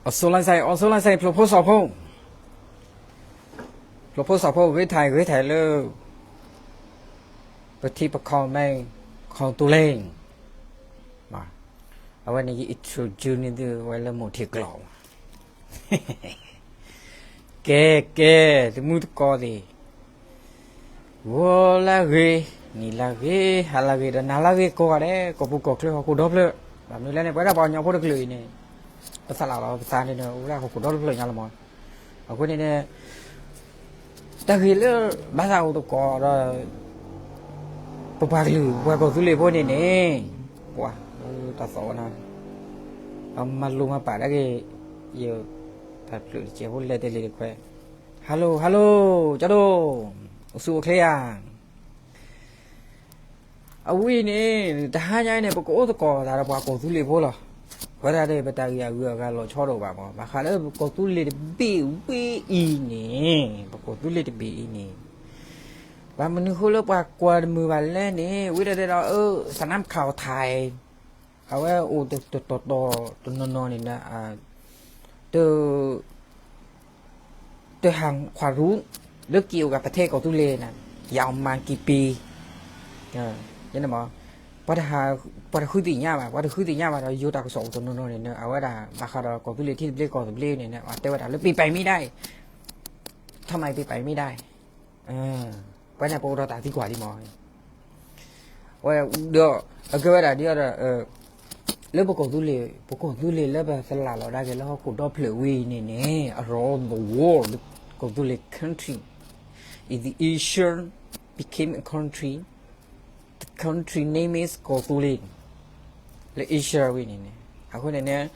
အစိလါစဲ အစိလါစဲ ဖျိဖိစီၤဖိ, ဖျိဖိစီၤဖိ ဂ့ၤထံဂ့ၤထံလၢ ပထံပကီၢ်မဲ ကီၢ်သူလ့ၤ, အဝဲန့ၣ်ယ introduce န့ၢ်သုဝဲလၢမိၢ်ထံကျိာ်, ကဲ ကဲ တမူတကိးသ့ၣ် ဂီၤလၢဂ့ၤ, နံၤလၢဂ့ၤ, ဟါလၢဂ့ၤ ဒီးနၤလၢဂ့ၤကိးဂၤဒဲး ကီၢ်ပူၤကီၢ်ချၢဟီၣ်ခိၣ်ဒီဖျၢၣ်, ဘၣ်မနုၤလဲၣ်န့ၣ် ပဝဲဒၣ်ပှၤကညီဖိတကလုာ်အံၤန့ၣ် ပသးလၢ်လီၤပသးန့ၣ်ဒီး အိၣ်ဝဲဒၣ်ဟီၣ်ခိၣ်ဒီတဖျၢၣ်ညါလီၤမး, အဃိန့ၣ်န့ၣ် တၢ်ဂ့ၢ်လၢ ဘၣ်သးအိၣ်သကိးဒီး ပပှၤကလုာ် ပှၤကီၢ်သူလ့ၤဖိန့ၣ်န့ၣ် ပှၤ တၢ်သီၣ်ဝဲနီၤ အမၤလိမၤပာ်ဒၣ်က့ၤ ယ တၢ်ဖျၢၣ်တစဲးဖိလဲၤတလ့ၤတခွဲး, hello hello ကၠီဒိၣ် အိၣ်ဆူၣ်အိၣ်ချ့ဧါ, အဝဲအံၤန့ၣ် တဟါညါအံၤန့ၣ် ပကအိၣ်သကိးသးဒီးပှၤကီၢ်သူလ့ၤဖိလီၤ. ဝဲဒၣ်ဒီး ပတၢ်ဂ့ၢ်အဂုၤအဂၤလီၤဆီဒိၣ်ဘၣ်မး, ဘၣ်ဃးလၢပကီၢ်သူလ့ၤတဘ့ၣ်ဝဲအံၤန့ၣ်, ပကီၢ်သူလ့ၤတဘ့ၣ်အံၤန့ၣ် ဘၣ်မနုၤဃိလၢပှၤကွၢ်တမုာ်ဘၣ်လဲၣ်န့ၣ် ဝံၤဒီးတဲဒီး အၢ สนามข่าวไทย အဝဲအိၣ်တတီၤတီၤတနီၤနီၤန့ၣ် တ တဟးခွါရူ လၢက့ၤအိၣ်ကးပထဲကီၢ်သူလ့ၤန့ၣ် ယၤမၤက့ၤပ့ၤ ပှၤတဃုသ့ၣ်ညါဘၣ်, ပှၤတဃုသ့ၣ်ညါဘၣ်ဒီး ယိၤတၢ်ကစီၣ်အိၣ်တနီၤနီၤန့ၣ် အဝဲဒၣ်ဘၣ်ဃးဒီးကီၢ်သူလ့ၤထံသဘျ့ကီၢ်သဘျ့န့ၣ် အတဲဝဲဒၣ်လၢ ပ့ၤပာ်မ့ၢ်ဒၣ်အံၤ ထီၣ်မးပ့ၤပာ်မ့ၢ်ဒၣ်အံၤ, ပဝဲန့ၣ်ပအိၣ်ဒီးတၢ်သံကွၢ်လံမး ဝဲဒီး အကဲဝဲဒၣ်ဒ်အံၤဒီး လၢပကီၢ်သူလ့ၤ, ပကီၢ်သူလ့ၤလၢပသလၣ်လီၤဒၣ်က့ၤလၢဟီၣ်ခိၣ်ဒီဖျၢၣ်ဝဲအံၤန့ၣ်န့ၣ် around the world, ကီၢ်သူလ့ၤ country, is the Asia became a country, the country name is ကီၢ်သူလ့ၤ လၢ Asia ဝဲန့ၣ်န့ၣ် အဃိန့ၣ်န့ၣ်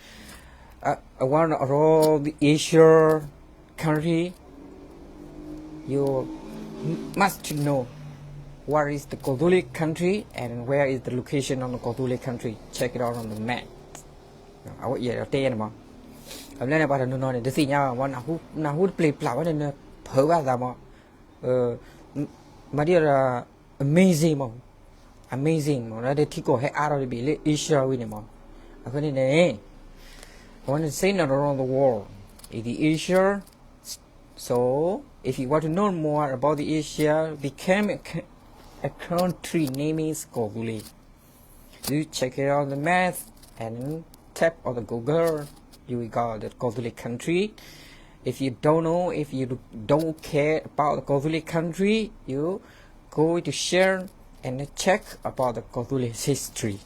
one around the Asia country, you must know what is the Kawthoolei country and where is the location of the Kawthoolei country. Check it out on the map. အဝဲအံၤတဲန့ၣ်မး, အမ့ၢ်လၢန့ၣ် ပှၤတနီၤနီၤန့ၣ် တသ့ၣ်ညါဘၣ်မး, နၢ်ဟူတပျ့ၤပျၢ်ဝဲန့ၣ် နဖုးဘၣ်သးမး, မၤဒ်အံၤဒီး amazing မး, amazing မး လၢထံကီၢ်ဟဲအါထီၣ်တဘ့ၣ်လၢ Asia ဝဲန့ၣ်မး, အဃိန့ၣ်န့ၣ် I want to say not around the world, in the Asia. So, if you want to know more about the Asia, became a, c- a country name is Kawthoolei. You check it on the map and tap on the Google. You will got the Kawthoolei country. If you don't know, if you don't care about the Kawthoolei country, you go to share and check about the Kawthoolei history.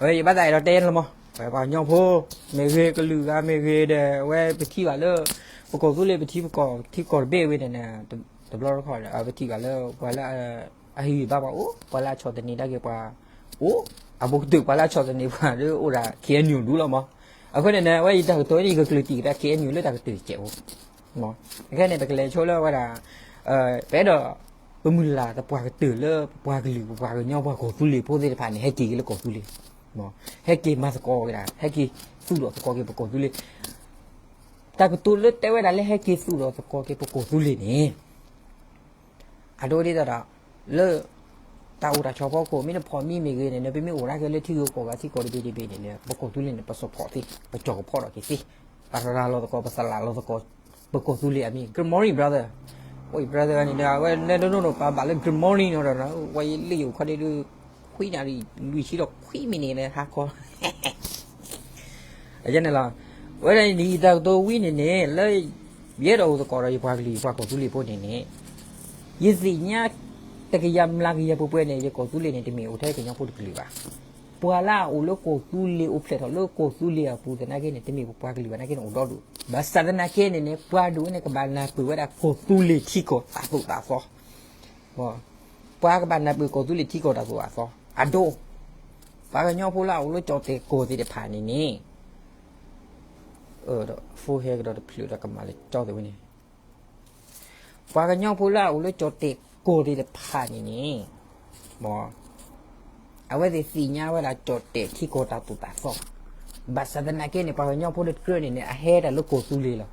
ဝဲယဘၣ်သးအဲၣ်ဒိးတဲလီၤမး, ဝဲပှၤကညီဖိ မ့ၢ်ဂ့ၤ ကလုာ်ဂၤမ့ၢ်ဂ့ၤဒီး ဝဲပထံၣ်ဘၣ်လၢ ပကီၢ်သူလ့ၤ ပထံပကီၢ် ထံကီၢ်တဘ့ၣ်ဝဲန့ၣ်န့ၣ် တဘျီတခီၣ်ဒီး ပထံၣ်ဘၣ်လၢ ပှၤလၢ အဟ့ၣ်ဂံၢ်ဘါပှၤအိၣ်, ပှၤလၢအဆီၣ်သနံးတၢ်က့ၤပှၤအိၣ်, အဘူးကတၢၢ်ပှၤလၢအဆီၣ်သနံးပှၤဒီးအိၣ်ဒၣ် K N U ဒူလီၤမး, အဃိန့ၣ်န့ၣ် ဝဲယတၢ်ကတိၤန့ၣ် ယကကျၢၢ်တံၢ်ကဒါ K N U လၢတၢ်ကတၢၢ်စဲးဖိ ခဲန့ၣ် ပကလဲၤဆိလၢဝဲဒၣ် ပအဲၣ်ဒိး ပမုၢ်လၢ်သပှၢ်ကတၢၢ်လၢပပှၤကလုာ် ပပှၤကညီ ပှၤကီၢ်သူလ့ၤဖိသ့ၣ်တဖၣ်န့ၣ် ဟဲက့ၤက့ၤလၢကီၢ်သူလ့ၤ, ဟဲက့ၤမၤသကိးဝဲဒၣ် ဟဲက့ၤသူၣ်ထီၣ်သကိးက့ၤပကီၢ်သူလ့ၤ, တၢ်ကတိၤလၢတဲဝဲဒၣ်လၢဟဲက့ၤသူၣ်ထီၣ်သကိးက့ၤပကီၢ်သူလ့ၤန့ၣ် အဒိဒ်သိးဒီး လၢ တၢ်အိၣ်တၢ်ဆိးဖီခိၣ် မ့ၢ်နဖီၣ်မံမ့ၢ်ဂ့ၤန့ၣ် နပမ့ၢ်အိၣ်ဒၣ်က့ၤလၢထံဂုၤကီၢ်ဂၤ ထံကီၢ်တဘ့ၣ်တဘ့ၣ်န့ၣ် ပကီၢ်သူလ့ၤန့ၣ် ပ support သ့, ပကၠီၣ်ကဖီၣ်ထီၣ်က့ၤသ့, ပရၤလီၤသကိး ပသလၣ်လီၤသကိး ပကီၢ်သူလ့ၤအမံၤ Good morning brother, အိၣ် brother န့ၣ် အဝဲနဲဒိၣ်ဒိၣ်ပာ်ဘၣ်လၢ Good morning နီၤဒီး ဝဲယလၢယအိၣ်ခီဒ့ဒုး ခွံနၣ်ရံၣ် လွံၢ်ဆံဒီးခွံမံးနံးန့ၣ် ဟါခီ အယဲန့ၣ်လီၤ. အဝဲဒၣ်န့ၣ် ယတၢ်ကတိၤဝံၤန့ၣ်န့ၣ် လၢ ယအဲၣ်ဒိးအိၣ်သကိးဒီးယပှၤကလုာ် ယပှၤကီၢ်သူလ့ၤဖိန့ၣ်န့ၣ် ယသ့ၣ်ညါ တကယၤမျးကယၤပှဲၤပှဲၤန့ၣ် ယကီၢ်သူလ့ၤန့ၣ် တမ့ၢ်အိၣ်ထဲကညီဖိတကလုာ်ဘၣ်. ပှၤလၢအအိၣ်လၢကီၢ်သူလ့ၤ အိၣ်ဖျဲၣ်ထီၣ်လၢကီၢ်သူလ့ၤအပူၤသနာ်က့န့ၣ် တမ့ၢ်ပပှၤကလုာ်ဘၣ်နာ်က့န့ၣ် အိၣ်ဒီဒူၣ်. ဘၣ်ဆၣ်သနာ်က့န့ၣ်န့ၣ် ပှၤဒိၣ်န့ၣ် ကဘၣ်နၢ်ပၢၢ်ဝဲဒၣ်ကီၢ်သူလ့ၤထံကီၢ်တၢ်သိၣ်တၢ်သီ ပှၤကဘၣ်နၢ်ပၢၢ်ကီၢ်သူလ့ၤထံကီၢ်တၢ်သိၣ်တၢ်သီ အဒိ ပှၤကညီဖိလၢအအိၣ်လၢကၠီၣ်တဲာ်ကီၢ်သ့ၣ်တဖၣ်န့ၣ်န့ၣ် phone ဟဲကဒီးတဖျၢၣ်ဒီးကမၤလၢကၠီၣ်တဲာ်ဝဲန့ၣ် ပှၤကညီဖိလၢအအိၣ်လၢကၠီၣ်တဲာ်ကီၢ်သ့ၣ်တဖၣ်န့ၣ်န့ၣ် အဝဲသ့ၣ်သ့ၣ်ညါဝဲဒၣ်ကၠီၣ်တဲာ်ထံကီၢ်တၢ်သိၣ်တၢ်သီ ဘၣ်ဆၣ်သနာ်က့န့ၣ် ပှၤကညီဖိတကြၢးန့ၣ်န့ၣ် အဟဲဒၣ်လၢကီၢ်သူလ့ၤလီၤ.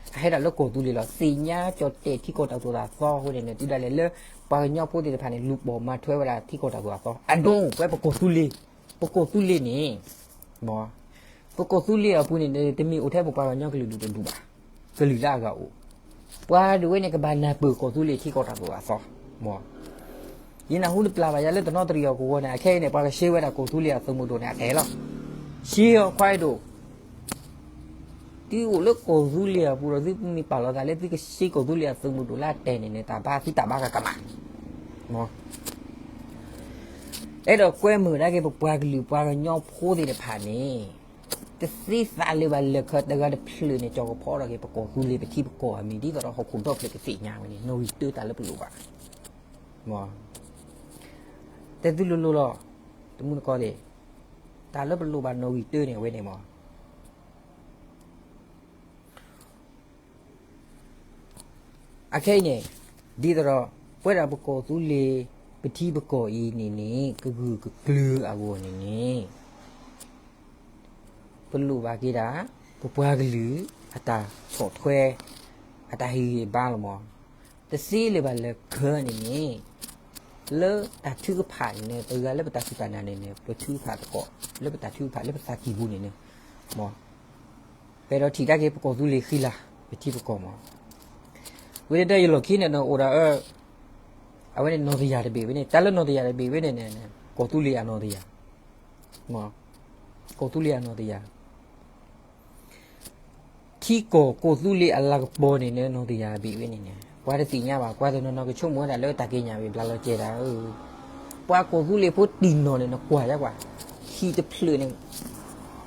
အဟဲဒၣ်လၢကီၢ်သူလ့ၤလီၤ. သ့ၣ်ညါကၠီၣ်တဲာ်ထံကီၢ်တၢ်သိၣ်တၢ်သီအဃိန့ၣ်န့ၣ် တုၤဒၣ်လဲာ်လၢ ပှၤကညီဖိသ့ၣ်တဖၣ်န့ၣ် လူၤပိာ်မၤထွဲဝဲဒၣ်ထံကီၢ်တၢ်သိၣ်တၢ်သီ အဒိ ပဝဲပကီၢ်သူလ့ၤ ပကီၢ်သူလ့ၤန့ၣ် မ် ပကီၢ်သူလ့ၤအပူၤန့ၣ် တမ့ၢ်အိၣ်ထဲပပှၤကညီကလုာ်ဒူၣ်တဒူၣ်ဘၣ်, ကလုာ်လၢအဂၤအိၣ်, ပှၤဒၣ်ဝဲန့ၣ် ကဘၣ်နၢ်ပၢၢ်ကီၢ်သူလ့ၤထံကီၢ်တၢ်သိၣ်တၢ်သီ, မ့ၢ် ယနၢ်ဟူတပျၢ်ဘၣ်ယၤလၢတနီသရံၣ်အီၤကဝီၤန့ၣ် အခဲအံၤန့ၣ် ပှၤကရှဲဝဲဒၣ်ကီၢ်သူလ့ၤအသုးမုၢ်ဒိၣ်န့ၣ် အတဲလီၤ, ရှဲအီၤခွါအဲၣ်ဒိၣ်, သုအိၣ်လၢကီၢ်သူလ့ၤအပူၤဒီး သုမ့ၢ်ပာ်လီၤသးလၢသုကရှဲကီၢ်သူလ့ၤအသုးမုၢ်ဒိၣ်လၢအတဲန့ၣ်န့ၣ် တၢ်ဘါသုတၢ်ဘါကကမၣ်, မ့ၢ် အဲၣ်ဒိးကွဲမုာ်ဒၣ်က့ၤ ပပှၤကလုာ်ပှၤကညီဖိသ့ၣ်တဖၣ်န့ၣ်, တသ့သးလၢၤဘၣ်လၢၤခၢ တဂၤတဖျၢၣ်န့ၣ် ကၠီၤကဖီထီၣ်က့ၤ ပကီၢ်သူလ့ၤပထံပကီၢ်အမံၤ ဒ်သိးဒီးဟီၣ်ခိၣ်ဒီဖျၢၣ်ကသ့ၣ်ညါဝဲန့ၣ် နီၣ်ဂံၢ်တၢတၢ်လၢပလိၣ်ဘၣ်, မ့ၢ် တဲသုလိၤလိၤလီၤ, တမူတကိးသ့ၣ်, တၢ်လၢပလိၣ်ဘၣ်နီၣ်ဂံၢ်တၢန့ၣ် အဝဲန့ၣ်မ့ၢ် အခဲအံၤန့ၣ်, ဒ်သိးဒီး ပဝဲဒၣ်ပကီၢ်သူလ့ၤ ပထံပကီၢ်အံၤန့ၣ်န့ၣ် ကဂုာ်ကကျၢၤအဂီၢ်န့ၣ်န့ၣ်, ပလိၣ်ဘၣ်က့ၤဒၣ် ပပှၤကလုာ်အတၢ်ဆီၣ်ထွဲ အတၢ်ဟ့ၣ်ဂံၢ်ဘါလီၤမး, တသ့လၢၤဘၣ်လၢၤခၢန့ၣ်န့ၣ်, လၢတၢ်ထုကဖၣ်န့ၣ်န့ၣ် ပဂၤလၢပတၢ်စူၢ်တၢ်နာ်န့ၣ်န့ၣ် ပထုကဖၣ်သကိး လၢပတၢ်ထုကဖၣ်လၢပသးကံၢ်ပူၤန့ၣ်န့ၣ်, မ့ၢ် ပအဲၣ်ဒိးထံၣ်တၢ်က့ၤပကီၢ်သူလ့ၤဃံလၤ ပထံပကီၢ်မး, ဝဲဒၣ်ယလီၢ်ခံန့ၣ်န့ၣ် အိၣ်ဒၣ်အၢ အဝဲန့ၣ်နီၣ်တယၢ်တဘ့ၣ်ဝဲန့ၣ် တၢ်လၢနီၣ်တယၢ်တဘ့ၣ်ဝဲန့ၣ်န့ၣ် ကီၢ်သူလ့ၤအနီၣ်တယၢ်, ကီၢ်သူလ့ၤအနီၣ်တယၢ် ထံကီၢ်ကီၢ်သူလ့ၤအလၤကပီၤန့ၣ်န့ၣ် နီၣ်တယၢ်တဘ့ၣ်ဝဲန့ၣ်န့ၣ် ပှၤတသ့ၣ်ညါဘၣ် ပှၤတနီၤနီၤကဆိကမိၣ်ဝဲဒၣ်လၢတၢ်က့ညၣ်ဝဲဘျါလီၤကဲဒၣ်ဧၢ, ပှၤကီၢ်သူလ့ၤဖိတံၢ်နီၢ်န့ၣ် နကွၢ်ယါကွၢ်, ဟံၣ်တဖျၢၣ်န့ၣ်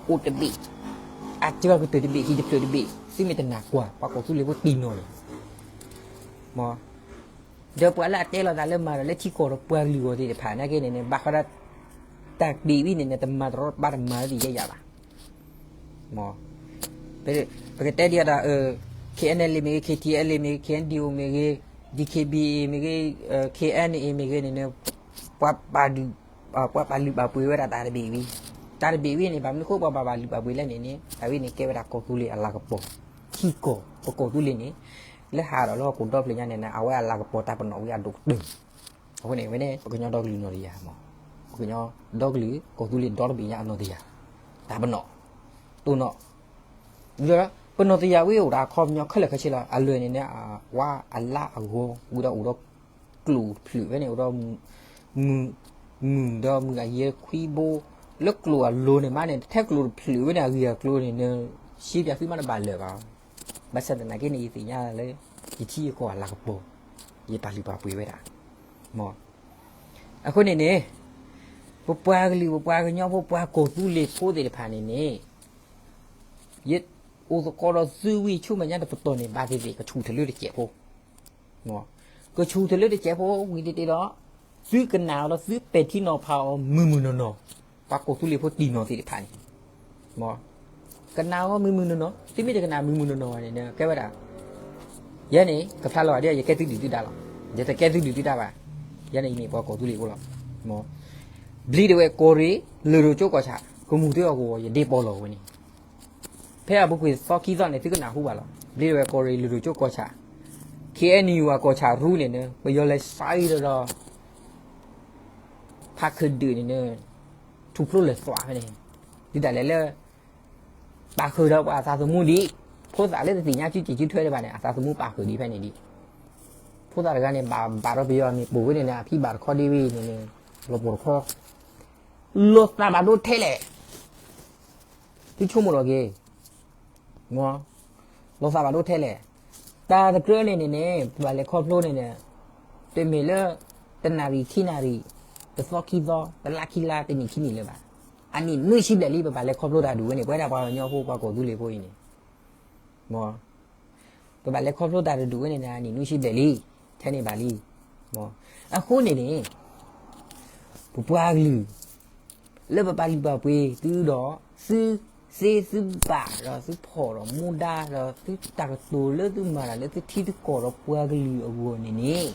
အိၣ်တဘ့ၣ်, အစှၤကတၢၢ်တဘ့ၣ် ဟံၣ်တဖျၢၣ်တဘ့ၣ် သုမ့ၢ်တနာ်ကွၢ် ပှၤကီၢ်သူလ့ၤဖိတံၢ်နီၢ်န့ၣ်, မ့ၢ် ဒီးပှၤလၢအတဲလီၤသးလၢမၤဒီးလၢထံကီၢ်ဒီးပှၤကလုာ်ဂီၢ်သ့ၣ်တဖၣ်နာ်က့န့ၣ်န့ၣ် ဘၣ်ဃးဒီး တၢ်တ့ၢ်ဝံၤန့ၣ်န့ၣ် တမၤတရီတပါတမၤသ့ၣ်ယဲယၤဘၣ်, မ့ၢ် ပကတဲဒ်အံၤဒီး KNLA မ့ၢ်ဂ့ၤ KTLA မ့ၢ်ဂ့ၤ KNDO မ့ၢ်ဂ့ၤ DKBA မ့ၢ်ဂ့ၤ KNA မ့ၢ်ဂ့ၤန့ၣ်န့ၣ် ပှၤပာ်လုၢ်ပာ်ပှ့ၤဝဲဒၣ်တၢ်တဘ့ၣ်ဝံၤ, တၢ်တဘ့ၣ်ဝံၤန့ၣ် ဘၣ်မနုၤအဃိပှၤဘၣ်ပာ်လုၢ်ပာ်ပှ့ၤလဲၣ်န့ၣ်န့ၣ် အဝဲန့ၣ်ကဲဝဲဒၣ်ကီၢ်သူလ့ၤအလၤကပီၤ, ထံကီၢ်ပကီၢ်သူလ့ၤန့ၣ် လၢဟးဒီးလၢဟီၣ်ခိၣ်ဒီဖျၢၣ်ညါန့ၣ်န့ၣ် အဝဲအလၤကပီၤတၢ်ပနီၣ်ဝံၤအဒိၣ်ကတၢၢ်, အဃိန့ၣ် ဝဲန့ၣ် ပကညီဒီကလုာ်နီၣ်တယၢ်မး, ပကညီဒီကလုာ်ကီၢ်သူလ့ၤဒီတဘ့ၣ်ညါအနီၣ်တယၢ်, တၢ်ပနီၣ်, တိၢ်နီၣ် ပနီၣ်တယၢ်ဝဲအိၣ်ဒီးအခီပညီခဲလၢာ်ခဲဆ့လီၤ အလွဲၢ်န့ၣ်န့ၣ် ဝါအလါအဂီၤ ဝံၤဒီးအိၣ်ဒီး ကျိာ်တဖျၢၣ်ဝဲန့ၣ် အိၣ်ဒီး မုၢ် မုၢ်ဒီးမုၢ်အယဲၢ်ခွံဘိ လၢကျိာ်အလိၤန့ၣ်မးန့ၣ် ထဲကျိာ်တဖျၢၣ်ဝဲန့ၣ် အဂ့ၢ်အကျိၤန့ၣ် ရှဲပၠးသုမးတဘၣ်လၢာ်ဘၣ်, ဘၣ်ဆၣ်သနာ်က့န့ၣ် ယသ့ၣ်ညါလၢ ယထံယကီၢ်အလၤကပီၤ ယပာ်လုၢ်ပာ်ပှ့ၤဝဲဒၣ်, မ့ၢ် အဃိန့ၣ်န့ၣ် ပပှၤကလုာ်ပပှၤကညီဖိ ပှၤကီၢ်သူလ့ၤဖိသ့ၣ်တဖၣ်န့ၣ်န့ၣ် ယအိၣ်သကိးဒီးသုဝံၤ ဆူမဲာ်ညါတပတီၢ်န့ၣ် ဘၣ်သ့ၣ်သ့ၣ် ကဆူၣ်ထီၣ်လၢတစဲးဖိ, ကဆူၣ်ထီၣ်လၢတစဲးဖိဝံၤတ့ၢ်တ့ၢ်ဒီး သုကနၣ်အီၤဒီးသုပဲာ်ထံနီၤဖးအီၤမုၢ်မုၢ်နီၢ်နီၢ်, ပှၤကီၢ်သူလ့ၤဖိတံၢ်နီၢ်သ့ၣ်တဖၣ်န့ၣ် ကနၣ်အီၤမုၢ်မုၢ်နီၢ်နီၢ်, သုမ့ၢ်တကနၣ်မုၢ်မုၢ်နီၢ်နီၢ်ဘၣ်န့ၣ် ကဲဝဲဒၣ် ယဲန့ၣ် ကဖျါလီၤဘၣ်ဒ် ယကဲသုဒုၣ်သုဒါလီၤ. ယတကဲသုဒုၣ်သုဒါဘၣ်. ယဲန့ၣ် ယမ့ၢ်ပှၤကီၢ်သူလ့ၤဖိလီၤ. ဘျံးဒဝဲၢ်ကီၢ်ရ့ၣ် လုၢ်ဒိၣ်ကၠိကီၢ်ဆၣ် ကမူၣ်သ့အီၤကဝီၤ ယဒ့ပီၢ်လီၤဝဲန့ၣ်. ဖဲအပူၤကွံာ်သီခံသီန့ၣ် သုကနၢ်ဟူဘၣ်လီၤ. ဘျံးဒဝဲၢ်ကီၢ်ရ့ၣ် လုၢ်ဒိၣ်ကၠိကီၢ်ဆၣ် ခ့ၣ်အဲၣ်ယူၣ် အကီၢ်ဆၣ်ရူန့ၣ်န့ၣ် ပယီၤလဲၤစးအံၤဒီး ဖးခုးဒုးန့ၣ်န့ၣ် ထူၣ်ဖျိလဲၤသွးဖဲန့ၣ် ဒ်တၢ်လဲၤလၢ ပာ်ဃုာ်ဒီးပှၤအသးသမူဒံး, ဖိသၣ်လၢတသ့ၣ်ညါစုစ့ၢ်စုထွဲတဘၣ်န့ၣ် အသးသမူပာ်ဃုာ်ဒံးဖဲန့ၣ်ဒံး. ဖိသၣ်တဂၤန့ၣ် ဘၣ်ဘၣ်ဒီးပယီၤအမံၤပိာ်ဝဲန့ၣ်န့ၣ် အဖံဘၣ်တခီဒ်ဝဲအံၤန့ၣ်န့ၣ် လီၤပှီၢ်တခီ လီၤသးဘၣ်ဒိထဲလဲၣ်. သုဆိကမိၣ်လီၤက့ၤ လီၤသးဘၣ်ဒိထဲလဲၣ်. တၢ်တကြၢးန့ၣ်န့ၣ်န့ၣ် ပဘၣ်လဲၤခီဖျိန့ၣ်န့ၣ် တမ့ၢ်လၢ တနၣ်ရံၣ်ခံနၣ်ရံၣ် တသီခံသီ တလါခံလါ တနံၣ်ခံနံၣ်လၢၤဘၣ်. အနံၣ်နွံဆံဘျဲၣ်လံ ပဘၣ်လဲၤခီဖျိတၢ်ဒုးဝဲန့ၣ် ပဝဲဒၣ်ပှၤကညီဖိ ပှၤကီၢ်သူလ့ၤဖိအံၤန့ၣ် မ့ၢ် ပဘၣ်လဲၤခီဖျိတၢ်တဒုးဝဲန့ၣ်န့ၣ် အနံၣ်နွံဆံဘျဲၣ်လံ ထဲန့ၣ်ဘၣ်လံ. မ့ၢ် အဃိန့ၣ်န့ၣ် ပပှၤကလုာ် လၢပပာ်လုၢ်ပာ်ပှ့ၤသုဒီး သုစ့သုဘၣ်ဒီးသုဖီၣ်ဒီးမူဒါဒီးသုတၢ်ကတိၤလၢသုမၤတၢ်လၢသုထံသုကီၢ်ဒီးပှၤကလုာ်အဂီၢ်န့ၣ်န့ၣ်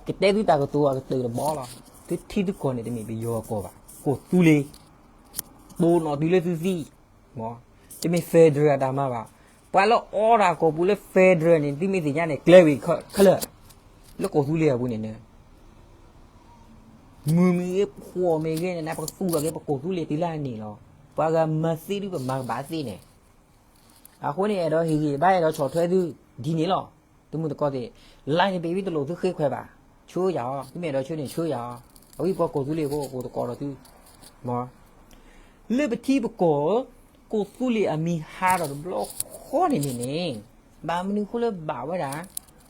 ကတဲသုတၢ်ကတိၤအကတၢၢ်တဘီလီၤ. သုထံသုကီၢ်န့ၣ် တမ့ၢ်ပယီၤအကီၢ်ဘၣ်. ကီၢ်သူလ့ၤ တိၢ်နီၣ်တုၤလၢသုသံ မ့ၢ် တမ့ၢ် federal အတၢ်မၤဘၣ်. ပှၤလၢအီတၢ်ကီၢ်ပူၤလၢ federal န့ၣ် သုမ့ၢ်သ့ၣ်ညါန့ၣ် ကျဲဝံၤခဲလၢာ် လၢကီၢ်သူလ့ၤအပူၤန့ၣ်န့ၣ် မုၢ်မ့ၢ်ဂ့ၤ ဖှီၣ်မ့ၢ်ဂ့ၤန့ၣ် ပကသူၣ်ထီၣ်က့ၤပကီၢ်သူလ့ၤတုၤလၢအန့ၣ်လီၤ. ပှၤဂၤမၤသ့ဒုးပမၤကဘၣ်သ့န့ၣ်, အဃိန့ၣ် အဲၣ်ဒိးဟ့ၣ်ဂံၢ်ဘါ အဲၣ်ဒိးဆီၣ်ထွဲသုဒ်န့ၣ်လီၤ. သုမုၢ်သကိးသ့ၣ်, လါန့ၣ် ပ့ၤဝံတလိၣ်သုဃ့ခွဲးဘၣ်, ဆှၢယၤအီၤ, သုမ့ၢ်အဲၣ်ဒိးဆှၢန့ၣ်ဆှၢယၤအီၤ, အဝဲပှၤကီၢ်သူလ့ၤဖိ အိၣ်သကိးဒီးသု, မ်, လၢပထံပကီၢ် ကီၢ်သူလ့ၤအမံၤဟးထီၣ်တဘျီဃီန့ၣ်န့ၣ်န့ၣ်, ဘၣ်မနုၤအဃိလၢဘၣ်ဝဲဒၣ်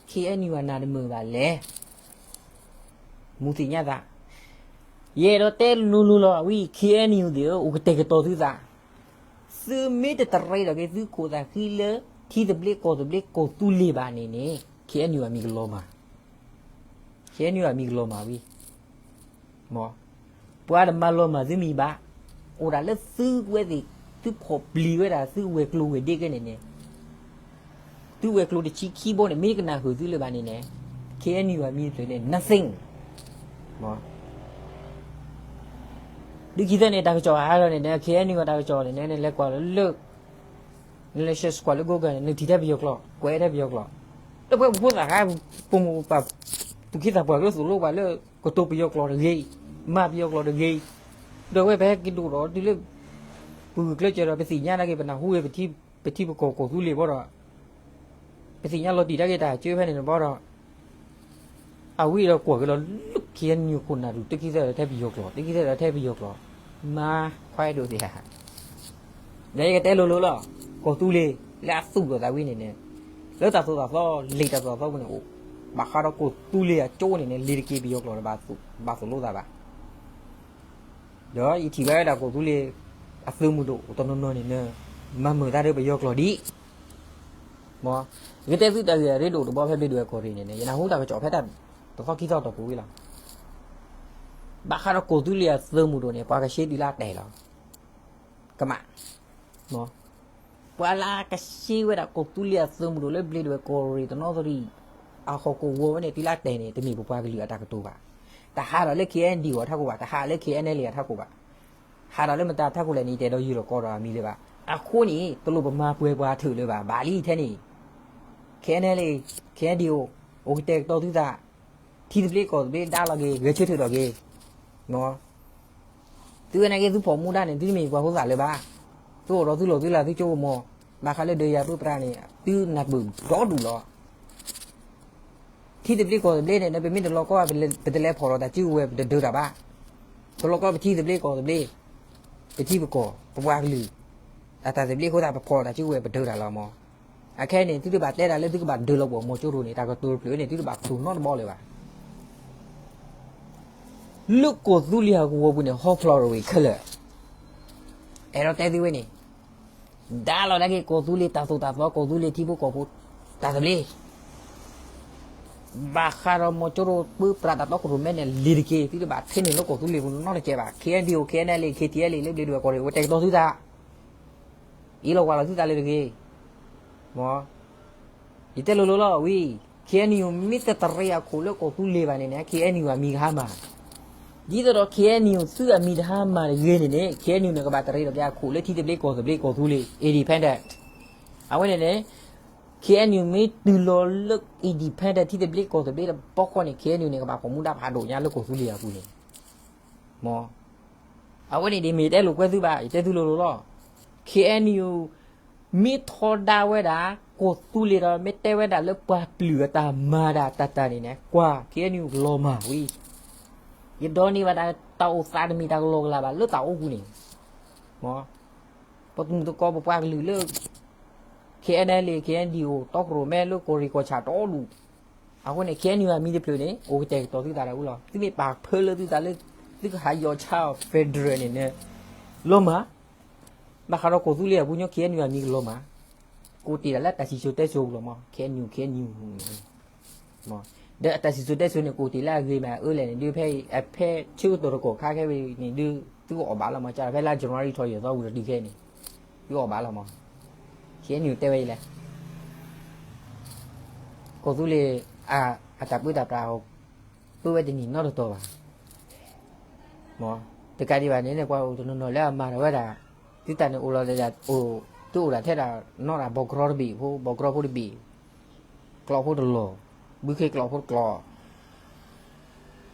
ခ့ၣ်အဲၣ်ယူၣ် အနၢ်တမုာ်ဘၣ်လဲၣ်. မူသ့ၣ်ညါသး, ယအဲၣ်ဒိးတဲလိၤလိၤလီၤ, အဝဲ ခ့ၣ်အဲၣ်ယူၣ် သ့ၣ်ဧၢ, အိၣ်ကတဲာ်ကတီၤသုသး, သုမ့ၢ်တတရံးထီၣ်က့ၤသုခိၣ်သးဃံလၢ ထံသဘျ့ကီၢ်သဘျ့ကီၢ်သူလ့ၤဘၣ်န့ၣ်န့ၣ် ခ့ၣ်အဲၣ်ယူၣ် အမံၤကလီၤမၢ်, ခ့ၣ်အဲၣ်ယူၣ် အမံၤကလီၤမၢ်ဝဲ မ်, ပှၤတမၤလီၤမၢ်သုမံၤဘၣ်, အိၣ်ဒၣ်လၢသုဝဲသ့ၣ်, သုဖီၣ်ပျံၤဝဲဒၣ် သုဝဲၤကျိၤဝဲၤဒ့ကဲန့ၣ်န့ၣ်, သုဝဲၤကျိၤတဆံခံဘိန့ၣ် မ့ၢ်ကနၢ်ဟုၣ်သုလၢၤဘၣ်န့ၣ်န့ၣ်, ခ့ၣ်အဲၣ်ယူၣ် အမံၤတဖျၢၣ်န့ၣ် nothing, မ်, ဒုးခံသၢန့ၣ် တၢ်ကစီၣ်ဟးထီၣ်န့ၣ်န့ၣ် ခ့ၣ်အဲၣ်ယူၣ် အတၢ်ကစီၣ်န့ၣ်န့ၣ် နလဲၤကွၢ်လၢ နလဲၤ search ကွၢ်လၢ Google န့ၣ် နထံၣ်ထဲပယီၤကျိာ်, ကွဲးထဲပယီၤကျိာ်, လၢပှၤပဖိသၣ်ခါ, ပမိၢ်ပၢ်, သူၣ်က့သးပှၢ်ကလၢ သိၣ်လိပှၤလၢ ကတိၤပယီၤကျိာ်တဂ့ၤ, မၤပယီၤကျိာ်တဂ့ၤ, ဒီးဝဲပဟဲက့ၤဒိၣ်ဒီးတုၤလၢ ပဂုာ်ကျဲးစၢးဒီး ပသ့ၣ်ညါနာ်က့ၤ ပနၢ်ဟူဝဲ ပထံပကီၢ်ကီၢ်သူလ့ၤဖိဒီး ပသ့ၣ်ညါလီၤတံၢ်တၢ်က့ၤတၢ်စၢဖဲန့ၣ်တဘျီဒီး အဝဲဒီးကွၢ်က့ၤလီၤလၢ ခ့ၣ်အဲၣ်ယူၣ် ခိၣ်နၢ်ဒူၣ် တခံသၢဒီးထဲပယီၤကျိာ်, တခံသၢဒီးထဲပယီၤကျိာ်, မၤခွဲးဒိၣ်သ့ဧါ. ဒီးယကတဲလိၤလိၤလီၤ, ကီၢ်သူလ့ၤ လၢအသူၣ်ထီၣ်သးဝံၤန့ၣ်န့ၣ်, လၢတၢ်သိၣ်တၢ်သီ လံာ်တၢ်သိၣ်တၢ်သီပူၤန့ၣ်အိၣ်, ဘၣ်ဃးဒီးကီၢ်သူလ့ၤအကၠိန့ၣ်န့ၣ် လံာ်တက့ၤပယီၤကျိာ်ဒီး ဘၣ်သိၣ်လိသးဘၣ်. ဒီးယထံၣ်ဘၣ်ဝဲဒၣ်ကီၢ်သူလ့ၤ အသုးမုၢ်ဒိၣ်တနီၤနီၤန့ၣ်န့ၣ်, မၤမုာ်တၢ်ဒီးပယီၤကျိာ်ဒံး, မ်, ယကတဲသုတၢ်ဂ့ၢ်အရ့ဒိၣ်တဘီဖဲဘျ့ဒဝဲၢ်ကီၢ်ရ့ၣ်န့ၣ်န့ၣ် ယနၢ်ဟူတၢ်ကစီၣ်ဖဲတၢ်တသီခံသီတီၢ်ပူၤဝံၤလီၤ. ဘၣ်ဃးဒီးကီၢ်သူလ့ၤအသုးမုၢ်ဒိၣ်န့ၣ် ပှၤကရှဲတုၤလၢအတဲာ်လီၤ. ကမၣ်, မ်, ပှၤလၢကရှဲဝဲဒၣ်ကီၢ်သူလ့ၤအသုးမုၢ်ဒိၣ်လၢဘျ့ဒဝဲၢ်ကီၢ်ရ့ၣ်တနီသရံၣ် အဟီၣ်ကဝီၤဝဲန့ၣ် တုၤလၢအတဲာ်န့ၣ် တမ့ၢ်ပပှၤကလုာ်အတၢ်ကတိၤဘၣ်. တဟးထီၣ်လၢ ခ့ၣ်အဲၣ်ယူၣ် အထးခိၣ်ဘၣ်, တဟးလၢ ခ့ၣ်အဲၣ်ယူၣ် အထးခိၣ်ဘၣ်. ဟးထီၣ်လၢမတၤထးခိၣ်လဲၣ်န့ၣ် ယတအဲၣ်ဒိးယုၢ်လီၤကီးဒီးအမံၤလၢၤဘၣ်. အဃိန့ၣ် တလိၣ်ပမၤပှဲၤပှၤထၢၣ်လၢၤဘၣ်. ဘၣ်လံထဲန့ၣ် ခ့ၣ်အဲၣ်ယူၣ်, ခ့ၣ်အဲၣ်ယူၣ်, အိၣ်ကတဲာ်ကတီၤသုသး, ထံသဘျ့ကီၢ်သဘျ့ဒါလီၤက့ၤ ဂဲၤဆၢထၢၣ်ထီၣ်က့ၤ, မ်, သုဝဲနာ်က့ သုဖီၣ်မူဒါန့ၣ် သုတမ့ၢ်ပှၤဖိသၣ်လၢၤဘၣ်. သုအိၣ်ဒီးသုလီၢ်သုလၤသုကၠိကမီၤ, ဘၣ်ဃးလၢဒၢးယၤပြံပြါန့ၣ် သုနၢ်ပၢၢ်ဒီဒူၣ်လီၤ. ထံသဘျ့ကီၢ်သဘျ့န့ၣ် ပမ့ၢ်တလီၤကီ ပတလဲၤဖီၣ်ဒီးတၢ်စုကဝဲၤ ပတဒၢးတၢ်ဘၣ်. တလီၤကီပထံသဘျ့ကီၢ်သဘျ့, ပထံပကီၢ် ပပှၤကလုာ် အတၢ်သဘျ့အဃိသတး ပဖီၣ်တၢ်စုကဝဲၤ ပဒၢးတၢ်လီၤမး. အခဲအံၤန့ၣ် သုတဘၣ်တဲတၢ်လၢသုကဘၣ်ဒၢးလီၤပှီၢ်မီၤကၠိရိၤန့ၣ် တၢ်ကတိၤတဖျၢၣ်န့ၣ် သုတဘၣ်ကတိၤနီတဘီလၢၤဘၣ်. လၢကီၢ်သူလ့ၤဟီၣ်ကဝီၤပူၤန့ၣ် ဟီဖျိးရဝ့ၢ်ခဲလၢာ်, အဲၣ်ဒိးတဲသုဝဲန့ၣ်, ဒါလီၤဒၣ်က့ၤကီၢ်သူလ့ၤတၢ်သိၣ်တၢ်သီ ကီၢ်သူလ့ၤထံဖိကီၢ်ဖိ တၢ်သဘျ့ ဘၣ်ဃးဒီးမီၤကၠိရိၤပၢပြးတၢ်တီခိၣ်ရိၣ်မဲန့ၣ် လံၤတက့ၢ် သုတဘၣ်ထဲန့ၣ်လၢကီၢ်သူလ့ၤပူၤနီတကဲးဘၣ်. ခ့ၣ်အဲၣ်ယူၣ်, ခ့ၣ်အဲၣ်ယူၣ်, ခ့ၣ်ထံၣ်အဲၣ်ယူၣ် လၢဘျ့ဒဝဲၢ်ကီၢ်ရ့ၣ် ဝဲတဲာ်ကတီၤသုသး, အ့ၣ်လိာ်ကွၢ်လိာ်သုသးလၢတဂ့ၤ, မ်, ယတဲလိၤလိၤလီၤဝံၤ, ခ့ၣ်အဲၣ်ယူၣ် မ့ၢ်တတရံးအခိၣ်လၢကီၢ်သူလ့ၤဘၣ်န့ၣ်န့ၣ် ခ့ၣ်အဲၣ်ယူၣ် အမံၤကဟါမၢ်. ဒ်သိးဒီး ခ့ၣ်အဲၣ်ယူၣ် သုအမံၤတဟါမၢ်တဂ့ၤန့ၣ်န့ၣ် ခ့ၣ်အဲၣ်ယူၣ် န့ၣ်ကဘၣ်တရံးဒီးက့ၤအခိၣ်လၢထံသဘျ့ကီၢ်သဘျ့ကီၢ်သူလ့ၤ independent. အဝဲန့ၣ်န့ၣ် ခ့ၣ်အဲၣ်ယူၣ် မ့ၢ်တုၤလီၤလၢ independent ထံသဘျ့ကီၢ်သဘျ့တဘျီဃီန့ၣ် ခ့ၣ်အဲၣ်ယူၣ် န့ၣ်ကဘၣ်ဖီၣ်မူဒါဖးဒိၣ်ညါလၢကီၢ်သူလ့ၤအပူၤန့ၣ်, မ်, အဝဲန့ၣ်ဒ်မ့ၢ်ယတဲလိာ်ကွဲသုဘၣ်, ယတဲသုလိၤလိၤလီၤ. ခ့ၣ်အဲၣ်ယူၣ် မ့ၢ်ထီဒါဝဲဒၣ် ကီၢ်သူလ့ၤဒီး မ့ၢ်တဲဝဲဒၣ်လၢပှၤပျုၢ်အတၢ်မၤဒၣ်တၢ်တၢ်န့ၣ်န့ၣ် ကွၢ် ခ့ၣ်အဲၣ်ယူၣ် ကလီၤမၢ်ဝံၤ, ယဒိးန့ၢ်ဘၣ်တၢ်အိၣ်သးတမ့ၢ်တၢ်ကလီကလီဘၣ်လၢတၢ်အိၣ်ပူၤန့ၣ်, မ်, ပသုးမုၢ်သကိးပပှၤကလုာ်လၢ ခ့ၣ်အဲၣ်ယူၣ်, ခ့ၣ်အဲၣ်ယူၣ်, တီခိၣ်ရိၣ်မဲလၢကီၢ်ရ့ၣ်ကီၢ်ဆၣ်တအိၣ်ဒူၣ်, အဃိန့ၣ် ခ့ၣ်အဲၣ်ယူၣ် အမံၤတဖျၢၣ်န့ၣ် အိၣ်ကတဲာ်ကတီၤသုသးတၢ်အူလီၤ. သုမ့ၢ်ပာ်ဖၢလၢသုသးလၢ သုကဟးယီၤဆါအီၤ federal န့ၣ်န့ၣ် လီၤမၢ်. ဘၣ်ဃးဒီးကီၢ်သူလ့ၤအပူၤညီ ခ့ၣ်အဲၣ်ယူၣ် အမံၤကလီၤမၢ်, ကအိၣ်တ့ၢ်ဒၣ်လၢတၢ်စံၣ်စိၤတဲစိၤပူၤလီၤမၢ်, ခ့ၣ်အဲၣ်ယူၣ်, ခ့ၣ်အဲၣ်ယူၣ်န့ၣ်, ဒီးအတၢ်စံၣ်စိၤတဲစိၤန့ၣ် ကအိၣ်တ့ၢ်လၢအဂ့ၤမးအၢလဲၣ်န့ၣ်ဒုး ဖဲအံၤ အဖဲဆၢကတီၢ်တကီၢ်ခါခဲအံၤန့ၣ်ဒုး သုကအီၣ်ဘၣ်လီၤမၢ်, ကဖဲလါ January ထီၣ်ယဲၢ်သီဝံၤဒီးတုၤခဲအံၤန့ၣ် သုအီၣ်ဘၣ်လီၤမၢ်. ခ့ၣ်အဲၣ်ယူၣ်တဲဝဲအံၤလဲၣ် ကီၢ်သူလ့ၤ အတၢ်ပၢတၢ်ပြး ပၢဝဲတန့ၢ်နီတတီၤဘၣ်. မ်, တကးဒံးဘၣ်န့ၣ် ပှၤအိၣ်တနီၤနီၤလၢအမၤထီၣ်ဝဲဒၣ်, သုတၢ်န့ၣ်အိၣ်လီၤ, သုအိၣ်ဒၣ်ထဲဒၣ်နီၢ်ဒၣ် ဘီကရီတဘ့ၣ်ဖိ, ဘီကရီဖိတဘ့ၣ်, ကျီၢ်ဖိတလီၢ်, ဘုခ့ကျီၢ်ဖိတကျီၢ်,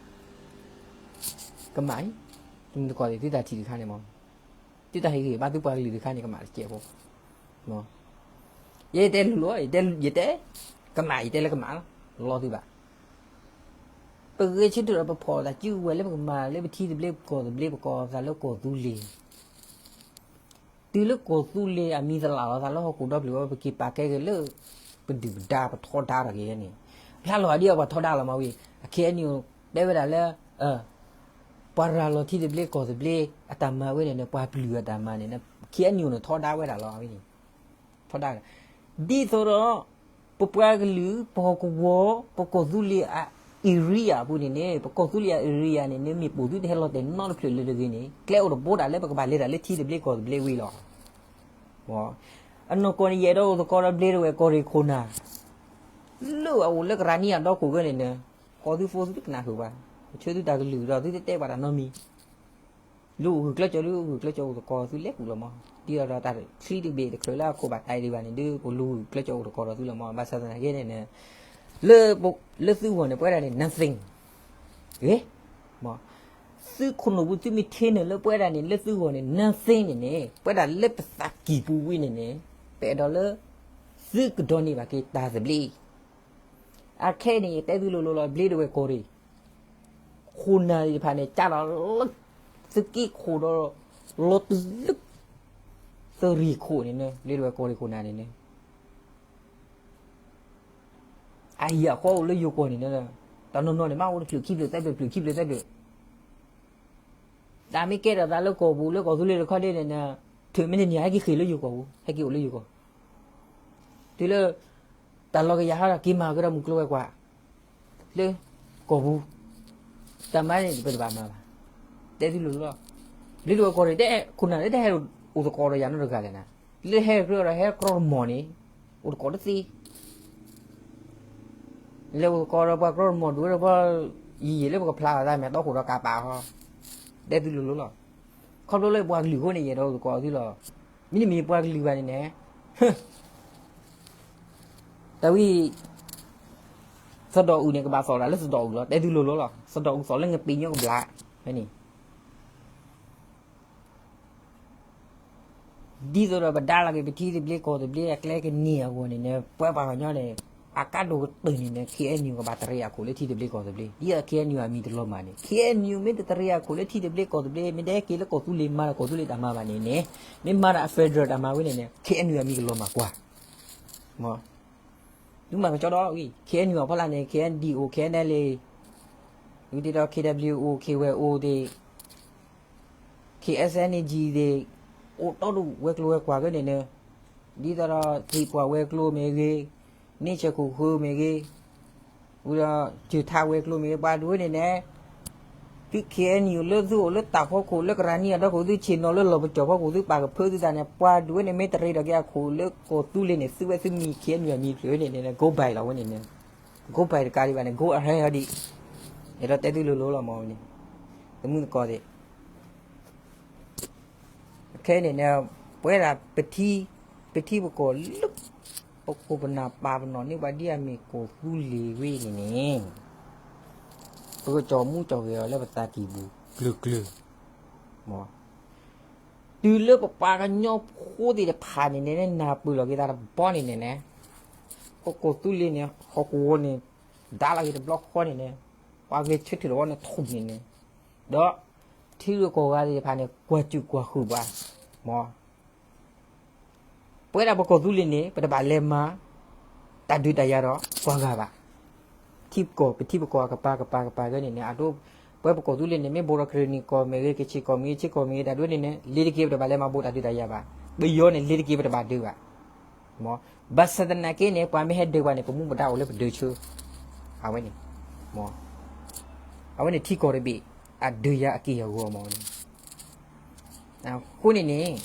ကမၣ်အံၤ, တမုၢ်တကိးသ့ၣ် သုတၢ်ထံၣ်တခါန့ၣ်မး. သုတၢ်ဟ့ၣ်ဂံၢ်ဘါသုပှၤကလုာ်တခါန့ၣ် ကမၣ်တစဲးဖိ, ယဲယတဲလိၤလိၤ, ယတဲ, ကမၣ် ယတဲလၢကမၣ်လီၤ, လီၤသုဘၣ်. ပဂဲၤဆၢထၢၣ်ဒီးပဖီၣ်သးစုကဝဲၤလၢပကမၤလၢပထံသဘျ့ကီၢ်သဘျ့ ပကိးသးလၢကီၢ်သူလ့ၤ တုၤလၢကီၢ်သူလ့ၤအမံၤသလၣ်လီၤသးလၢဟီၣ်ခိၣ်ဒီဖျၢၣ်ဝဲ ပက့ၤပာ်ကဲက့ၤလၢ ပဒုၣ်ပဒါပထီဒါထီၣ်က့ၤန့ၣ်, ဖျါလီၤဒ်အပှၤထီဒါလီၤမးဝံၤ, အ K N U တဲဝဲဒၣ်လၢ ပှၤရၤလီၤထံသဘျ့ကီၢ်သဘျ့အတၢ်မၤဝဲန့ၣ်န့ၣ် ပှၤပျုၢ်အတၢ်မၤန့ၣ် K N U န့ၣ်ထီဒါဝဲဒၣ်လီၤန့ၣ်, ထီဒါဝဲဒၣ်, ဒ်သိးဒီး ပပှၤကလုာ် ပဟီၣ်ကဝီၤ ပကီၢ်သူလ့ၤအ area အပူၤန့ၣ်န့ၣ် ပကီၢ်သူလ့ၤအ area န့ၣ်န့ၣ် မ့ၢ်ပိာ်သုတဟဲလီၤတဲာ်နီတဖျၢၣ်လၢတဂ့ၤန့ၣ် ကျဲအိၣ်တဘိဒၣ်လၢပကဘၣ်လဲၤတၢ်လၢထံသဘျ့ကီၢ်သဘျ့ဝံၤလီၤ. အနီၢ်ကီၢ်န့ၣ် ယအဲၣ်ဒိးအိၣ်သကိးဒီးဘျ့ဒဝဲၢ်ကီၢ်ရ့ၣ်ခိၣ်နၢ် လၢအအိၣ်လၢကရၤနံအဒီခိၣ်ဂၢၢ်န့ၣ်န့ၣ် ကိးသုဖိသုတကနၣ်ဃုာ်ဘၣ်, ပဆၢသုတၢ်ကလုၢ်ဒီးသုတတဲပှၤတၢ်နီတမံၤ လၢအိၣ်ဂုာ်ကျဲးစၢး လၢအိၣ်ဂုာ်ကျဲးစၢးအိၣ်သကိးသုလဲၤကူၣ်လီၤမး, ဒ်သိးဒီးတၢ်ချံတဘ့ၣ်တချုးလၢအခိၣ်ဘၣ်တၢ်ဒံးဘၣ်န့ၣ် ဒုးပလူၤဂုာ်ကျဲးစၢးအိၣ်သကိးဒီးသုလီၤမး, ဘၣ်ဆၣ်သနာ်က့န့ၣ်န့ၣ် လၢသုဂီၢ်န့ၣ် ပဝဲဒၣ်န့ၣ် nothing ဂ့ၤ, သုခိၣ်နူာ်ပူၤသုမ့ၢ်ထံၣ်န့ၣ်လၢပဝဲဒၣ်န့ၣ် လၢသုဂီၢ်န့ၣ် nothing န့ၣ်န့ၣ် ပဝဲဒၣ်လၢပသးကံၢ်ပူၤဝံၤန့ၣ်န့ၣ် ပအဲၣ်ဒိးလၢ သုကဒိးန့ၢ်ဘၣ်က့ၤတၢ်သဘျ့ အခဲအံၤန့ၣ် ယတဲသုလိၤလိၤလီၤ ဘျ့ဒဝဲၢ်ကီၢ်ရ့ၣ် ခိၣ်နၢ်သ့ၣ်တဖၣ်န့ၣ် ကၢ်လီၤလၢ သုးက့ခိၣ်ဒီး လီၤတုၤလၢ သရံၣ်ခိၣ်န့ၣ်န့ၣ် ဘျ့ဒဝဲၢ်ကီၢ်ရ့ၣ်ခိၣ်နၢ်န့ၣ်န့ၣ် အဟံၣ်အဃီအိၣ်လၢယိၤကီၢ်န့ၣ်န့ၣ် တနီၤနီၤန့ၣ် မ့ၢ်အိၣ်တဖျၢၣ်ခံဖျၢၣ်သၢဖျၢၣ် ဖျၢၣ်ခံဖျၢၣ်သၢဖျၢၣ် တၢ်မ့ၢ်ကဲထီၣ်သးလၢကီၢ်ပူၤလၢကီၢ်သူလ့ၤတခီဒ့န့ၣ်န့ၣ် ထုးမ့ၢ်တနံၤ ဟဲက့ၤဃ့ၢ်လၢယိၤကီၢ်ပူၤ ဟဲက့ၤအိၣ်လၢယိၤကီၢ် တုၤလၢ တၢ်လီၤကယၤဟးဒီးက့ၤမၤကဒီးမုၢ်ကျိၤဝဲၤကွာ် လၢကီၢ်ပူၤ တၢ်မၤန့ၣ်ပတဘၣ်မၤဘၣ် တဲသုလိၤလီၤ ဘျ့ဒဝဲၢ်ကီၢ်ရ့ၣ် ခိၣ်နၢ်လၢတဟဲအိၣ်သကိးဒီးယၤနီတဂၤလဲၣ်နၤ လၢဟဲကြၢးဒီးဟဲကြီတမီၢ်န့ၣ် အိၣ်သကိးတသ့ လဲၤအိၣ်သကိးဒီးပှၤကြီတမီၢ်ဒိၣ်ဝဲဒီးပှၤ ယံာ်ယံာ်လၢပကဖျါလီၤသးမဲာ်တီခိၣ်ဒီးကးပာ်ဟီ တဲသုလိၤလိၤလီၤ ခီဖျိလၢပှၤကလုာ်အဃိန့ၣ် ယအဲၣ်ဒိးအိၣ်သကိးသုလီၤ မ့တမ့ၢ်ပှၤကလုာ်ဘၣ်န့ၣ်န့ၣ် တၢ်ဝံၤ သဒီၣ်အုၣ်န့ၣ် ကဘၣ်သီၣ်ဒၣ်လၢသဒီၣ်အုၣ်လီၤ တဲသုလိၤလိၤလီၤ သဒီၣ်အုၣ်သီၣ်လၢငပ့ၤညီကဘျး ဖဲန့ၣ် ဒ်သိးဒီးပဒါလီၤက့ၤပထံသဘျ့ကီၢ်သဘျ့အကျဲကန့ၢ်အဂီၢ်န့ၣ်န့ၣ် ပှၤပှၤကညီန့ၣ် အကါဒိၣ်ကတၢၢ်န့ၣ်န့ၣ် K N U ကဘၣ်တရံးအခိၣ်လၢထံသဘျ့ကီၢ်သဘျ့ ဒ်သိး K N U အမံၤတလီၤမၢ်န့ၣ် K N U မ့ၢ်တတရံးအခိၣ်လၢထံသဘျ့ကီၢ်သဘျ့ မ့ၢ်တဟဲက့ၤလၢကီၢ်သူလ့ၤမၤဒီးကီၢ်သူလ့ၤတၢ်မၤဘၣ်န့ၣ်န့ၣ် မ့ၢ်မၤဒီးအ federal တၢ်မၤဝဲန့ၣ်န့ၣ် K N U အမံၤကလီၤမၢ်ကွၢ် သုမၤကကၠီဒီးဝံၤ K N U အဖီလာ်န့ၣ် K N D O K N L A ဝံၤဒ်ဒီး K W O K Y O သ့ၣ် K S N A G သ့ၣ် အိၣ်တီဒိၣ်ဝဲၤကျိၤဝဲၤကွာ်ဂ့ၤန့ၣ်န့ၣ် ဒ်သိးဒီး သ့ၣ်ပှၢ်ဝဲၤကျိၤမ့ၢ်ဂ့ၤ န့ဆၢၣ်ခိၣ်ဃၢၤမ့ၢ်ဂ့ၤ ဝံၤဒီး ကၠူၤထးဝဲၤကျိၤမ့ၢ်ဂ့ၤ ပှၤဒုးဝဲန့ၣ်န့ၣ် သု K N U လၢသုအိၣ်လၢတၢ်ဖီခိၣ်လၢကရၤနံအဒီခိၣ် သုဆ့ၣ်နီၤလၢလီၢ်ပစီၣ်ဖီခိၣ် သုပာ်ကဖၢသုသးန့ၣ် ပှၤဒုးဝဲန့ၣ် မ့ၢ်တရံးဒီးက့ၤအခိၣ်လၢကီၢ်သူလ့ၤန့ၣ် သုဝဲသုမံၤ K N U အမံၤဖျၢၣ်ဝဲန့ၣ်န့ၣ် go by လီၤဝဲန့ၣ်န့ၣ် go by တကးဒံးဘၣ်န့ၣ် go ahead ဟီဒံး အဲၣ်ဒိးတဲသုလိၤလိၤလီၤမးဝဲန့ၣ် သမုၣ်သကိးသ့ၣ် ခဲအံၤန့ၣ်န့ၣ် ပဝဲဒၣ်ပထံ ပထံပကီၢ်လၢ ပခိၣ်ပနၢ်ပာ်ပနီၣ်န့ၢ်ပှၤဒ်အမ့ၢ်ကီၢ်သူလ့ၤဝဲန့ၣ်န့ၣ် ပကကၠီမူကၠီဂဲၤအီၤလၢပသးကံၢ်ပူၤ ကျၢၤကျၢၤ တုၤလၢပပှၤကညီဖိသ့ၣ်တဖၣ်န့ၣ်န့ၣ် နၢ်ပၢၢ်လီၤက့ၤသးတဘီန့ၣ်န့ၣ်န့ၣ် ပကီၢ်သူလ့ၤန့ၣ် ဟီၣ်ကဝီၤန့ၣ် ဒါလီၤက့ၤတဘျီဃီန့ၣ်န့ၣ် ပှၤဂဲၤဆၢထၢၣ်တဝီန့ၣ်ထူၣ်န့ၣ်န့ၣ် ဒီး ထံရူၢ်ကီၢ်ဂၤသ့ၣ်တဖၣ်န့ၣ် ကွၢ်စူၣ်ကွၢ်ဃုာ်ပှၤ မ် ပဝဲဒၣ်ပကီၢ်သူလ့ၤန့ၣ် ပတဘၣ်လဲၤမၤ တၢ်ဒုးတၢ်ယၤဒီးပှၤဂၤဘၣ်. ထံကီၢ် ပထံပကီၢ်အကပၤကပၤကပၤဂ့ၤန့ၣ်န့ၣ် အဒိ ပဝဲပကီၢ်သူလ့ၤန့ၣ် မ့ၢ်ဘိးဒီးကရ့ၣ်နံၣ်ကီၢ်မ့ၢ်ဂ့ၤ ကချ့ၣ်ကီၢ်မ့ၢ်ဂ့ၤ ဆ့ကီၢ်မ့ၢ်ဂ့ၤ တၢ်ဒုးန့ၣ်န့ၣ် လ့ၤတက့ၤပတဘၣ်လဲၤမၤဘိးတၢ်ဒုးတၢ်ယၤဘၣ်. ပယီၤန့ၣ် လ့ၤတက့ၤပတဘၣ်ဒုးဘၣ်. မ် ဘၣ်ဆၣ်သနာ်က့န့ၣ် ပှၤမ့ၢ်ဟဲဒုးပှၤန့ၣ် ပမူပဒါအိၣ်လၢပဒုးဆၢ အဝဲန့ၣ် မ် အဝဲန့ၣ်ထံကီၢ်တဘ့ၣ် အဒုးယၤအက့ၢ်အဂီၤမးန့ၣ် အဃိန့ၣ်န့ၣ်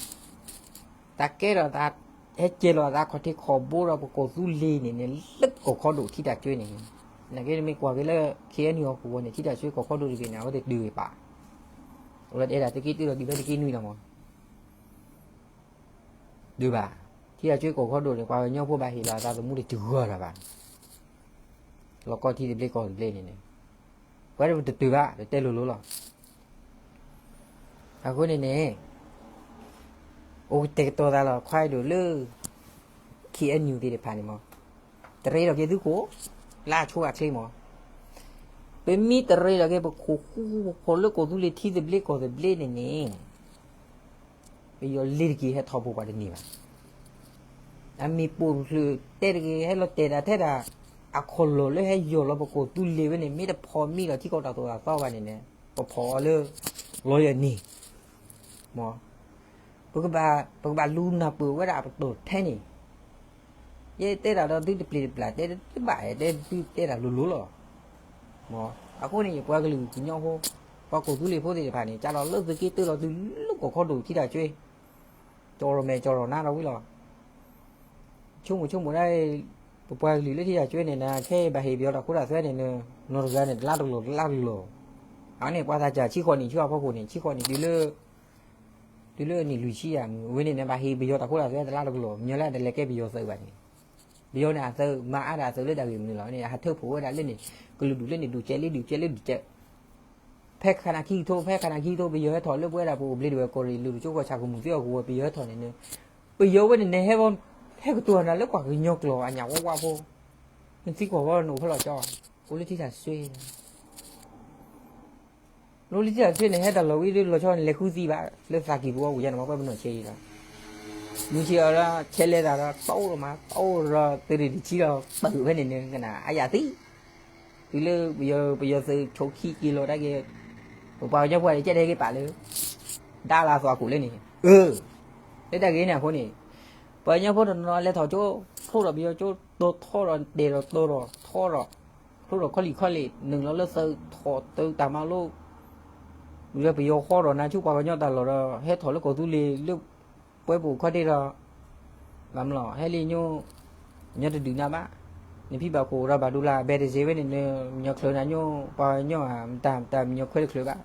တၢ်ကဲထီၣ်သး ဟဲကဲလီၤသးခီၣ်ထံးခီၣ်ဘိဒီးပကီၢ်သူလ့ၤန့ၣ်န့ၣ် လၢကီၢ်ခီဒိၣ်ထံတၢ်ကၢန့ၣ် နာ်က့နမ့ၢ်ကွၢ်က့ၤလၢ ခ့ၣ်အဲၣ်ယူၣ် ဟီၣ်ကဝီၤန့ၣ် ထံတၢ်ကၢကီၢ်ခီဒိၣ်တဘ့ၣ်န့ၣ် အဝဲသ့ၣ်ဒုးဝဲပၣ် အိၣ်လၢတအဲၣ်ဒၣ်သုးက့တုဒီးဒုးဖဲသုးက့နွံလီၤမး ဒုးဘၣ် ထံတၢ်ကၢကီၢ်ခီဒိၣ်န့ၣ် ပှၤကညီဖိဘၣ်ဟ့ၣ်လီၤအသးသမူတဂၤတၢ်ဘၣ် လီၢ်ကီၢ်ထံသဘျ့ကီၢ်သဘျ့န့ၣ်န့ၣ် ပဝဲဒၣ်ပတတုၤဘၣ် ပတဲလိၤလိၤလီၤ. အဃိန့ၣ်န့ၣ် အိၣ်ကတဲာ်ကတီၤသးလီၤ ခွါအဲၣ်ဒိးလၢ ခ့ၣ်အဲၣ်ယူၣ်သ့ၣ်တဖၣ်န့ၣ်မး, တရ့ဒီးက့ၤသုကိၣ် လၢအဆိအချ့မး, ပမ့ၢ်တရ့ဒီးက့ၤပခိၣ်ဃူဖိလၢကီၢ်သူလ့ၤထံသဘျ့ကီၢ်သဘျ့န့ၣ်န့ၣ်, ပယီၤလ့ၤတက့ၤဟဲထီၣ်ဖိပှၤတန့ၢ်ဘၣ်. အမံၤပိာ်ချုးတဲတဂ့ၤ ဟဲလီၤတဲာ်ဒၣ်ထဲဒၣ် အခီၣ်လီၢ်လၢဟဲယီၢ်လီၤပကီၢ်သူလ့ၤဝဲန့ၣ် မ့ၢ်တဖီၣ်မံလီၤထံကီၢ်တၢ်သိၣ်တၢ်သီဘၣ်န့ၣ်န့ၣ် ပဖီၣ်အီၤလၢ လီယဲၢ်န့ၣ် မး, ပကဘၣ်လူၤနၢ်ပၢၢ်ဝဲဒၣ်အပတီၢ်ထဲန့ၣ်, ယဲတဲတၢ်ဒီးသုတပျံၤတပျၢ်တဲတဘၣ် ယတဲသုတဲတၢ်လိၤလိၤလီၤ. မး, အဃိန့ၣ် ယပှၤကလုာ်ကညီဖိ ပှၤကီၢ်သူလ့ၤဖိသ့ၣ်တဖၣ်န့ၣ် ကးလီၤလၢသုးက့တၢလီၤသုးလၢကီၢ်ခီဒိၣ်ထံတၢ်ကွ့, ကၠီၣ်ရီၣ်မဲာ်ကၠီၣ်ရီၣ်နါဒီးဝံၤလီၤ. ဆိကမိၣ်ဆိကမိၣ်ဒၣ် ပပှၤကလုာ်လၢထံတၢ်ကွ့န့ၣ်နၤ ခဲအံၤဘၣ်ဟ့ၣ်ပယီၤတၢ်ခိတၢ်သွဲန့ၣ် နီၢ်တဂၤန့ၣ် တလါတလီၢ်တလါတလီၢ်, အန့ၣ်ပှၤသးစၢ်ဆံဃိးနံၣ်ဆူအဖီခိၣ်န့ၣ် ဆံဃိးနံၣ်တုၤလၢ တုၤလၢနံၣ်လွံၢ်ဆံယၤမုၢ်ဝဲန့ၣ်န့ၣ် ဘၣ်ဟ့ၣ်ပယီၤတၢ်ခိတၢ်သွဲတလါတကလီၢ် မညီလၢတလဲၤကဲပယီၤသုးဘၣ်န့ၣ်, ပယီၤန့ၣ်အသုးမၤအါဒၣ်အသုးလၢတၢ်ဂ့ၢ်မနုၤလီၤန့ၣ် အဟးထၢဖှိၣ်ဝဲဒၣ်လၢန့ၣ် ကလုာ်ဒူၣ်လၢန့ၣ် ဒူၣ်ကဲလၢဒူၣ်ကဲလၢဒူၣ်ကဲ ဖဲခါနၤခံကထိ ဖဲခါနၤခံကထိ ပယီၤဟဲထီၣ်လၢပဝဲဒၣ်ပအိၣ်ဘျ့ဒဝဲၢ်ကီၢ်ရ့ၣ် လုၢ်ဒိၣ်ကၠိကီၢ်ဆၣ်ကမူၣ်သ့အီၣ်ကဝီၤ ပယီၤဟဲထီၣ်န့ၣ်န့ၣ်, ပယီၤဝဲန့ၣ်န့ၣ် ဟဲ ဟဲကတိၤနၤလၢပှၤကညီကျိာ်အညၣ်ဝါဝါဖိ, နသံကွၢ်ဝဲနအိၣ်ဖဲလဲၣ်ကၠီ, အိၣ်လၢထံတၢ်သွဲ နအိၣ်လၢထံတၢ်သွဲန့ၣ် ဟဲတၢ်လီၢ်ဝံၤလၢလီၤဆီန့ၣ် လဲၤဃုသံဘၣ် လၢသးကံၢ်ပူၤအီၤ ဝံၤယါန့ၣ်မ့ၢ်ပှဲၤပနီၣ်ဆဲးအံၤလီၤ, မုၢ်ဆ့ၣ်အီၤလီၤ ဆဲးလဲၤသးဒီး တိၢ်လီၤမး တိၢ်ဒီးသုးရ့ၣ်တဆံလီၤ ပၢၢ်ဖဲန့ၣ်န့ၣ် ကနၣ်အယၣ်သံ, တုၤလၢပယီၤ ပယီၤသုးဆိခံက့ၤလီၤတၢ်က့ၤ, ပပှၤကညီဖိန့ၣ် ကဲဒဲက့ၤပာ်လၢ ဒါလၢအသွၣ်ခိၣ်လၢန့ၣ်, အၢ, လၢတၢ်ဂ့ၢ်န့ၣ်အဃိန့ၣ်, ပှၤကညီဖိတနီၤလဲၤထီၣ်ကၠိ, ထိၣ်ဒီးပယီၤကၠိတီၤထီၣ်ဒီး ဒဲးဒီးတီၤဒီး ထီၣ်ဒီး ထိၣ်ဒီးခီလံၣ်ခီလ့ၣ် နုာ်လီၤလၢသုးထီၣ်သုးတၢ်မၤလိ လၢပယီၤဃီဒီးနၤဆူပှၤကညီတၢ်လီၢ်ဒီး ဟဲထီၣ်လၢကီၢ်သူလ့ၤလၢ ပှဲၤပူၤခီတ့ၢ်ဒီး ဘၣ်မလီၤ ဟဲလံညိ ညီတဒုးနၤဘၣ်, နဖံဘၣ်ခိၣ်ဒီးဘၣ်ဒိလၢ ဘဲတစ့ဝဲန့ၣ် နညီချၢနၤညိ ပှၤကညီဧါ မတၤမတၤမညီခွဲတချုးဘၣ်,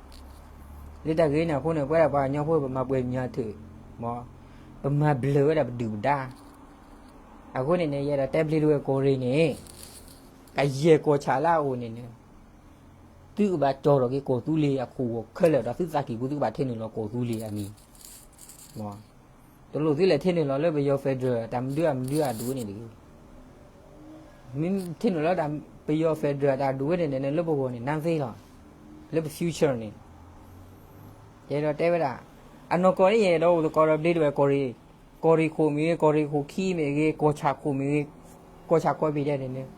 လၢတၢ်ဂ့ၢ်န့ၣ်အဃိန့ၣ် ပဝဲဒၣ်ပှၤကညီဖိပမၤပှဲၤမညီထုး, မ့ၢ် ပမၤဘျၢဝဲဒၣ်ပဒုၣ်ပဒါ, အဃိန့ၣ်န့ၣ် ယအဲၣ်ဒိးတဲဘျ့ဒဝဲၢ်ကီၢ်ရ့ၣ်န့ၣ်, ကယဲၢ်ကီၢ်ဆၣ်လၢအအိၣ်န့ၣ်န့ၣ် သုကဘၣ်ကၠီၣ်ထီၣ်က့ၤကီၢ်သူလ့ၤအခိၣ်ဂီၤခဲလၢာ်ဒီး သုသးကံၢ်ပူၤ သုကဘၣ်ထဲနုာ်လီၤကီၢ်သူလ့ၤအမံၤ, တလိၣ်သုလဲၤထဲနုာ်လီၤလၢပယီၤ federal တၢ်မဒုအမဒုအဒူၣ်န့ၣ်တဂ့ၤ, မ့ၢ်ထဲနုာ်လီၤပယီၤ federal တၢ်ဒူၣ်ဝဲန့ၣ်န့ၣ် လၢပဂီၢ်န့ၣ် nothing လီၤ, လၢပ future န့ၣ် ယအဲၣ်ဒိးတဲဝဲဒၣ်, အနီၢ်ကီၢ်န့ၣ် ယအဲၣ်ဒိးအိၣ်သကိးဒီးဘျ့ဒဝဲၢ်ကီၢ်ရ့ၣ်, ကီၢ်ရ့ၣ်ခိၣ်မ့ၢ်ဂ့ၤ, ကီၢ်ရ့ၣ်ခိၣ်ခံမ့ၢ်ဂ့ၤ, ကီၢ်ဆၣ်ခိၣ်မ့ၢ်ဂ့ၤ, ကီၢ်ဆၣ်ခိၣ်မ့ၢ်ဒဲးန့ၣ်န့ၣ်,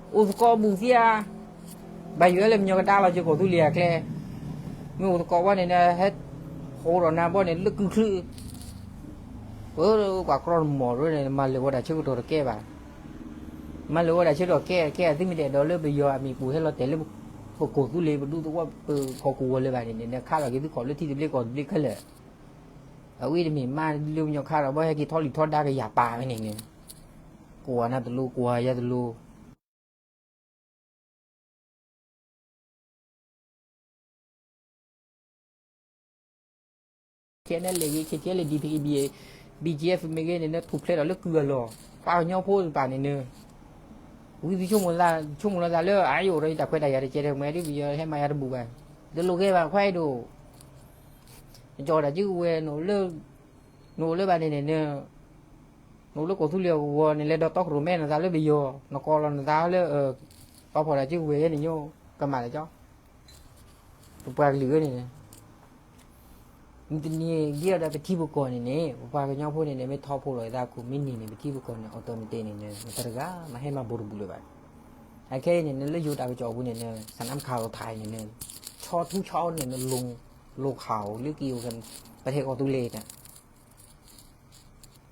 အိၣ်သကိးဘူးသံဧါ, ဘၣ်ယိၣ်လၢမညီကဒါလီၤက့ၤကီၢ်သူလ့ၤအကျဲ, မ့ၢ်အိၣ်သကိးဝဲန့ၣ်န့ၣ် ဟဲ ဟဲဟိးဒီးနၤဘီန့ၣ်လၢကုချူ ပှၤကြီတမီၢ်ရၢန့ၣ် မၤလၢာ်ဝဲဒၣ်ဆၢကတီၢ်တကဲဘၣ်, မၤလၢာ်ဝဲဒၣ်ဆၢကတီၢ်ကဲကဲ သုမ့ၢ်တအဲၣ်ဒိးလၢပယီၤအမံၤပူၤဟဲလီၤတဲာ်လၢ ပကီၢ်သူလ့ၤပဒူသဝီပဟီၣ်ကဝီၤလၢၤဘၣ်န့ၣ်န့ၣ် နခါထီၣ်က့ၤသုခီၣ်လၢထံသဘျ့ကီၢ်သဘျ့ခဲလၢာ်, အဝဲတမ့ၢ်မါလၢပညီခါထီၣ်ဘီဟဲက့ၤထီလံာ်ထီဒါကယၤပာ်ဝဲန့ၣ်န့ၣ်, ကွၢ်နၤတလိၤကွၢ်ယၤတလိၤ ခဲန့ၣ်လဲၣ်ဂ့ၤ ခဲကဲလၢ DKBA BGF မ့ၢ်ဂ့ၤန့ၣ် နထူၣ်ဖျဲးထီၣ်လၢကုၢ်အလီၢ်, ပှၤကညီဖိတဖၣ်န့ၣ်န့ၣ်, ဝံသံဆိကမိၣ်လၢ် ဆိကမိၣ်လီၤသးလၢ အယိၣ်ဒီးယတၢ်ခွဲးတၢ်ယာ်တကဲးတမှဲဒ် ပယီၤဟဲမၤယၤတဘူးဘၣ်, တလိၣ်ဂ့ၤဘၣ်ခွါအဲၣ်ဒိး, နကၠီၣ်တၢ်စုကဝဲၤ နအိၣ်လၢဘၣ်န့ၣ်န့ၣ် နအိၣ်လၢကီၢ်သူလ့ၤအဂီၢ်န့ၣ် လဲၤဒီးတီခိၣ်ရိၣ်မဲနသးလၢပယီၤ နကိးလီၤနသးလၢ ပှၤဖီၣ်တၢ်စုကဝဲၤယဲန့ၣ်ညိ ကမၣ်လၢကၠီ ပပှၤကလုာ်န့ၣ် မုၢ်တနံၤဒ်အံၤဒီးပထံပကီၢ်န့ၣ်န့ၣ် ပပှၤကညီဖိန့ၣ်န့ၣ် မ့ၢ်ထီၣ်ဖိလီၤသးခိၣ်မ့ၢ်န့ၢ်န့ၣ် ပထံပကီၢ်န့ၣ် automatic န့ၣ်န့ၣ် မတၤတဂၤမၤဟဲမၤဘူးတဘူးလၢၤဘၣ်. အခဲအံၤန့ၣ် လၢယိၤတၢ်ကစီၣ်အပူၤန့ၣ်န့ၣ် ဆၣ်နါမခးလိာ်ထးန့ၣ်န့ၣ် ဆီထူဆီန့ၣ်န့ၣ် လိၤခးအိၣ်လၢက့ၤအိၣ် ပထဲကီၢ်သူလ့ၤန့ၣ်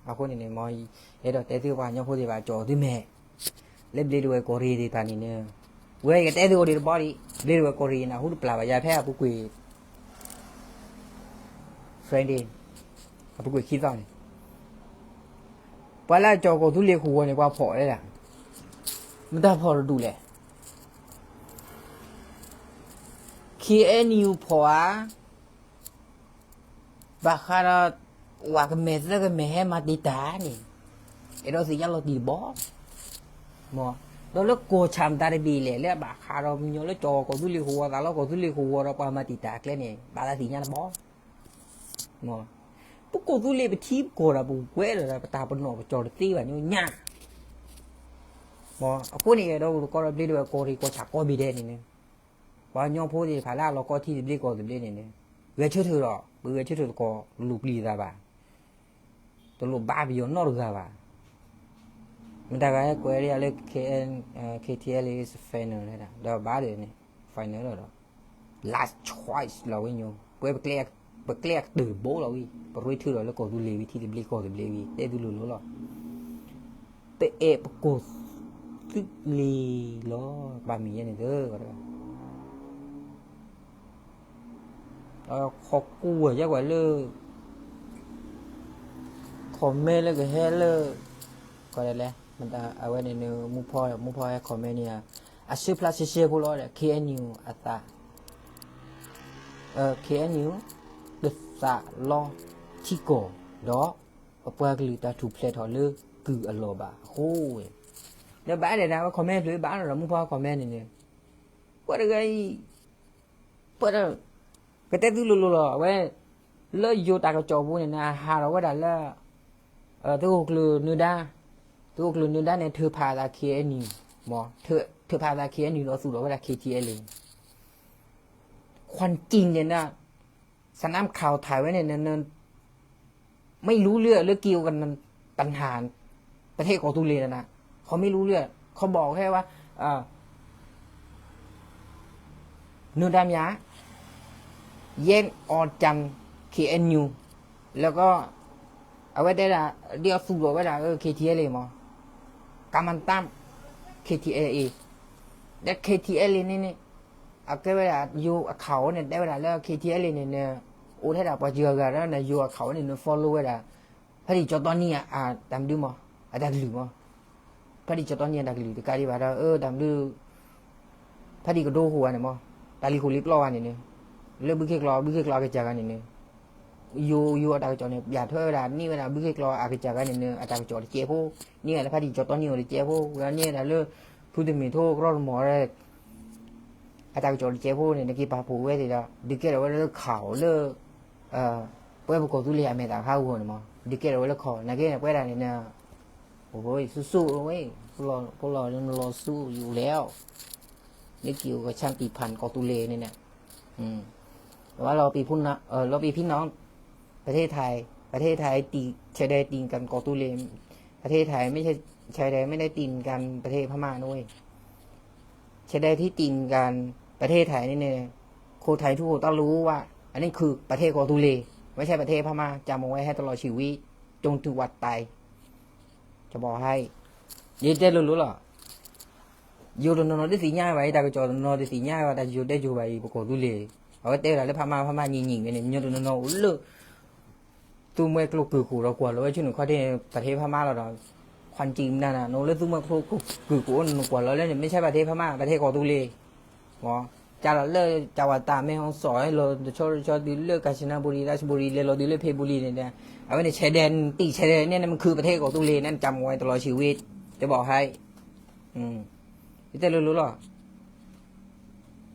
အဃိန့ၣ်န့ၣ် မ့ၢ်အဲၣ်ဒိးတဲသုပှၤကညီဖိသ့ၣ်တဖၣ်ကၠီၣ်သုမဲာ် လၢဘျ့ဒဝဲၢ်ကီၢ်ရ့ၣ်သ့ၣ်တဖၣ်န့ၣ်န့ၣ် ဝဲကတဲသုအိၣ်ဒံးတဘျီဒံး ဘျ့ဒဝဲၢ်ကီၢ်ရ့ၣ်န့ၣ် အဟူတပျၢ်ဘၣ်ယၤဖဲအပူၤကွံာ် Friday အပူၤကွံာ်ခံသီန့ၣ် ပှၤလၢအကၠီၣ်ကီၢ်သူလ့ၤဃုာ်ဝီၤန့ၣ် ပှၤဖီၣ်ဝဲဒၣ် မတၤဖီၣ်တဒူၣ်လဲၣ် KNU ဖီၣ်ဧါ ဘၣ်ဃးဒီး ဝးကမဲာ်သၢကမဲာ်ဟဲမၤတံာ်တာ်န့ၣ် အဲၣ်ဒိးသ့ၣ်ညါလီၤတံၢ်တဘီ မ့ၢ် ဒီးလၢကီၢ်ဆၣ်မတၤတဘ့ၣ်လဲၣ် လၢအဘၣ်ဃးဒီးမညီလၢကၠီၣ်ကီၢ်သူလ့ၤဃုာ်ဝီၤသးလီၤ ကီၢ်သူလ့ၤဃုာ်ဝီၤဒီးပှၤမၤတံာ်တာ်အကျဲန့ၣ် ဘၣ်သးသ့ၣ်ညါတဘီ မ့ၢ် ပကီၢ်သူလ့ၤပထံပကီၢ်ဒီး ပဝဲဒီးပတၢ်ပနီၣ်ပကီၢ်တသ့ဘၣ်ညါ. အဃိန့ၣ် အဲၣ်ဒိးအိၣ်သကိးဒီးဘျ့ဒဝဲၢ်ကီၢ်ရ့ၣ်ကီၢ်ဆၣ်ကိးဘ့ၣ်ဒဲးန့ၣ်န့ၣ်, ပှၤကညီဖိသ့ၣ်တဖၣ်လၢအလီၤကီထံသဘျ့ကီၢ်သဘျ့န့ၣ်န့ၣ်, ဂဲၤဆၢထၢၣ်ဒီး ပဂဲၤဆၢထၢၣ်သကိး လိၣ်ပျံၤသးဘၣ်, တလိၣ်ဘါပယီၤနီတဂၤဘၣ်. မတၤဂၤဟဲကွဲးဒ်ယၤလၢ K N, KTLA is final ဒီးဘၣ်ဒီးန့ၣ် final လီၤဒီး last choice လီၤဝဲညိ, ပဝဲပကျဲအကတၢၢ်တဘိလီၤဝံၤ, ပရ့ထုးဒီးလၢကီၢ်သူလ့ၤဝံၤ ထံသဘျ့ကီၢ်သဘျ့ဝံၤ တဲသုလိၤလိၤလီၤ. ပအဲၣ်ပကီၢ်သူလ့ၤလီၤ, ကဘၣ်မ့ၢ်ယဲန့ၣ်သၢဂၤတဂၤ ဟီၣ်ခိၣ်ဝဲၢ်ယဲကွၢ်လၢ comment လၢကဟဲလၢ လဲၣ်, အဝဲန့ၣ်န့ၣ် မူဖီ မူဖီဟဲ comment န့ၣ်ဧါ, အဆၢဖျါရှဲရှဲဖိလီၤဒီး KNU အသး KNU တသးလီထံကီၢ်ဒီး ပပှၤကလုာ်တၢ်ထူၣ်ဖျဲးထီၣ်လၢကုၢ်အလီၢ်ဘၣ်အဃိ, ဒီးဘၣ်ဒဲးန့ၣ် အဝဲ comment ဖျၢၣ်ဘၣ်ဒီး မူဖီ comment န့ၣ်န့ၣ်, ပှၤတဂၤအံၤ ပှၤ ကတဲသုလိၤလိၤလီၤ အဝဲ လၢယိၤတၢ်ကစီၣ်ပူၤန့ၣ်န့ၣ် အဟးထီၣ်ဝဲဒၣ်လၢ သုးခိၣ်ကျၢၢ်နၢၤဒါ, သုးခိၣ်ကျၢၢ်နၢၤဒါန့ၣ် ထုးဖးအသး KNU မ့ၢ် ထုးဖးအသး KNU ဒီးသူၣ်ထီၣ်ဝဲဒၣ် KTLA န့ၣ် ความจริงန့ၣ် สำนักข่าวถ่ายไว้เนี่ย ไม่รู้เรื่องเรื่องเกี่ยวกับปัญหาประเทศเกาะตูเลนั่นนะ เขาไม่รู้เรื่อง เขาบอกแค่ว่า เอ่อ နၢၤဒါမြ แย่งออกจาก เคเอ็นยู แล้วก็ အဝဲတဲဒၣ် ဒ်အသူၣ်ထီၣ်ဝဲဒၣ် KTLA မး ကမၤတၢ် KTLA ဒီး KTLA န့ၣ်န့ၣ် အကဲဝဲဒၣ် ယိၤအခၢၣ်အိၣ်န့ၣ် တဲဝဲဒၣ်လၢ KTLA န့ၣ်န့ၣ် အိၣ်ထဲဒၣ်ပှၤစှၤဂၤဒီးန့ၣ် ယိၤအခၢၣ်အိၣ်န့ၣ်န့ၣ် follow ဝဲဒၣ် ဖါတံၢ်ကၠီတီနံ အတၢ်မနုၤမး အတၢ်ကလုၢ်မး ဖါတံၢ်ကၠီတီနံအတၢ်ကလုၢ်တကးဒံးဘၣ်ဒီး အၢ တၢ်မနုၤ ဖါတံၢ်ကဒိဟိဝဲန့ၣ်မး တၢ်လံၤခိၣ်လံၤပျီဂၤန့ၣ်န့ၣ် လၢဘုခ့ကျီ ဘုခ့ကျီအကစၢ်ဂၤန့ၣ်န့ၣ် ယိၤ ယိၤအတၢ်ကစီၣ်န့ၣ် ပျၢ်ထွဲဝဲဒၣ် န့ၢ်ဝဲဒၣ်ဘုခ့ကျီအကစၢ်ဂၤန့ၣ်န့ၣ် အတၢ်ကစီၣ်တကဲးဖိ န့ၢ်ဝဲဒၣ်လၢဖါတံၢ်ကၠီတီနံအိၣ်တကဲးဖိ ဝဲန့ၢ်ဝဲဒၣ်လၢ ဖုတမ့ၢ်ထိကရီတမီၤ အတၢ်ကစီၣ်တကဲးဖိန့ၣ် နက့ၤပာ်ဖှိၣ်ဝဲသ့ၣ်ဒီး ဒုးကဲထီၣ်ဝဲလၢခၢၣ်အိၣ်လၢ ပဝဲပကီၢ်သူလ့ၤအမဲာ်သၣ်ခါအဂီၢ်န့ၣ်မး ဒုးကဲထီၣ်ဝဲလၢခၢၣ် နာ်က့န့ၣ် ပဝဲဒၣ်န့ၣ်န့ၣ် အိၣ် ဆူၣ်ဆူၣ်ဝဲ ဖိလီၤနလီၤဆူၣ်ယူၤလဲၣ် လၢက့ၤအိၣ်ကဆၣ်ပံၤဖၣ်န့ၣ် ကီၢ်သူလ့ၤန့ၣ်န့ၣ် ဝဲလီၤပံၤဖံနီၤ ประเทศไทย ประเทศไทย ติด ชายแดนติดกันเกาะตูเล ประเทศไทยไม่ใช่ ชายแดนไม่ได้ติดกัน ประเทศพม่านะเว้ย ชายแดนที่ติดกัน ประเทศไทยนี่เนี่ย คนไทยทุกคนต้องรู้ว่า อันนี้คือประเทศเกาะตูเล ไม่ใช่ประเทศพม่า จำเอาไว้ให้ตลอดชีวิต จนถึงวันตาย จะบอกให้ ယတဲလိၤလိၤလီၤ ယိၤတနီၤနီၤတသ့ၣ်ညါဘၣ်အံၤ တၢ်ကစီၣ်တနီၤတသ့ၣ်ညါဘၣ် တၢ်ယိၤတဲယိၤဘၣ်အံၤ ပကီၢ်သူလ့ၤ အဝဲတဲဝဲဒၣ်လၢဖးမါ ဖးမါညံၣ်ညံၣ်ဝဲန့ၣ် ညီတနီၤနီၤအိၣ်လၢ သူမှဲကျိကုၢ်ကိၣ်ဒီးကွၢ်လီၤဝဲဆူန့ၣ်ခီၣ်ထံးန့ၣ် ပထ့ဖးမါလီၤဒီး ခွၣ်စံၣ်မနုၤနၤ နအိၣ်လၢသူမှဲကျိကုၢ်ကိၣ်အိၣ်န့ၣ် နကွၢ်လီၤလၢန့ၣ် မ့ၢ်ဆဲးပထ့ဖးမါ ပထ့ကီၢ်သူလ့ၤ ကၠီလီၤလၢကၠီဝၤတၢ် မဲၣ်ဟီၣ်စီၣ် လီၤတဆီတဆီတုၤလၢ ကၣ်စနၣ်ဘူရံ ရၣ်စဘူရံ လဲၤလီၤတုၤလၢဖ့ဘူရံန့ၣ် အဝဲန့ၣ် ဆဲးဒဲး နတံၢ်ဆဲးဒဲးန့ၣ် နမ့ၢ်ခုးပထ့ကီၢ်သူလ့ၤန့ၣ် နကမၤဝဲတလီၤဆံးဝ့ တဘၣ်ဟဲ ယတဲလိၤလိၤ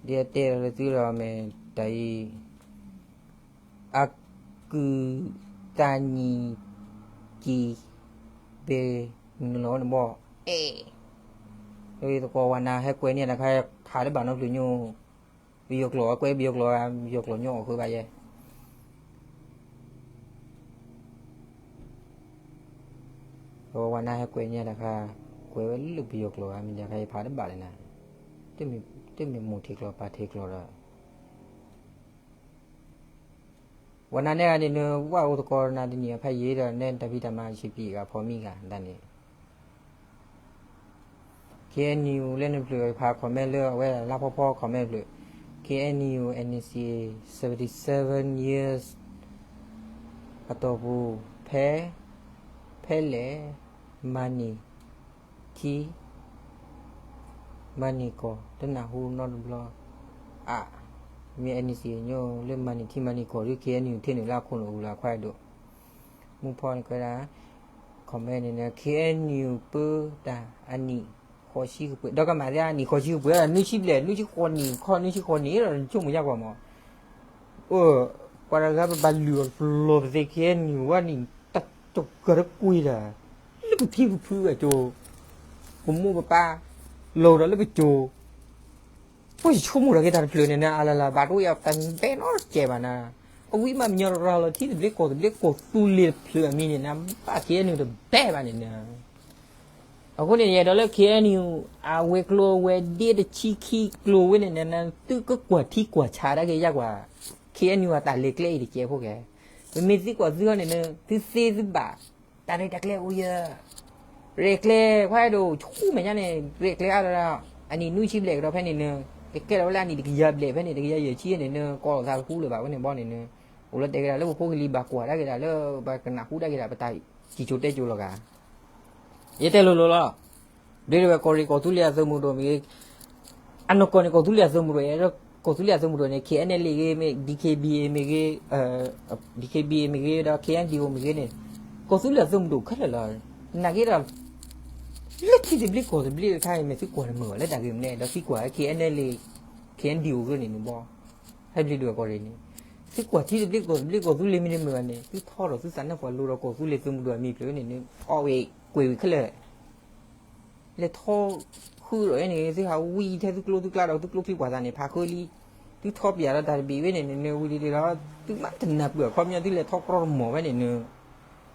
လီၤ ဒ်အတဲဒီးလၢသုဒီးမ့ၢ်တၢ်အံၤ အကုၢ်တၢ်နံၤကံၤ ဘဲနုာ်လီၤနဘီ အဲ သကိးဝၤနၤဟဲကွဲးန့ၢ်တခါ ဖးတဘၣ်နီတဖျၢၣ်ညိ ပယီၤကျိာ်ကွဲးပယီၤကျိာ် ပယီၤကျိာ်ညိအီၣ်ဃုာ်ဘၣ်ယဲ သကိးဝၤနၤဟဲကွဲးန့ၢ်တခါ ကွဲးဝဲလၢပယီၤကျိာ်ဧါ မ့ၢ်တခါယဖးတဘၣ်လၢၤနၤ တမ့ၢ်မိၢ်ထံးကျိာ်ပၢ်ထံးကျိာ်ဒီး ဝဲနၤနဲဂၤန့ၣ် နဝဲအိၣ်သကိးနၤတနံၣ်အဖးယံာ်ဒီး နဲတၢ်ဖံးတၢ်မၤဆံးပံးဂၤဖီမံဂၤဒၣ်န့ၣ် KNU လၢနဖျၢၣ်ဖး comment လၢအဝဲလါဖီဖီ comment ဖျၢၣ် KNU NCA seventy seven years အတီၢ်ပူၤ ဖဲ ဖဲလဲၣ် မၤန့ၢ် ထံ မၤန့ၢ်ကီၢ် တနၢ်ဟူနီတဘျီ အါ မ့ၢ် NCA ညိလၢမၤန့ၢ်ထံမၤန့ၢ်ကီၢ်ဒ် KNU ထံၣ်န့ၢ်လၢအခိၣ်နူာ်အူလၢအခွါဒိၣ် မူဖီန့ၣ်ကွဲးဒၣ် comment န့ၣ် KNU ပၢတၢ်အနံၣ်ဃိးဆံကပှဲၤ ဒီးကမၤသ့အနံၣ်ဃိးဆံကပှဲၤ နွံဆံဘျဲၣ် နွံဆံဃိးနံၣ် ခီနွံဆံဃိးနံၣ်ဒီး နဆိကမိၣ်ယါကွၢ်မး အိၣ် ပှၤတဂၤပဘၣ်လုၢ်အီၤတပလီၢ်ပသ့ ခဲအံၤန့ၣ်ဝဲန့ၣ် တၢ်တဂၤတကွ့ၢ်တၢ် လၢပဖံပဖုအကၠိ, ပမိၢ်ပပၢ် လီၤဒီးလၢပကၠိ, ပှၤယဆိကမိၣ်တၢ်က့ၤတၢ်တဖျၢၣ်န့ၣ် နအလၢ်လၢ်ဘၣ်တအိၣ်ယၤတၢ်ဘဲနီတစဲးဘၣ်နၤ, အဝံၤမးမညီတရၢ်လီၤထံသဘျ့ကီၢ်သဘျ့ကီၢ်သူလ့ၤတဖျၢၣ်အမံၤန့ၣ် နဘၣ်က့ၤအနုာ်တ ဘဲဘၣ်န့ၣ်နၤ အဃိန့ၣ် ယအဲၣ်ဒိးလၢ K N U အဝဲၤကျိၤဝဲၤဒ့တဆံခံကျိၤဝဲန့ၣ် နသုကကွၢ်ထံကွၢ်ဆးတၢ်က့ၤယါကွၢ်, K N U အတၢ်လဲၤကျဲအံၤတကဲးဖိကဲ, ပမ့ၢ်သံကွၢ်သုဟီန့ၣ် သုသ့သုဘၣ်, တၢ်ရဲၣ်တၢ်ကျဲၤအိၣ်ယဲ, ရဲၣ်ကျဲၤခွါအဲၣ်ဒိးဆူမဲာ်ညါန့ၣ် ရဲၣ်ကျဲၤအါဒီး အနံၣ်နွံဆံဘျဲၣ်ကဒီးဖဲန့ၣ်နၢ, ကကဲထီၣ်ဝဲလၢအနံၣ်တကယၤဘျဲၣ်ဖဲန့ၣ် တကယၤယဲၢ်ဆံန့ၣ်နၢ ကိးလိာ်သးတဃူလၢၤဘၣ်ဝဲန့ၣ်ဘီန့ၣ်နၢ, အိၣ်လၢတဲကဒါလၢပဖိကလံၤဘၣ်ကွၢ်တၢ်က့ၤဒၣ်လၢ ပှၤကနၢ်ဟူတၢ်က့ၤဒၣ် ပတၢ်စံၣ်စိၤတဲစိၤလီၤဂာ် ယတဲလိၤလိၤလီၤ. ဘျ့ဒဝဲၢ်ကီၢ်ရ့ၣ် ကီၢ်သူလ့ၤအသုးမုၢ်ဒိၣ်မ့ၢ်ဂ့ၤ, အနီၢ်ကီၢ်န့ၣ် ကီၢ်သူလ့ၤအသုးမုၢ်ဒိၣ်, ကီၢ်သူလ့ၤအသုးမုၢ်ဒိၣ်န့ၣ် K N L A ဂ့ၤ, မ့ၢ် D K B A မ့ၢ်ဂ့ၤ, D K B A မ့ၢ်ဂ့ၤ ဒီး K N D O မ့ၢ်ဂ့ၤန့ၣ် ကီၢ်သူလ့ၤအသုးမုၢ်ဒိၣ်ခဲလၢာ်လီၤ. နာ်က့ဒီး လၢထံသဘျ့ကီၢ်သဘျ့တခါအံၤ မ့ၢ်သုကွၢ်တမုာ်ဘၣ်လၢတၢ်ဂ့ၢ်မနုၤလဲၣ်, ဒီးသံကွၢ် K N L A, K N D O ဂ့ၤန့ၣ်န့ၣ်ဘီ, ဟဲဘျ့ဒဝဲၢ်ကီၢ်ရ့ၣ်န့ၣ်, သုကွၢ်ထံသဘျ့ကီၢ်သဘျ့ကီၢ်သူလ့ၤမ့ၢ်တမုာ်ဘၣ်န့ၣ် သုထီဒီးသုသးနါပှၢ်လိၤဒီးကီၢ်သူလ့ၤသုးမုၢ်ဒိၣ်အမံၤဖျၢၣ်န့ၣ်န့ၣ် အီၣ်ဝဲကွဲးဝံၤခဲလၢာ် လဲၤထီဃုာ်ဒီးန့ၣ် သုဟးဝံထဲသုကျိသုကျါဒီးသုကျိချံပှၤသးန့ၣ် ဖးဃၢလံ, သုထီပၠးဒီးတၢ်တဘ့ၣ်ဝဲန့ၣ်န့ၣ် ဝံၤလံလံလီၤ, သုမ့ၢ်တနၢ်ပၢၢ်အခီပညီ သုလဲၤထီကြီတမီၢ်ဝဲန့ၣ်န့ၣ်,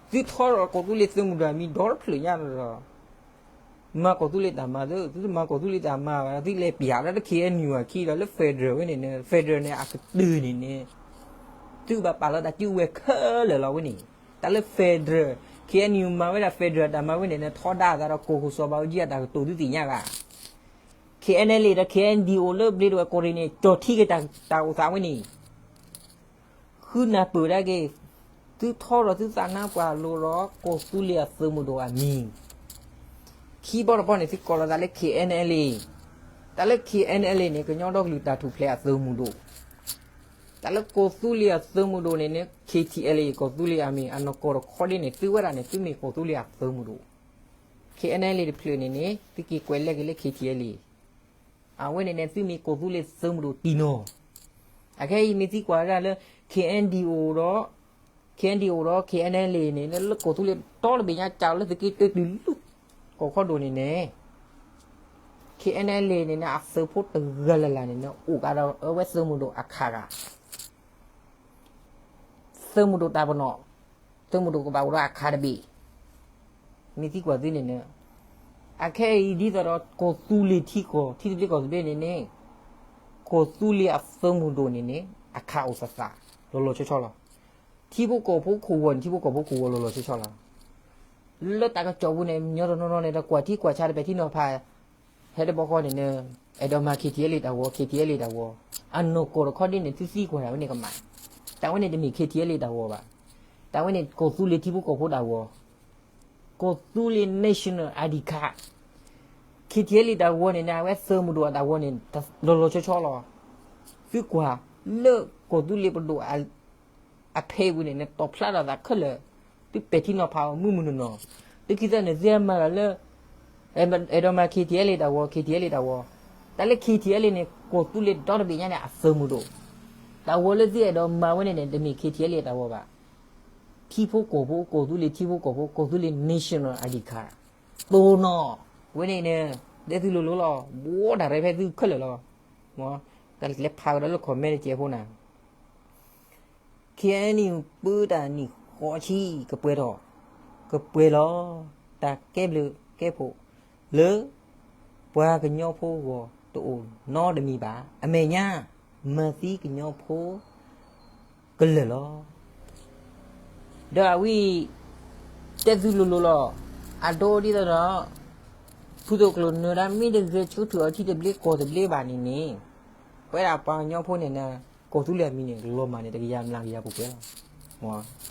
သုထီဒီးကီၢ်သူလ့ၤသုးမုၢ်ဒိၣ်အမံၤဒီတဖျၢၣ်ညါဒီး မၤကီၢ်သူလ့ၤတၢ်မၤသု, သုတမၤကီၢ်သူလ့ၤတၢ်မၤဘၣ် သုလဲၤပၠးလၢ K N U အခံဒီးလၢ federal ဝဲန့ၣ်န့ၣ် federal န့ၣ် အကတၢၢ်န့ၣ်န့ၣ် သုဘၣ်ပာ်လီၤတၢ်စုဝဲခဲလၢာ်လီၤဝဲန့ၣ်, တၢ်လၢ federal, K N U မၤဝဲဒၣ် federal တၢ်မၤဝဲန့ၣ်န့ၣ် ထီဒါအသးဒီးကီၢ်ခိၣ်စီၤဘးအူကၠံအတၢ်ကတိၤသုသ့ၣ်ညါဂၤ, K N L A ဒီး K N D O လၢဘျ့ဒဝဲၢ်ကီၢ်ရ့ၣ်န့ၣ် ကၠီၣ်ထံက့ၤတၢ်အိၣ်သးဝဲန့ၣ် ဃုနၢ်ပၢၢ်ဒၣ်က့ၤ, သုထီဒီးသုသးနါပှၢ်လိၤဒီးကီၢ်သူလ့ၤအသုးမုၢ်ဒိၣ်အမံၤ, ခံဘီတဘီန့ၣ် သုကိးလီၤသးလၢ K N L A, တၢ်လၢ K N L A န့ၣ် ကညီဒီကလုာ်တၢ်ထူၣ်ဖျဲးအသုးမုၢ်ဒိၣ်, တၢ်လၢကီၢ်သူလ့ၤအသုးမုၢ်ဒိၣ်န့ၣ်န့ၣ် K T L A ကီၢ်သူလ့ၤအမံၤ အနီၢ်ကီၢ်တခီဒ်န့ၣ် သုဝဲဒၣ်န့ၣ် သုမ့ၢ်ကီၢ်သူလ့ၤအသုးမုၢ်ဒိၣ်, K N L A တဖျၢၣ်န့ၣ်န့ၣ် သုက့ၤကွဲးလဲၣ်က့ၤလၢ K T L A အဝဲန့ၣ်န့ၣ် သုမ့ၢ်ကီၢ်သူလ့ၤသုးမုၢ်ဒိၣ်တံၢ်နီၢ်, အခဲအံၤမ့ၢ်သံကွၢ်ဝဲဒၣ်လၢ K N D O ဒီး K N D O ဒီး K N L A န့ၣ် လၢကီၢ်သူလ့ၤဒီတဘ့ၣ်ညါ ကးလၢသုးက့တၢတုၤလၢ ကီၢ်ခီဒိၣ်န့ၣ်န့ၣ် K N L A န့ၣ်န့ၣ် အသုးဖိတဂၤလၢ်လၢ်န့ၣ်န့ၣ် အိၣ်ကးဒီးအဝဲသုးမုၢ်ဒိၣ်အခးဂၤ သုးမုၢ်ဒိၣ်တၢ်ပနီၣ်, သုးမုၢ်ဒိၣ်ကဘၣ်အိၣ်ဒီးအခးတဘ့ၣ်, မ့ၢ်သံကွၢ်သုန့ၣ်န့ၣ်, အခဲအံၤဒ်သိးဒီး ကီၢ်သူလ့ၤထံကီၢ် ထံသဘျ့ကီၢ်သဘျ့န့ၣ်န့ၣ်, ကီၢ်သူလ့ၤအသုးမုၢ်ဒိၣ်န့ၣ်န့ၣ် အခးအိၣ်သးသး လီၤလီၤဆီဆီလီၤ. ထံဖိကီၢ်ဖိခိၣ်ဂီၤန့ၣ် ထံဖိကီၢ်ဖိခိၣ်ဂီၤလီၤလီၤဆီဆီလီၤ. လၢတၢ်ကစီၣ်ပူၤန့ၣ် ညီတနီၤနီၤန့ၣ် တကွၢ်ထံကွၢ်ဆးတပဲာ်ထံနီၤဖး ဟဲတဘျီဃီန့ၣ်န့ၣ်, အဲၣ်ဒိးမၤ K T L A တၢ်ဂီၤ K T L A တၢ်ဂီၤ, အနီၢ်ကီၢ်တခီဒ်န့ၣ် သုသံကွၢ်တၢ်ဝဲန့ၣ်ကမၣ်, တၢ်ဝဲန့ၣ်တမ့ၢ် K T L A တၢ်ဂီၤဘၣ်, တၢ်ဝဲန့ၣ် ကီၢ်သူလ့ၤထံဖိကီၢ်ဖိတၢ်ဂီၤ, ကီၢ်သူလ့ၤ national I D card, K T L A တၢ်ဂီၤန့ၣ်န့ၣ် အဝဲသုးမုၢ်ဒိၣ်အတၢ်ဂီၤန့ၣ် လီၤလီၤဆီဆီလီၤ. သုကွၢ်လၢကီၢ်သူလ့ၤပဒိၣ် အဖဲပူၤန့ၣ်န့ၣ် တီၣ်ဖျါထီၣ်သးခဲလၢာ်, သုပဲာ်ထံနီၤဖးအီၤမုၢ်မုၢ်နီၢ်နီၢ်, သုခံသၢန့ၣ် သုမၤလီၤလၢ အဲၣ်ဒိးမၤ K T L A တၢ်ဂီၤ K T L A တၢ်ဂီၤ, တၢ်လၢ K T L A န့ၣ် ကီၢ်သူလ့ၤဒီတဘ့ၣ်ညါန့ၣ် အသုးမုၢ်ဒိၣ်, တၢ်ဂီၤလၢသုအဲၣ်ဒိးမၤဝဲန့ၣ်န့ၣ် တမ့ၢ် K T L A တၢ်ဂီၤဘၣ်, ထံဖိကီၢ်ဖိ ကီၢ်သူလ့ၤထံဖိကီၢ်ဖိ ကီၢ်သူလ့ၤ national I D card တိၢ်နီၣ်ဝဲန့ၣ်န့ၣ်, ဒဲသုလိၤလိၤလီၤ ဘိးတၢ်ရဲၣ်ဖဲသုခဲလၢာ်လီၤ. တၢ်လဲၤဖးကဒီးလၢ comment တကဲးဖိနၤ K N U ပၢတၢ်နံၣ်ဃိးဆံ ကပှဲၤထီၣ်, ကပှဲၤလီၤ တၢ်ကဲဘျုးကဲဖှိၣ် လၢ ပှၤကညီဖိဂီၢ်တအိၣ်နီတမံၤဘၣ်. အမဲာ်ညါ မၤသံကညီဖိ ကလၢာ်လီၤ. ဒီးအဝဲ တဲသုလိၤလိၤလီၤ. အဒိဒ်သိးဒီး ဖုသုးကျိၤနၢၤဒါ မ့ၢ်တဂဲၤဆၢထၢၣ်အီၤထံသဘျ့ကီၢ်သဘျ့ဘၣ်န့ၣ်န့ၣ်, ပဝဲဒၣ်ပှၤကညီဖိန့ၣ်န့ၣ် ကီၢ်သူလ့ၤအမံၤန့ၣ် ကလီၤမၢ်န့ၣ် တကယၤမျးကယၤပှဲၤပှဲၤလီၤ.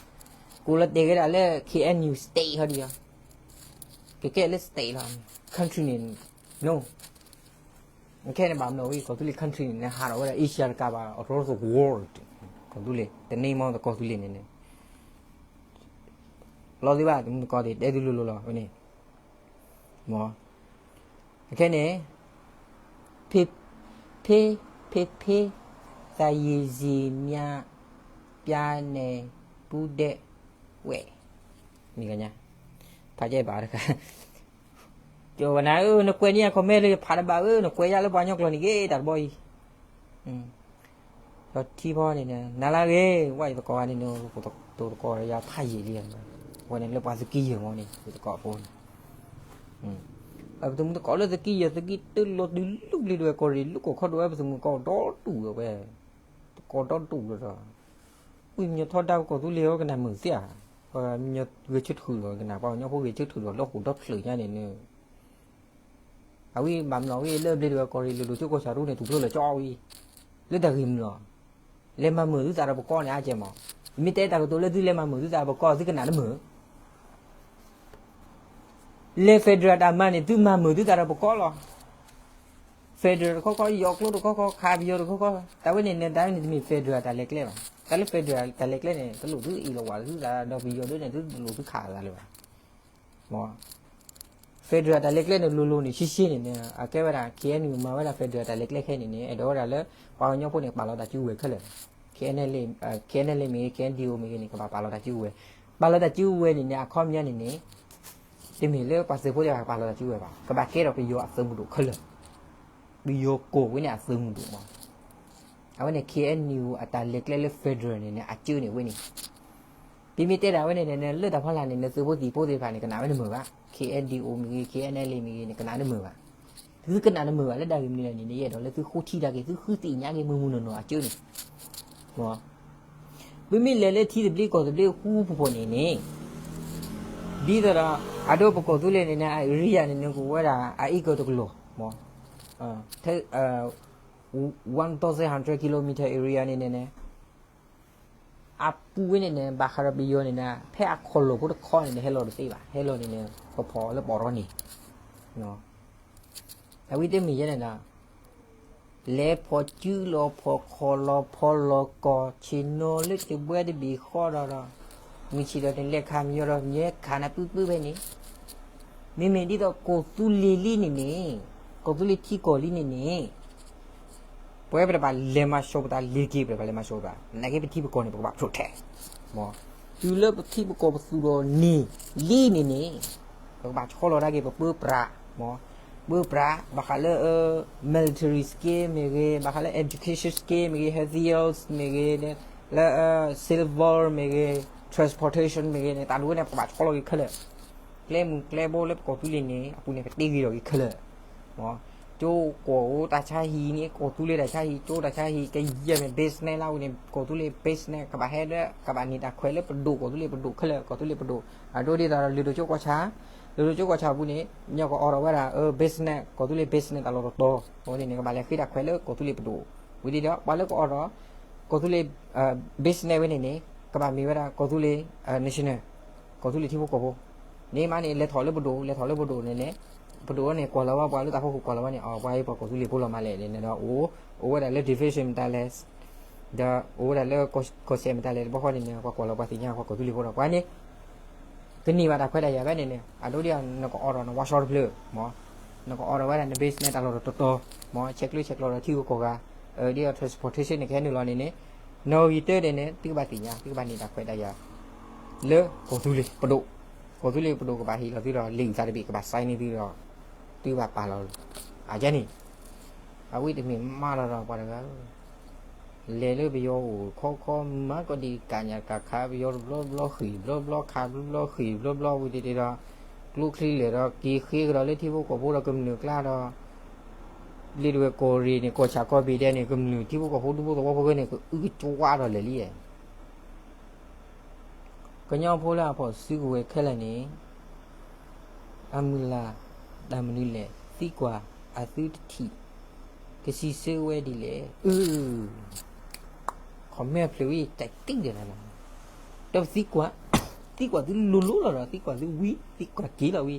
ကိးလီၤတဲာ်ကဲဒၣ်လၢ K N U state ဟီဒ်အံၤ, ကကဲလၢ state လီၤ. Country န့ၣ် no. ခဲန့ၣ်ဘၣ်မနုၤဝဲ ကီၢ်သူလ့ၤ country န့ၣ်န့ၣ် ဟးထီၣ်ဝဲဒၣ် Asia တကးဘၣ် across the world, ကီၢ်သူလ့ၤ တန့ၢ်မီၢ်သကီၢ်သူလ့ၤန့ၣ်န့ၣ် လီၤသ့ဘၣ် တမုၢ်သကိးသ့ၣ် တဲသုလိၤလိၤလီၤဝဲန့ၣ်, မ့ၢ်, အခဲန့ၣ်, ဖ့, ဖ့, ဖ့, ဖ့, သးယံာ်စံၤမၠါ, ယါနဲၣ်ပူၤဒဲးဝဲၢ်, မ့ၢ်ကညါ, ဖးကဲဘၣ်တခါ, ကၠီဝဲနၤဧၢ, နကွဲးန့ၢ်ယၤ comment လၢယဖးတဘၣ်ဧၢ, နကွဲးယၤလၢပှၤကညီကျိာ်န့ၣ်ဂ့ၤ တၢ်တဘီအံၤ, ဒီးထံဖီန့ၣ် နၤလၢဂ့ၤ, ဝဲယသကိးဂၤန့ၣ် နတိၤသကိးယၤဖးယံာ်လံ, အဝဲန့ၣ်လၢပှၤသုးက့ယဲၢ်မီၢ်န့ၣ် ယသကိးအဖိန့ၣ် ပသုးမုၢ်သကိးလၢသုးက့ယဲၢ် သုးက့တၢလီၤတုၤလၢပျ့ၤဒွဲၣ်ကီၢ်ရ့ၣ် လၢကီၢ်ခီဒိၣ်ဝဲ ပသုးမုၢ်သကိးဒီဒူၣ်ဝဲ, သကိးဒီဒူၣ်လီၤဒီး, ဝံၤမညီထီဒါပကီၢ်သူလ့ၤအီၤကနၣ်မုာ်သ့ဧါ, ပှၤမညီဂဲၤဆၢထၢၣ်ဒီးကနၣ် ပှၤကညီဖိဂဲၤဆၢထၢၣ်ဒီးလၢဟိၣ်ဒီဖျၢၣ်ညါန့ၣ်န့ၣ်, အဝံၤဘၣ်မနုၤဝံၤလၢပျ့ၤဒွဲၣ်ကီၢ်ရ့ၣ် လိၤလိၤကၠိကိးဆၢရူန့ၣ် ထူၣ်ဖျိလၢကၠီဝံၤ, လၢတၢ်ဂ့ၢ်မနုၤလီၤ, လဲၤမၤမုာ်သုသးဒီးပကီၢ်န့ၣ် အါကဲမီၢ်, မ့ၢ်တဲတၢ်ကတိၤလၢသုလဲၤမၤမုာ်သုသးဒီးပကီၢ် သုကနၣ်တမုာ် လဲၤ federal တၢ်မၤန့ၣ် သုမၤမုာ်သုသးဒီးပကီၢ်လီၤ. federal တခီခီ ယီၤကျိတခီခီ ခးပယီၤတခီခီ, တၢ်ဝဲန့ၣ်န့ၣ် တၢ်ဝဲန့ၣ်တမ့ၢ် federal တၢ်လဲၤကျဲဘၣ်. တၢ်လၢ federal တၢ်လဲၤကျဲန့ၣ် တလိၣ်သုအ့ၣ်လိာ်ဝးသုသးဒီးပယီၤဒ်န့ၣ် သုတလိၣ်သုခးသးလၢၤဘၣ်. မ့ၢ် federal တၢ်လဲၤကျဲန့ၣ် လိၤလိၤန့ၣ် ရှဲရှဲန့ၣ်န့ၣ် အကဲဝဲဒၣ် K N U မၤဝဲဒၣ် federal တၢ်လဲၤကျဲခဲအံၤန့ၣ်န့ၣ် အဲၣ်ဒိးဝဲဒၣ်လၢ ပှၤကညီဖိန့ၣ် ပာ်လီၤတၢ်စုကဝဲၤခဲလၢာ်, K N L A မ့ၢ်ဂ့ၤ K N D O မ့ၢ်ဂ့ၤန့ၣ် ကဘၣ်ပာ်လီၤတၢ်စုကဝဲၤ, ပာ်လီၤတၢ်စုကဝဲၤန့ၣ်န့ၣ် အခီပညီန့ၣ်န့ၣ် တမ့ၢ်လၢပှၤသုးဖိသ့ၣ်တဖၣ်ကပာ်လီၤတၢ်စုကဝဲၤဘၣ်, ကဘၣ်ကဲထီၣ်ပယီၤအသုးမုၢ်ဒိၣ်ခဲလၢာ်, ပယီၤကီၢ်ဝဲန့ၣ်အသုးမုၢ်ဒိၣ်မး. အဝဲန့ၣ် K N U အတၢ်လဲၤကျဲလၢ federal န့ၣ်န့ၣ် အကၢန့ၣ်ဝဲန့ၣ် ပမ့ၢ်တဲဒၣ်ဝဲန့ၣ်န့ၣ် လၢတၢ်ဖီလာ်န့ၣ် နသုးဖိသံၣ်ဖိသ့ၣ်တဖၣ်န့ၣ် ကနၣ်ဝဲတမုာ်ဘၣ်, K N D O မ့ၢ်ဂ့ၤ K N L A မ့ၢ်ဂ့ၤန့ၣ် ကနၣ်တမုာ်ဘၣ်. သုကနၣ်တမုာ်ဘၣ် လၢတၢ်ဂ့ၢ်မနုၤလဲၣ်န့ၣ်န့ၣ် ယအဲၣ်ဒိးလၢသုဃိထံတၢ်က့ၤ သုဃုသ့ၣ်ညါက့ၤ မုၢ်မုၢ်နီၢ်နီၢ်အကၢန့ၣ် ပမ့ၢ်လဲၤလၢထံသဘျ့ကီၢ်သဘျ့ဃူဖှိၣ်န့ၣ်န့ၣ် ဒ်သိးဒီး အဒိပကီၢ်သူလ့ၤန့ၣ်န့ၣ် အ area န့ၣ်န့ၣ် ကအိၣ်ဝဲဒၣ် အ acre တကလီၢ်, မ့ၢ် one thousand hundred kilometer area န့ၣ်န့ၣ်န့ၣ် အပူၤဝဲန့ၣ်န့ၣ် ဘၣ်ဃးဒီးပယီၤန့ၣ်န့ၣ် ဖဲအခီၣ်လီၢ်ဖိတခီန့ၣ်န့ၣ် ဟဲလီၤတသ့ဘၣ်, ဟဲလီၤန့ၣ်န့ၣ် ကဖီၣ်လၢပီၢ်ရီန့ၣ် အဝဲတမ့ၢ်ယဲန့ၣ်ဒီး လဲၤဖီၣ်စုလီၤဖီၣ်ခီၣ်လီၤဖီၣ်လီၤကီၢ် ဆ့ၣ်နီၤလၢတဘှဲတဘ့ၣ်ဃီဒီးဒီး မုၢ်ဆ့ၣ်ဒီးန့ၣ် လဲၤခးမညီၤဒီး မ့ၢ်ခးနပုၢ်ပုၢ်ဖဲန့ၣ် မ့မ့ၢ်ဒ်သိးကီၢ်သူလ့ၤလံန့ၣ်န့ၣ် ကီၢ်သူလ့ၤထံကီၢ်လံန့ၣ်န့ၣ် ပဝဲပတဘၣ်လဲၤမၤစၢၤပသးလ့ၤက့ၤ ပတဘၣ်လဲၤမၤစၢၤပသး နာ်က့ပထံပကီၢ်န့ၣ် ပကဘၣ် protect မ့ၢ် တုၤလၢပထံပကီၢ်ပသူၣ်ထီၣ်န့ၢ်လံန့ၣ်န့ၣ် ပကဘၣ်ဆီလီၤဒၣ်က့ၤ ပပၢပြး မ့ၢ် ပၢပြး ဘၣ်ဃးလၢ military skill မ့ၢ်ဂ့ၤ ဘၣ်ဃးလၢ education skill မ့ၢ်ဂ့ၤ health fields မ့ၢ်ဂ့ၤ လၢ civil မ့ၢ်ဂ့ၤ transportation မ့ၢ်ဂ့ၤန့ၣ် တၢ်ဒိၣ်ဝဲန့ၣ် ပကဘၣ်ဆီလီၤက့ၤခဲလၢာ် ကျဲမုၢ်ကျဲဘိလၢပကီၢ်သူလ့ၤန့ၣ် အပူၤန့ၣ် ပတ့ဂ့ၤထီၣ်က့ၤခဲလၢာ် မ့ၢ် ကၠိကီၢ်အိၣ်တၢ်ဆါဟံၣ်န့ၣ် ကီၢ်သူလ့ၤတၢ်ဆါဟံၣ် ကၠိတၢ်ဆါဟံၣ် ကယဲၢ်မ့ၢ် business လၢအဝဲန့ၣ် ကီၢ်သူလ့ၤ business ကဘၣ်ဟဲလၢ ကဘၣ်န့ၢ်တၢ်ခွဲးလၢပဒိၣ် ကီၢ်သူလ့ၤပဒိၣ်ခဲလၢာ် ကီၢ်သူလ့ၤပဒိၣ် အဒိဒ်သိးဒီး လုၢ်ဒိၣ်ကၠိကီၢ်ဆၣ် လုၢ်ဒိၣ်ကၠိကီၢ်ဆၣ်အပူၤန့ၣ် ညီကအိးထီၣ်ဝဲဒၣ် business ကီၢ်သူလ့ၤ business တၢ်လီၢ်တတီၤ အဝဲန့ၣ်န့ၣ် ကဘၣ်လဲၤဃ့တၢ်ခွဲးလၢကီၢ်သူလ့ၤပဒိၣ် ဝံၤဒ်ဒီး ပှၤလၢကအိးထီၣ် ကီၢ်သူလ့ၤ business ဝဲန့ၣ်န့ၣ် ကဘၣ်မ့ၢ်ဝဲဒၣ် ကီၢ်သူလ့ၤ national ကီၢ်သူလ့ၤထံဖိကီၢ်ဖိ န့ၣ်မးန့ၣ် လဲၤထီၣ်လၢပဒိၣ် လဲၤထီၣ်လၢပဒိၣ်န့ၣ်န့ၣ် ပဒိၣ်န့ၣ် ကွၢ်လီၤဝဲ ပှၤလၢတၢ်ဖီခိၣ်ကွၢ်လီၤဝဲန့ၣ် အပှၤအံၤပှၤကီၢ်သူလ့ၤဖိလီၤမးလဲၣ်န့ၣ်ဒီး အိၣ် အိၣ်ဝဲဒၣ်လၢ division မတၤလဲၣ် ဒီးအိၣ်ဝဲဒၣ်လၢကီၢ်စဲၣ်မတၤလဲၣ် တဘျီဃီန့ၣ်န့ၣ် ပှၤကွၢ်လီၤပှၤသ့ၣ်ညါ ပှၤကီၢ်သူလ့ၤဖိဒီး ပှၤန့ၣ် ကန့ၢ်ဘၣ်တၢ်ခွဲးတၢ်ယာ်ဖဲန့ၣ်န့ၣ် အဒိဒ်နကအိးထီၣ်နဝါစီတဖျၢၣ် မ့ၢ် နကအိးထီၣ်ဝဲဒၣ်န business တၢ်လီၢ်တတီၤတီၤ မ့ၢ် ဆဲးကျၢဆဲးကျိးဒီးထံဂုၤကီၢ်ဂၤ ဒ်အ transportation န့ၣ် ကဟဲနုာ်လီၤန့ၣ်န့ၣ် နီၣ်ဂံၢ်တၢဒဲးန့ၣ် သုကဘၣ်သ့ၣ်ညါ သုကဘၣ်န့ၢ်တၢ်ခွဲးတၢ်ယာ် လၢကီၢ်သူလ့ၤပဒိၣ် ကီၢ်သူလ့ၤပဒိၣ်ကဘၣ်ဟ့ၣ်လီၤသုဒီး လံာ်အုၣ်သးတဘ့ၣ် ကဘၣ် sign န့ၢ်သုဒီး သုကဘၣ်ပာ်လီၤ အကဲန့ၣ် အဝဲတမ့ၢ်မးလီၤဒီးပှၤတဂၤ လဲၤလၢပယီၤအိၣ်ခီခီ မၤကီၢ်ဒံးကညးကခးပယီၤတဘျီဘျီ ဃ့ၢ်တဘျီဘျီ ခးတဘျီဘျီ ဃ့ၢ်တဘျီဘျီ ဝံၤတ့ၢ်တ့ၢ်ဒီး ကျိချံလဲၣ်ဒီး က့ၤဃ့ကဒီးလၢထံဖိကီၢ်ဖိဒီးကမျၢၢ်ကျါဒီး လ့ၣ်ဒဝဲၢ်ကီၢ်ရ့ၣ်န့ၣ် ကီၢ်ဆၣ်ကီၢ်ဘ့ၣ်ဒဲးန့ၣ် ကမျၢၢ်ထံဖိကီၢ်ဖိဒူဖိသဝီဖိခဲန့ၣ် ကအုကကၠွဒီးလဲၣ်လံ ကညီဖိလၢအဖီၣ်စုကဝဲၤခဲလၢာ်န့ၣ် အမုၢ်လၢ်တၢ်မနုၤလဲၣ် သံကွၢ်အသုတထံၣ် ကစံးဆၢဝဲဒ်လဲၣ် အု comment ဖျၢၣ်ဝံၤ တၢ်တံၢ်ဒီးနၤလီၤ ဒီးသံကွၢ် သံကွၢ်သုလိၤလိၤလီၤဒီး သံကွၢ်သုဝံၤ သံကွၢ်က့ၤလီၤဝံၤ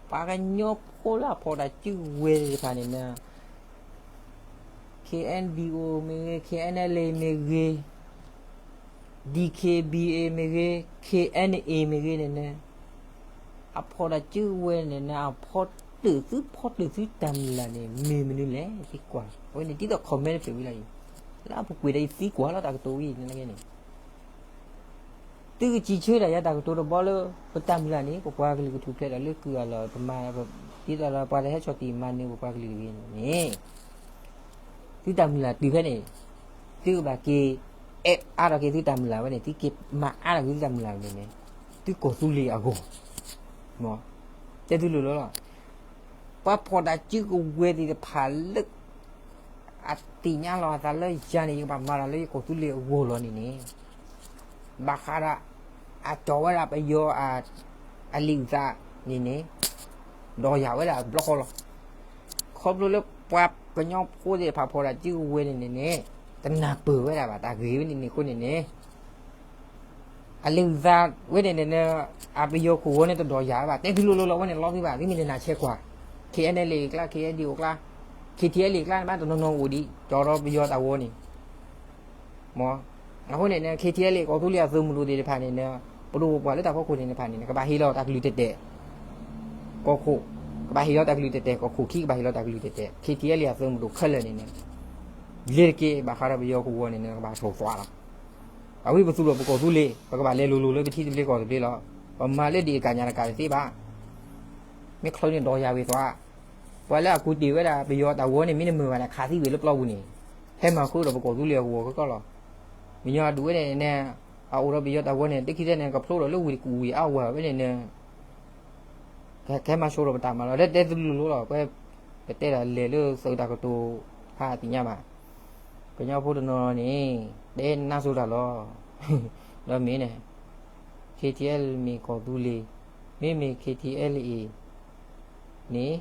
ပှၤကညီဖိလၢအဖီၣ်တၢ်စုကဝဲၤသ့ၣ်တဖၣ်န့ၣ် K N D O မ့ၢ်ဂ့ၤ K N L A မ့ၢ်ဂ့ၤ D K B A မ့ၢ်ဂ့ၤ K N A မ့ၢ်ဂ့ၤန့ၣ်န့ၣ် အဖီၣ်တၢ်စုကဝဲၤန့ၣ်န့ၣ် အဖီတၢၣ်သု ဖီတၢၣ်သုတၢ်မုၢ်လၢ်န့ၣ် မ့ၢ်မနုၤလဲၣ် သံကွၢ် အဝဲန့ၣ် ဒ်သိး comment တဖျၢၣ်ဝံၤလီၤအံၤ လၢအပူၤကွံာ်ဒီးအံၤသံကွၢ်လီၤ တၢ်ကတိၤဝံၤန့ၣ်န့ၣ် သုကစံးဆၢဒၣ်ယၤတၢ်ကတိၤတဘီလၢ ပတၢ်မုၢ်လၢ်န့ၣ် ပပှၤကလုာ်ကထူၣ်ဖျဲးဒီးလၢကုၢ်အလီၢ် ပမၤ ဒ်သိးဒီးပှၤတဟဲဆီၣ်တံၢ်မၤနၢၤပပှၤကလုာ်တဂ့ၤန့ၣ် သုတၢ်မုၢ်လၢ်တုၤဖဲန့ၣ် သုကဘၣ်က့ၤ အဲၣ်အါထီၣ်က့ၤသုတၢ်မုၢ်လၢ်ဝဲန့ၣ် သုက့ၤမၤအါထီၣ်က့ၤသုတၢ်မုၢ်လၢ်ဝဲန့ၣ်န့ၣ် သုကီၢ်သူလ့ၤအဂီၢ် တဲသုလိၤလိၤလီၤ. ပှၤဖီၣ်တၢ်စုကဝဲၤသ့ၣ်တဖၣ်လၢ အသ့ၣ်ညါလီၤအသးလၢယၤန့ၣ် ယကဘၣ်မၤတၢ်လၢယကီၢ်သူလ့ၤအဂီၢ်လီၤန့ၣ်န့ၣ် ဘၣ်ဃးဒီး အကၠီၤဝဲဒၣ်ပယီၤ အလံာ်အုၣ်သးန့ၣ်န့ၣ် ဒီးယၤဝဲဒၣ်တဘျီဃီလီၤ. ခီဖျိလၢပှၤကညီဖိသ့ၣ်တဖၣ်ဖီၣ်တၢ်စုကဝဲၤန့ၣ်န့ၣ်န့ၣ် တနၢ်ပၢၢ်ဝဲဒၣ်ဘၣ်တၢ်ဂ့ၢ်ဝဲန့ၣ်န့ၣ်အဃိန့ၣ်န့ၣ် အလံာ်အုၣ်သးဝဲန့ၣ်န့ၣ် အပယီၤခိၣ်ဂီၤန့ၣ်တဒီးယၤဘၣ် တဲသုလိၤလိၤလီၤ ဝဲန့ၣ်လီၤသုဘၣ် သုမ့ၢ်တနာ်ဆဲးကွၢ် K N L A အကျါ K N D O အကျါ K T L A အကျါန့ၣ်ဘၣ်တနီၤနီၤအိၣ်ဒံး ကၠီၤဒီးပယီၤတၢ်ဂီၤန့ၣ် မ့ၢ် အဃိန့ၣ်န့ၣ် K T L A ကီၢ်သူလ့ၤအသုးမုၢ်ဒိၣ်သ့ၣ်တဖၣ်န့ၣ်န့ၣ် ပဒိၣ်ပပှၢ်လၢတၢ်ဖီခိၣ်န့ၣ်တဖၣ်န့ၣ်န့ၣ် ကဘၣ်ဟ့ၣ်လီၤတၢ်ကလုၢ်တဲာ်တဲာ် ကီၢ်ခိၣ် ကဘၣ်ဟ့ၣ်လီၤတၢ်ကလုၢ်တဲာ်တဲာ် ကီၢ်ခိၣ်ခံကဘၣ်ဟ့ၣ်လီၤတၢ်ကလုၢ်တဲာ်တဲာ် K T L A အသုးမုၢ်ဒိၣ်ခဲလၢာ်န့ၣ်န့ၣ် လ့ၤတက့ၢ် ဘၣ်ဃးဒီးပယီၤခိၣ်ဂီၤန့ၣ်န့ၣ် ကဘၣ်ဆိၣ်သွးလီၤ. အဝဲပသူၣ်ထီၣ်ပကီၢ်သူလ့ၤ ပကဘၣ်လဲၤလိၤလိၤလၢပထံတဘျ့ကီၢ်တဘျ့လီၤ. ပမၤလၢဒ်အကညးတကးတသ့ဘၣ်. မ့ၢ်ချ့န့ၣ်ဒီးယၤဝံၤသွး ပှၤလၢအကူၣ်တ့ၢ်ဝဲဒၣ်ပယီၤတၢ်ဂီၤန့ၣ် မ့ၢ်တမုာ်ဘၣ်န့ၣ် ခးသံဝံၤလၢပျီပူၤန့ၣ် ဟဲမၤဃုာ်ဒီးပကီၢ်သူလ့ၤအဂီၢ်ကီလီၤ. မညီဒုးဝဲန့ၣ်န့ၣ် အအိၣ်ဒီးပယီၤတၢ်ဂီၤန့ၣ် တခံသ့န့ၣ် ကဖျိဒီးလၢဝံၤတကူၣ်ဝံၤအါဝဲဝဲန့ၣ်န့ၣ် ကဟဲမၤဆိဒီးပတၢ်မၤလီၤ တဲတဲသုလိၤလိၤလီၤ. ပတဲဒၣ်လဲၤလၢသုးတၢ်ကတိၤဖးသ့ၣ်ညါဘၣ်. ကညီဖိတနီၤန့ၣ် တဲနါစိၤတၢ်လီၤ. ဒီးမ့ၢ်န့ၣ် K T L မ့ၢ်ကီၢ်သူလ့ၤ, မ့မ့ၢ် K T L A န့ၣ်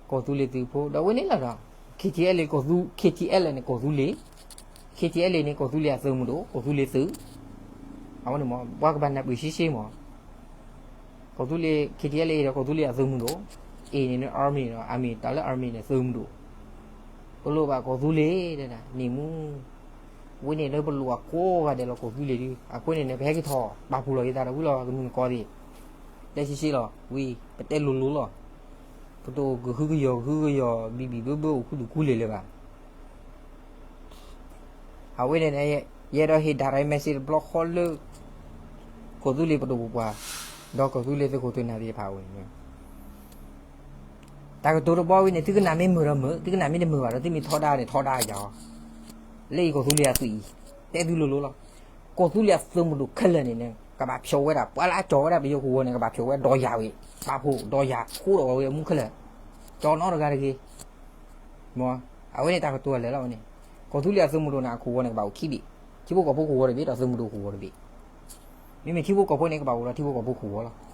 ကီၢ်သူလ့ၤသုးဖိ ဒီးဝဲန့ၣ်လီၤဒီး K T L ကီၢ်သူ K T L န့ၣ်ကီၢ်သူလ့ၤ, K T L န့ၣ်ကီၢ်သူလ့ၤအသုးမုၢ်ဒိၣ် ကီၢ်သူလ့ၤသုး အဝဲန့ၣ်မ့ၢ် ပှၤကဘၣ်နၢ်ပၢၢ်ရှဲရှဲမ့ၢ် ကီၢ်သူလ့ၤ K T L A ဒီးကီၢ်သူလ့ၤအသုးမုၢ်ဒိၣ်, A န့ၣ် army ဒီး army တၢ်လၢ army န့ၣ် သုးမုၢ်ဒိၣ်, တလိၣ်ဘၣ်ကီၢ်သူလ့ၤ တဲဒၣ် န့ၣ်မူ ဝဲန့ၣ်လၢပလိၣ်အကိးဂၤဒဲးလီၤ ကီၢ်သူလ့ၤဒုး အဃိန့ၣ်န့ၣ် ပဟဲက့ၤထီၣ်ပာ်ဖှိၣ်လီၤက့ၤသးဒီးဝံၤလီၤ ကမုၢ်နကီၢ်သ့ၣ်, တဲရှဲရှဲလီၤ ဝံၤ ပတဲလိၤလိၤလီၤ. ပတအိၣ်ကဟုကယာ်ကဟုကယာ် ဘံၣ်ဘံၣ်ဘၢဘၢအိၣ်ခူသူၣ်ခူလ့ၢ်လၢၤဘၣ်. အဝဲန့ၣ်န့ၣ် ယအဲၣ်ဒိးဟ့ၣ် direct message တဘျီဃီလၢ ကီၢ်သူလ့ၤပဒိၣ်ပပှၢ် ဒီးကီၢ်သူလ့ၤသုးခိၣ်သုးနၢ်သ့ၣ်တဖၣ်အအိၣ်န့ၣ် တၢ်ကတိၤတဘီဝဲန့ၣ် သုကနၣ်မ့ၢ်မုာ်ဒီးမုာ်, သုကနၣ်မ့ၢ်တမုာ်ဘၣ်ဒီး သုမ့ၢ်ထီဒါန့ၣ် ထီဒါယၤအီၤ, လၢအံၤကီၢ်သူလ့ၤအသွံၣ်အံၤ တဲသုလိၤလိၤလီၤ. ကီၢ်သူလ့ၤအသုးမုၢ်ဒိၣ်ခဲလၢာ်န့ၣ်န့ၣ် ကဘၣ်ဖျိးဝဲဒၣ် ပှၤလၢအကၠီၤဝဲဒၣ်ပယီၤခိၣ်ဂီၤန့ၣ် ကဘၣ်ဖျိးဝဲဒီးယၤဝံၤ ပာ်ဖှိၣ်ဒီးယၤ ဃိဒီးဝဲအမူခဲလၢာ် ကၠီၤနီတဂၤတဂ့ၤ မ့ၢ် အဝဲန့ၣ်တၢ်ကတိၤအလဲၢ်လီၤဝဲန့ၣ်, ကီၢ်သူလ့ၤအသုးမုၢ်ဒိၣ်န့ၣ် အခိၣ်ဂီၤန့ၣ် ကဘၣ်အိၣ်ခံဘ့ၣ်, ထံဖိကီၢ်ဖိခိၣ်ဂီၤတဘ့ၣ် ဒီးသုးမုၢ်ဒိၣ်ခိၣ်ဂီၤတဘ့ၣ်, မ့မ့ၢ်ထံဖိကီၢ်ဖိန့ၣ် ကဘၣ်အိၣ်ဒီးထံဖိကီၢ်ဖိခိၣ်ဂီၤလီၤ.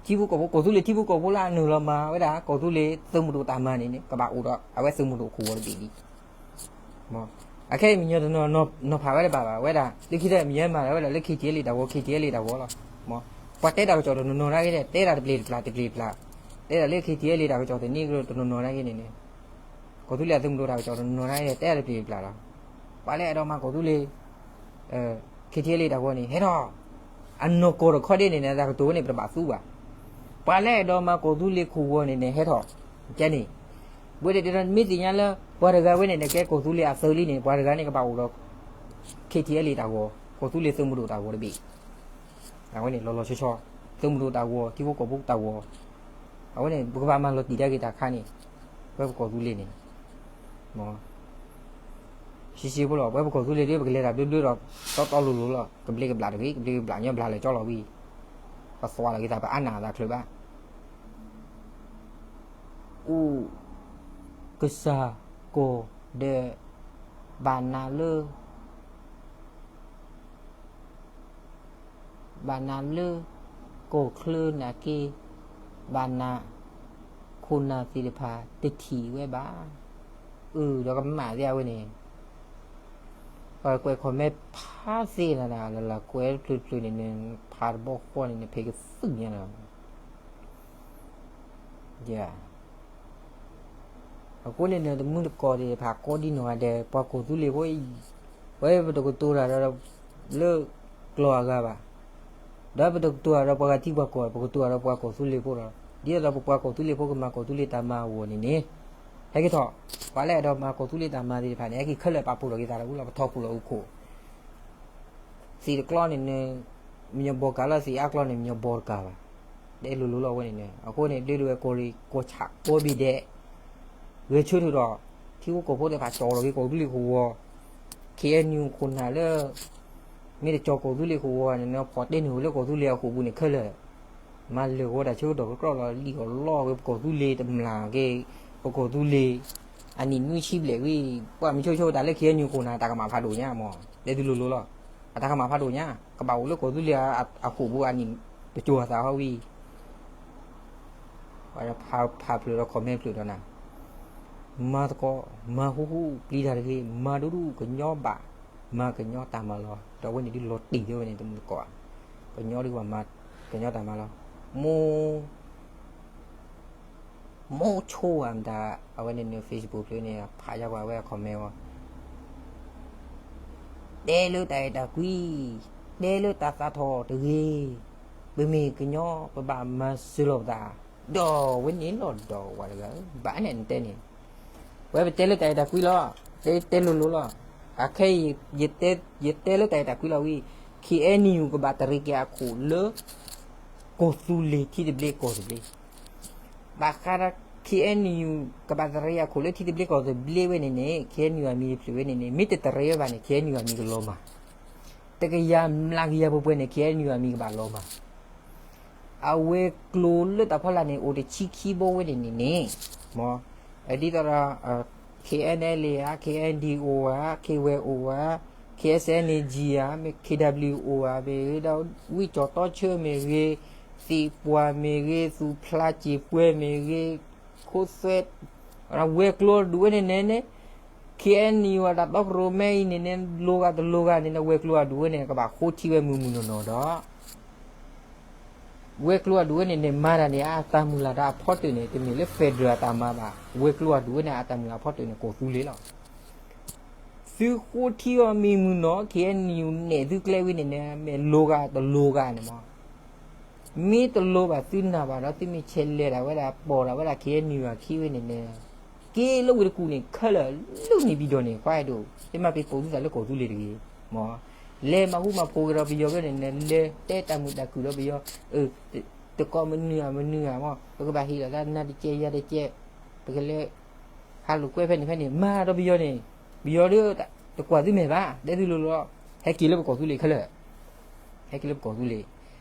ထံဖိကီၢ်ဖိ ကီၢ်သူလ့ၤထံဖိကီၢ်ဖိလၢအနုာ်လီၤမၤဝဲဒၣ် ကီၢ်သူလ့ၤသုးမုၢ်ဒိၣ်တၢ်မၤန့ၣ်န့ၣ် ကဘၣ်အိၣ်ဒီးအဝဲသုးမုၢ်ဒိၣ်ခိၣ်ဂီၤတဘ့ၣ်ဒံး အခဲအံၤမညီတနီၤနီၤဖးဝဲတဘၣ်ဘၣ် ဝဲဒၣ် လၢခံတၢ်မညီမၤဝဲဒၣ်လၢ K T L A တၢ်ဂီၤ K T L A တၢ်ဂီၤလီၤ. ပှၤတဲတၢ်ကစီၣ်တနီၤနီၤနာ်က့ တဲတၢ်တပျ့ၤတပျၢ်တပျ့ၤတပျၢ်, တဲဒၣ်လၢ K T L A တၢ်ကစီၣ်တနံၤကတနီၤနီၤနာ်က့န့ၣ်န့ၣ် ကီၢ်သူလ့ၤအသုးမုၢ်ဒိၣ်တၢ်ကစီၣ်တနီၤနီၤနာ်က့ တဲတၢ်တပျ့ၤတပျၢ်လီၤ. ပှၤလၢအဲၣ်ဒိးမၤကီၢ်သူလ့ၤ K T L A တၢ်ဂီၤန့ၣ် ဟဲထီၣ် အနီၢ်ကီၢ်တခီဒ့န့ၣ်န့ၣ် တၢ်ကတိၤဝဲန့ၣ် ပတဘၣ်သူဘၣ်. ပှၤလၢအဲၣ်ဒိးမၤကီၢ်သူလ့ၤခိၣ်ဂီၤန့ၣ်န့ၣ် ဟဲထီၣ် ကဲန့ၣ် ဝဲဒၣ်တဲဒီးမ့ၢ်သ့ၣ်ညါလၢ ပှၤတဂၤဝဲန့ၣ်န့ၣ် ကဲကီၢ်သူလ့ၤအသုးလံန့ၣ် ပှၤတဂၤန့ၣ်ကဘၣ်အိၣ်ဒီး K T L A တၢ်ဂီၤ ကီၢ်သူလ့ၤသုးမုၢ်ဒိၣ်တၢ်ဂီၤတဘ့ၣ် အဝဲန့ၣ်လီၤလီၤဆီဆီ သုးမုၢ်ဒိၣ်တၢ်ဂီၤ ထံဖိကီၢ်ဖိတၢ်ဂီၤ အဝဲန့ၣ် ပကဘၣ်မၤလီၤတံၢ်ဒၣ်က့ၤတၢ်ခါန့ၣ် ပဝဲပကီၢ်သူလ့ၤန့ၣ် မ့ၢ် ရှဲရှဲဖိလီၤ ပဝဲပကီၢ်သူလ့ၤဒ်ပကလဲၤတၢ်ဘျၢဘျၢဒီး တီတီလိၤလိၤလီၤ ကဘျ့ကဘျၣ်တဂ့ၤ ကဘျ့ကဘျၣ်ညီဘျါလၢာ်ကၠီလီၤဝံၤ ပသွးလီၤက့ၤသး ပအါနၢ်အသးချုးဘၣ် အိၣ် ကစၢ်ကီၢ်ဒီး ဘၣ်နၤလၢ ဘၣ်နၤလၢ ကီၢ်ချၢနာ်က့ ဘၣ်နၤ ခိၣ်နၢ်သ့ၣ်တဖၣ်တထံၣ်ဝဲဘၣ်. အၢ ဒီးကမၣ်သ့ၣ်အဝဲန့ၣ် ပှၤကွဲး comment ဖးသ့နၤနၤ လၢလၢကွဲးတဖျၢၣ်တဖျၢၣ်န့ၣ် နဖးတဘီဃီန့ၣ် နဖဲကသုၣ်ညါလီၤ. အဃိန့ၣ်န့ၣ် တမုၢ်တကိးသ့ၣ်တဖၣ် ကိးဒံနီၢ်ဂၤဒဲး ပှၤကီၢ်သူလ့ၤဖိအံၤ ပဝဲပတကတိၤတၢ်ဒီး လၢကျိာ်အဂၤဘၣ်. ဒီးပတကတိၤတၢ်ဒီးပှၤဂၤထံပှၤကီၢ် ပကတိၤတၢ်ဒီးပှၤကီၢ်သူလ့ၤဖိလီၤ. ဒ်သိးဒီးပပှၤကီၢ်သူလ့ၤဖိ ကမၤကီၢ်သူလ့ၤတၢ်မၤအဂီၢ်န့ၣ်န့ၣ် ဟဲက့ၤထီၣ် ပှၤလၢအဲၣ်ဒိးမၤကီၢ်သူလ့ၤတၢ်မၤသ့ၣ်တဖၣ်န့ၣ် ဟဲက့ၤခဲလၢာ်ပာ်ဖှိၣ်လီၤက့ၤသးတဝံၤလီၤ ပထီၣ်ဖှိၣ်လီၤအူခိၣ် သ့ၣ်တကျီန့ၣ်န့ၣ် မညီဘီကၤလီၤသ့အါကျီန့ၣ် မညီဘီတကၤဘၣ်. တဲလိၤလိၤလီၤဝဲန့ၣ်န့ၣ် အဃိန့ၣ် ဒုးဒုးဝဲကီၢ်ရ့ၣ်ကီၢ်ဆးကိးဘ့ၣ်ဒဲး ဂဲၤဆၢထၢၣ်ဒီး ထံဖိကီၢ်ဖိသ့ၣ်တဖၣ်ကၠီၤလီၤက့ၤကီၢ်သူလ့ၤခိၣ်ဝီၤ ခ့ၣ်အဲၣ်ယူၣ်ခိၣ်နၢ်လၢ မ့ၢ်တကၠီၤကီၢ်သူလ့ၤခိၣ်ဝီၤန့ၣ် ဖီၣ်တဲန့ၢ်ဝဲလၢကီၢ်သူလ့ၤအခိၣ်ပူၤန့ၣ်ခဲလၢာ် မၤလၢာ်ဝဲဒၣ်ဆၢကတီၢ်ကကြၢၢ်လီၤ လံၣ်အီၣ်လီအီၣ်ဝဲပကီၢ်သူလ့ၤတမျၢ်က့ၤ ပကီၢ်သူလ့ၤ အနံၣ်နွံဆံဘျဲၣ်ဝံၤ ပှၤမ့ၢ်ဆိဆိတၢ်လၢ ခ့ၣ်အဲၣ်ယူၣ်ခိၣ်နၢ် တၢ်ကမၣ်ဖးဒိၣ်ညါမး တဲသုလိၤလိၤလီၤ. အတၢ်ကမၣ်ဖးဒိၣ်ညါ ကဘၣ်အိၣ်လၢကီၢ်သူလ့ၤအခိၣ်ပူၤအနံၣ်တကၠီၤအသးဟီဝံၤ ဖးဖျၢၣ်ဒီး comment ဖျၢၣ်ဒီးနၤ မၤသကိး မၤဃူဃူပျံၤတၢ်တဂ့ၤ မၤဒိၣ်ဒိၣ်ကညီဘၣ် မၤကညီတၢ်မၤလီၤ ဒီးအဝဲန့ၣ်ဒုးလီၤတံၢ်သ့ဝဲန့ၣ် တမုၢ်တကိး ကညီဒုးဘၣ်မၤကညီတၢ်မၤလီၤ မိၢ် မိၢ်ဆိဝဲမတၤ အဝဲန့ၣ်န Facebook ဖျၢၣ်န့ၣ် ဖးယါကွၢ်ဝဲအ comment ဝဲ တဲလၢတၢ်အဲၣ်တၢ်ကွံ တဲလၢတၢ်သးထီၣ်တဂ့ၤ ပမ့ၢ်ကညီ ပဘၣ်မၤစၢၤလီၤပသး ဒီးဝဲန့ၣ်လီၤဒီးဝဲတဂၤ ဘၣ်န့ၣ်နတဲန့ၣ် ဝဲပတဲလၢတၢ်အဲၣ်တၢ်ကွံလီၤ တဲတဲလိၤလိၤလီၤ အခဲအံၤ ယတဲလၢတၢ်အဲၣ်တၢ်ကွံလီၤဝံၤ ခ့ၣ်အဲၣ်ယူၣ် ကဘၣ်တရံးက့ၤအခိၣ်လၢ ကီၢ်သူလ့ၤထံသဘျ့ကီၢ်သဘျ့ ဘၣ်ဃးဒီး ခ့ၣ်အဲၣ်ယူၣ် ကဘၣ်တရံးအခိၣ်လၢထံသဘျ့ကီၢ်သဘျ့ဝဲန့ၣ်န့ၣ် ခ့ၣ်အဲၣ်ယူၣ်အမံၤတဖျၢၣ်ဝဲန့ၣ်န့ၣ် မ့ၢ်တတရံးဝဲဘၣ်န့ၣ် ခ့ၣ်အဲၣ်ယူၣ်အမံၤကလီၤမၢ် တကယၤမျးကယၤပှဲၤပှဲၤန့ၣ် ခ့ၣ်အဲၣ်ယူၣ်အမံၤကဘၣ်လီၤမၢ် အဝဲၤကျိၤလၢတၢ်ဖီလာ်န့ၣ် အိၣ်တဆံခံဘိဝဲန့ၣ်န့ၣ်န့ၣ် မ် ဒ်သိးဒီး ခ့ၣ်အဲၣ်အဲၣ်လ့ဧါ ခ့ၣ်အဲၣ်ဒံၣ်အိၣ်ဧါ ခ့ၣ်ဝဲၢ်အိၣ်ဧါ ခ့ၣ်အဲၣ်စဲၣ်န့ၣ်ကံၣ်ဧါ မ့ၢ် ခ့ၣ်ဒဘျံၣ်အိၣ်ဧါ မ့ၢ်ဂ့ၤဒီး ဝံၣ်ကၠီၣ်တီဆၢမ့ၢ်ဂ့ၤ သ့ၣ်ပှၢ်မ့ၢ်ဂ့ၤ သူၣ်ဖျါစ့ၣ်ပှဲၤမ့ၢ်ဂ့ၤ ခိသွဲ ဝဲၤကျိၤအဒူၣ်ဝဲန့ၣ်န့ၣ်န့ၣ် ခ့ၣ်အဲၣ်ယူၣ် အတၢ်တီကရိၤမဲအံၤန့ၣ်န့ၣ် လိၤဂၤတလိၤဂၤန့ၣ် ဝဲၤကျိၤအဒူၣ်ဝဲန့ၣ် ကဘၣ်ဃိထံဝဲမုၢ်မုၢ်နီၢ်နီၢ်ဒီး ဝဲၤကျိၤအဒူၣ်ဝဲန့ၣ်န့ၣ် မၤတၢ်န့ၣ် အတၢ်မုၢ်လၢ်တၢ်အဖီတၢၣ်န့ၣ် တမ့ၢ်လၢ federal အတၢ်မၤဘၣ်. ဝဲၤကျိၤအဒူၣ်ဝဲန့ၣ် အတၢ်မုၢ်လၢ်အဖီတၢၣ်န့ၣ် ကီၢ်သူလ့ၤလီၤ. သုဃိထံအီၤမံမုၢ်နီၢ် ခ့ၣ်အဲၣ်ယူၣ် နဲၣ်သုကျဲဝံၤန့ၣ်န့ၣ် မ့ၢ်လိၤဂၤတလိၤဂၤန့ၣ်မး မ့ၢ်တလိၤဘၣ်သုနာ်ဘၣ်ဒီး သုမ့ၢ်ဆဲးလဲၤဒၣ်ဝဲဒၣ် ပိာ်ဒၣ်ဝဲဒၣ် ခ့ၣ်အဲၣ်ယူၣ် အခံဝဲန့ၣ်န့ၣ် က့ၤလၢဝ့ၢ်တကူၣ်န့ၣ် ခဲလၢာ်လၢန့ၣ်ပံၤဒီးန့ၣ် ကွၢ်အဲၣ်ဒိး တမ့ၢ်ပကိးသုသးလၢကီၢ်သူလ့ၤတဂ့ၤ မး လဲၤမၤဟူမၤဖိးက့ၤဒီးပယီၤက့ၤန့ၣ်န့ၣ် လဲၤတဲတၢ်မုာ်တၢ်ခုၣ်ဒီးပယီၤ တကိးမနုၤဧါမနုၤဧါမး ပကဘၣ်ဟ့ၣ်လီၤသးနၤတကဲးယၤတကဲး ပကလဲၤ ဟးလိာ်ကွဲဖဲန့ၣ်ဖဲန့ၣ် မၤဒီးပယီၤန့ၣ် ပယီၤဒီး တကွၢ်သုမဲာ်ဘၣ် တဲသုလိၤလိၤလီၤ ဟဲက့ၤလၢပကီၢ်သူလ့ၤခဲလၢာ် ဟဲက့ၤလၢပကီၢ်သူလ့ၤ ခ့ၣ်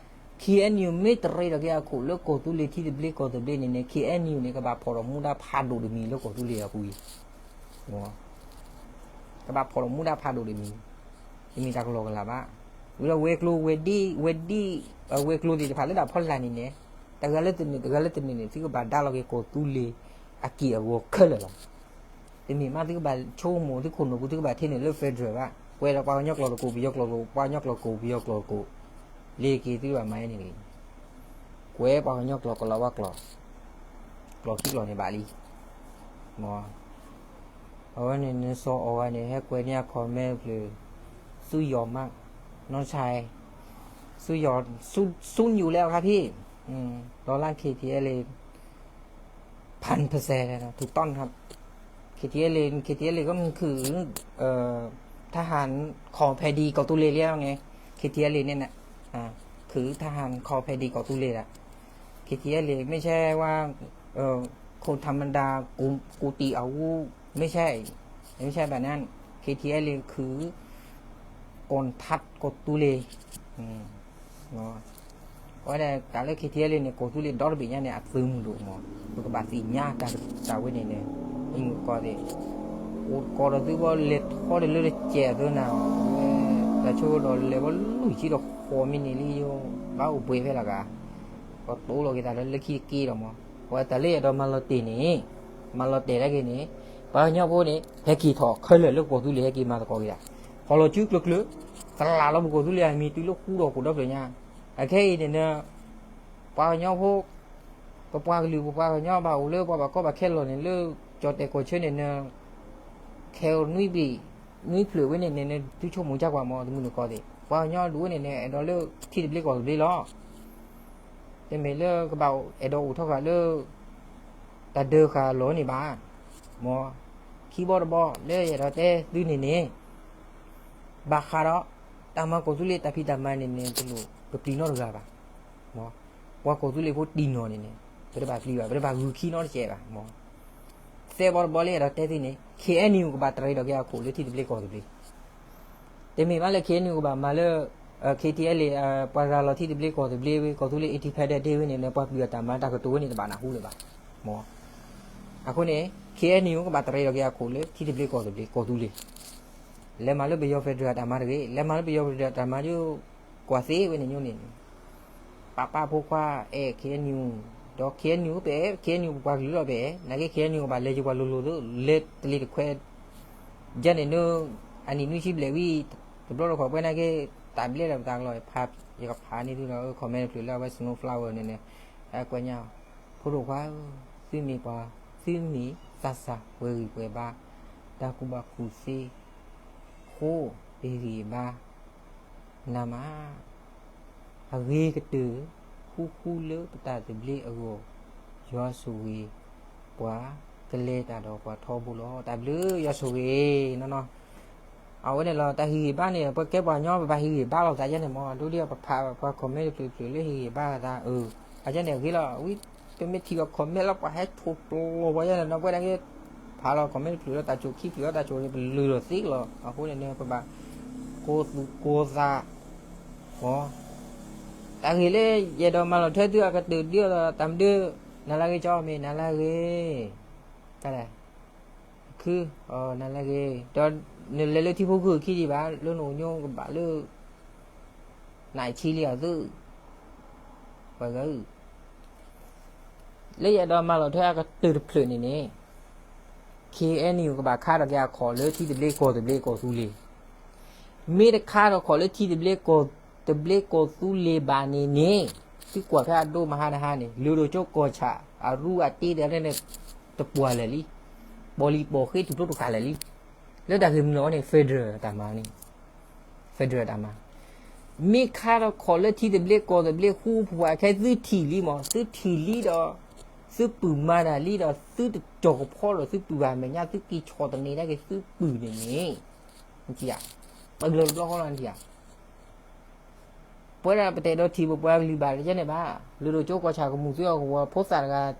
အဲၣ်ယူၣ် မ့ၢ်တရံးဒီးက့ၤအခိၣ်လၢကီၢ်သူလ့ၤထံသဘျ့ကီၢ်သဘျ့န့ၣ်န့ၣ် ခ့ၣ်အဲၣ်ယူၣ်န့ၣ် ကဘၣ်ဖီၣ်ထီၣ်မူဒါဖးဒိၣ်တမံၤလၢကီၢ်သူလ့ၤအပူၤအံၤ ကဘၣ်ဖီၣ်ထီၣ်မူဒါဖးဒိၣ်တမံၤ တမ့ၢ်တၢ်ကလီကလီဘၣ် ဝံၤဒီးဝဲၤကျိၤ ဝဲၤဒ့ ဝဲၤဒ့ ဝဲၤကျိၤသ့ၣ်တဖၣ်လၢတၢ်ဖီလာ်န့ၣ်န့ၣ် တဂၤလၢတနုာ် တဂၤလၢတနုာ်န့ၣ် သုကဘၣ်ဒါလီၤက့ၤကီၢ်သူလ့ၤအက့ၢ်အဂီၤခဲလၢာ်လီၤ. တမ့ၢ်မး သုကဘၣ်ဆိကမိၣ်သုခိၣ်နူာ်ပူၤ သုကဘၣ်ထဲန့ၣ်လၢ federal ဘၣ် ကွဲးဒီးပှၤကညီကျိာ်တကိး ပယီၤကျိာ်တကိး ပှၤကညီကျိာ်တကိး ပယီၤကျိာ်တကိး လ့ၤက့ၤသုဘၣ်မၤန့ၣ်တဂ့ၤ ကွဲးပှၤကညီကျိာ်ကလီၤဝါကျိာ် ကျိာ်ခံကျိာ်န့ၣ်ဘၣ်လံ မ် အဝဲန့ၣ်နစီၤအီၤဂၤန့ၣ် ဟဲကွဲးန့ၢ်အ comment တဖျၢၣ် ဆူယီၤမး နီၢ်ဆါ ဆူယီၤ ဆူ ဆူညူးလဲအခါဖံ ဒေါ်လာ KTLA พันเปอร์เซ็นต์ ถูกต้องครับ KTLA KTLA ก็มันคือ เอ่อ ทหารของแผ่นดินเกาะตูเลเรียกว่าไง เคทีแอลเอ เนี่ยนะ อ่า คือทหารของแผ่นดินเกาะตูเลอะ เคทีแอลเอ ไม่ใช่ว่า เอ่อ คนธรรมดา กู กูตีอาวุธ ไม่ใช่ ไม่ใช่แบบนั้น เคทีแอลเอ คือกองทัพเกาะตูเล อืม အဝဲဒၣ်တၢ်လၢ KTLA န့ၣ် ကီၢ်သူလ့ၤဒီတဘ့ၣ်ညါန့ၣ် အသုးမုၢ်ဒိၣ်မး ပကဘၣ်သ့ၣ်ညါတၢ်ဝဲန့ၣ်န့ၣ် မ့ၢ်မုၢ်ကီၢ်သ့ၣ် အိၣ်ကီၢ်ဒီးသုဘီ လဲၤထီၣ်ဒီးလၢတစဲးအသိးနၤ တၢ်ဆိကဒီးလဲၤဘီလွံၢ်ဆံဒီးဃိးမံးနံးလံယိၤ ဘၣ်အိၣ်ဘှံးဖဲလီၤကါ ကတိၤလီၤက့ၤသးလၢလၢခံတက့ၢ်ဒီးမး အဝဲတၢ်လၢယအဲၣ်ဒိးမၤလီၤတဲာ်န့ၣ် မၤလီၤတဲာ်ဒၣ်က့ၤန့ၣ် ပှၤကညီဖိန့ၣ် ဟဲက့ၤထီၣ်ခဲလၢာ်လၢကီၢ်သူလ့ၤ ဟဲက့ၤမၤသကိးက့ၤဒၣ် ဟီၣ်လီၤစုကျၢၤကျၢၤ ကလးလီၤပကီၢ်သူလ့ၤအမံၤတုၤလၢဃူဒီးကိးဒီဖျၢၣ်ညါ အခဲအံၤန့ၣ် ပှၤကညီဖိ ပပှၤကလုာ် ပပှၤကညီဘၣ်အိၣ်လၢပှၤဘၣ်ကီဘၣ်ခဲလီၢ်န့ၣ်လၢ ကၠီၣ်တဲာ်ကီၢ်ဆၢန့ၣ် ခဲအံၤနွံဘ့ၣ် နွံဖျၢၣ်ဝဲန့ၣ်န့ၣ် သုဆိကမိၣ်ကကွၢ်မး တမုၢ်နုာ်ကီၢ်သ့ၣ် ပှၤကညီဒူၣ်ဝဲန့ၣ်န့ၣ် အဲၣ်ဒိးလၢထံသဘျ့ကီၢ်သဘျ့လီၤ တမ့ၢ်လၢကဘၣ်အဲၣ်ဒိးအိၣ်ထီၣ်ဃာ်လၢ တၢ်ဒၢဃာ်လီၤန့ၣ်ဘၣ် မ့ၢ် ခံဘီတဘီလၢယအဲၣ်ဒိးတဲသုန့ၣ်န့ၣ် ဘၣ်ဃးဒီး တၢ်မၤကီၢ်သူလ့ၤတၢ်ဖံးတၢ်မၤန့ၣ်န့ၣ် တလိၣ် ပပျံၤနီတဂၤဘၣ်. မ်ပှၤကီၢ်သူလ့ၤဖိတံၢ်နီၢ်န့ၣ်န့ၣ် ပတဘၣ်ပျံၤဘၣ်, ပတဘၣ်ဂုာ်ခံနီတစဲးဘၣ်. မ်သဲဘီတဘီလၢအဲၣ်ဒိးတဲသ့န့ၣ် ခ့ၣ်အဲၣ်ယူၣ် ကဘၣ်တရံးဒီးက့ၤအခိၣ်လၢထံသဘျ့ကီၢ်သဘျ့ တမ့ၢ်ဘၣ်လၢ ခ့ၣ်အဲၣ်ယူၣ် ကဘၣ်မၤလၢ ခ့ၣ်ထံအဲၣ်လ့ၣ် ပှၤရၤလီၤထံသဘျ့ကီၢ်သဘျ့ဝဲ ကီၢ်သူလ့ၤ independent ဒ့ဝဲန့ၣ် လၢပှၤပျံၤအတၢ်မၤတၢ်ကတိၤဝဲန့ၣ် တဘၣ်နၢ်ဟူလၢၤဘၣ်. မ်အဃိန့ၣ် ခ့ၣ်အဲၣ်ယူၣ် ကဘၣ်တရံးဒီးက့ၤအခိၣ်လၢထံသဘျ့ကီၢ်သဘျ့ ကီၢ်သူလ့ၤ လဲၤမၤလၢပယီၤ federal တၢ်မၤတဂ့ၤ, လဲၤမၤလၢပယီၤ federal တၢ်မၤဒ် ကွၢ်သ့ဝဲန့ၣ်ညိန့ၣ် ပာ်ပာ်ဖိခွါအဲၣ် ခ့ၣ်အဲၣ်ယူၣ်, ဒီး ခ့ၣ်အဲၣ်ယူၣ် ပအဲၣ် ခ့ၣ်အဲၣ်ယူၣ် ပပှၤကလုာ်လီၤ ပအဲၣ် နာ်က့ ခ့ၣ်အဲၣ်ယူၣ် ကဘၣ်လဲၤက့ၤပှၤလိၤလိၤသိး လဲၤတလ့ၤတခွဲး ယဲန့ၣ် အနံၣ်နွံဆံဘျဲၣ်ဝံၤ တဘျီတခီၣ်ပှဲၤနာ်က့ တၢ်ဘျဲၣ်ဒီးပသးကလီၤ ယကဖးန့ၢ်သုဒီး comment တဖျၢၣ်လၢအဝဲ Snow Flower န့ၣ်န့ၣ် အကွဲးညါ ဖိဒိၣ်ခွါဧၢ, သုမ့ၢ်ပှၤ, သုမ့ၢ်သးစၢ်ပှဲၤဂံၢ်ပှဲၤဘါ, တၢ်ကူၣ်ဘၣ်ကူၣ်သ့, ဃိ ပဟ့ၣ်ဂံၢ်ဘါ နၤမး အဂ့ၤကတၢၢ် ဃူဃူလၢပတၢ်သဘျ့အဂီၢ်, ယွၤဆိၣ်ဂ့ၤ ပှၤကလဲၤတၢ်ဒီးပှၤထီဘိလီၤ. တၢ်ဘျုးယွၤဆိၣ်ဂ့ၤ နီၢ်နီၢ် အဝဲန့ၣ်လီၤ တၢ်ဟ့ၣ်ဂံၢ်ဘါန့ၣ် ပကဲပှၤကညီ ပဘၣ်ဟ့ၣ်ဂံၢ်ဘါလိာ်သးယဲန့ၣ်မး ဒ်ပဖးပှၤ comment တဖျၢၣ်တဖျၢၣ်လၢဟ့ၣ်ဂံၢ်ဘါသး အဝဲန့ၣ်အဂ့ၤလီၤ ဝံၤ ပမ့ၢ်ထံၣ်အီၤ comment လၢပှၤဟဲထိၣ်ပျီၤပှၤယဲန့ၣ် နီၢ်ပှဲၤဒၣ်က့ ဖးလီၤ comment တဖျၢၣ်လၢတၢ်ကိၢ်ခံဖျၢၣ်လၢတၢ်ကိၢ်န့ၣ် ပလုၢ်လီၤသ့လီၤ အဃိန့ၣ်န့ၣ် ပဘၣ် ကိးသူၣ်ကိးသး တၢ်ဂ့ၢ်လၢယအဲၣ်ဒိးမၤလီၤထွဲသုအကတၢၢ်ဒ်အံၤဒီး တၢ်မနုၤ နၤလၢအဂ့ၤ ကၠီမ့ၢ် နၤလၢအဂ့ၤ တၢ်လဲၣ် ခု နၤလၢအဂ့ၤ ဒီးနလဲၤလၢထံဖိကီၢ်ဖိခံဒံးဘၣ် လၢနအိၣ်ညိကဘၣ်လၢ နအံၤထံလံအသု ပှၤဂၤ လၢယအဲၣ်ဒိးမၤလီၤထွဲအကတၢၢ်တဖျၢၣ်န့ၣ်န့ၣ် ခ့ၣ်အဲၣ်ယူၣ် ကဘၣ်ခါထီၣ်က့ၤအခီၣ်လၢထံသဘျ့ကီၢ်သဘျ့ကီၢ်သူလ့ၤ မ့ၢ်တခါထီၣ်ခီၣ်လၢထံသဘျ့ကီၢ် သဘျ့ကီၢ်သူလ့ၤဘၣ်န့ၣ်န့ၣ် သုကွၢ်ဖဲအဒိမဟါတဟါန့ၣ် လၢၢ်ဒိၣ်ကၠိကီၢ်ဆၣ် အရူအတ့တဂၤန့ၣ် တပှၢ်လၢာ်လံ ပီၣ်လံၣ်ပီၣ်ဃ့ထူၣ်ဖျိတကးလၢာ်လံ လၢတၢ်ဂ့ၢ်မနုၤအီၤန့ၣ် federal တၢ်မၤန့ၣ် federal တၢ်မၤ မ့ၢ်ခါထီၣ်ခီၣ်လၢထံသဘျ့ကီၢ်သဘျ့ဃူဖှိၣ်အခဲ သုထံၣ်လံမး သုထံၣ်လံဒီး သုပုၢ်မၤတၢ်လံဒီး သုတကၠီၣ်ကဖီဒီးသုပုၢ်ဘၣ်မဲာ်ညါ သုက့ၤဆီၣ်သနံးဒၣ်က့ၤသုပုၢ်န့ၣ်န့ၣ် နထံၣ်ဧါ ပှၤကလုာ်တဘျီဃီလီၤနထံၣ်ဧါ ပဝဲဒၣ်ပတအဲၣ်ဒိးထံၣ်ပပှၤကလုာ်ဘၣ်တကဲန့ၣ်ဘၣ် လၢၢ်ဒိၣ်ကၠိကီၢ်ဆၣ်ကမူၣ်သုအကဝီၤဖိသၣ်တဂၤ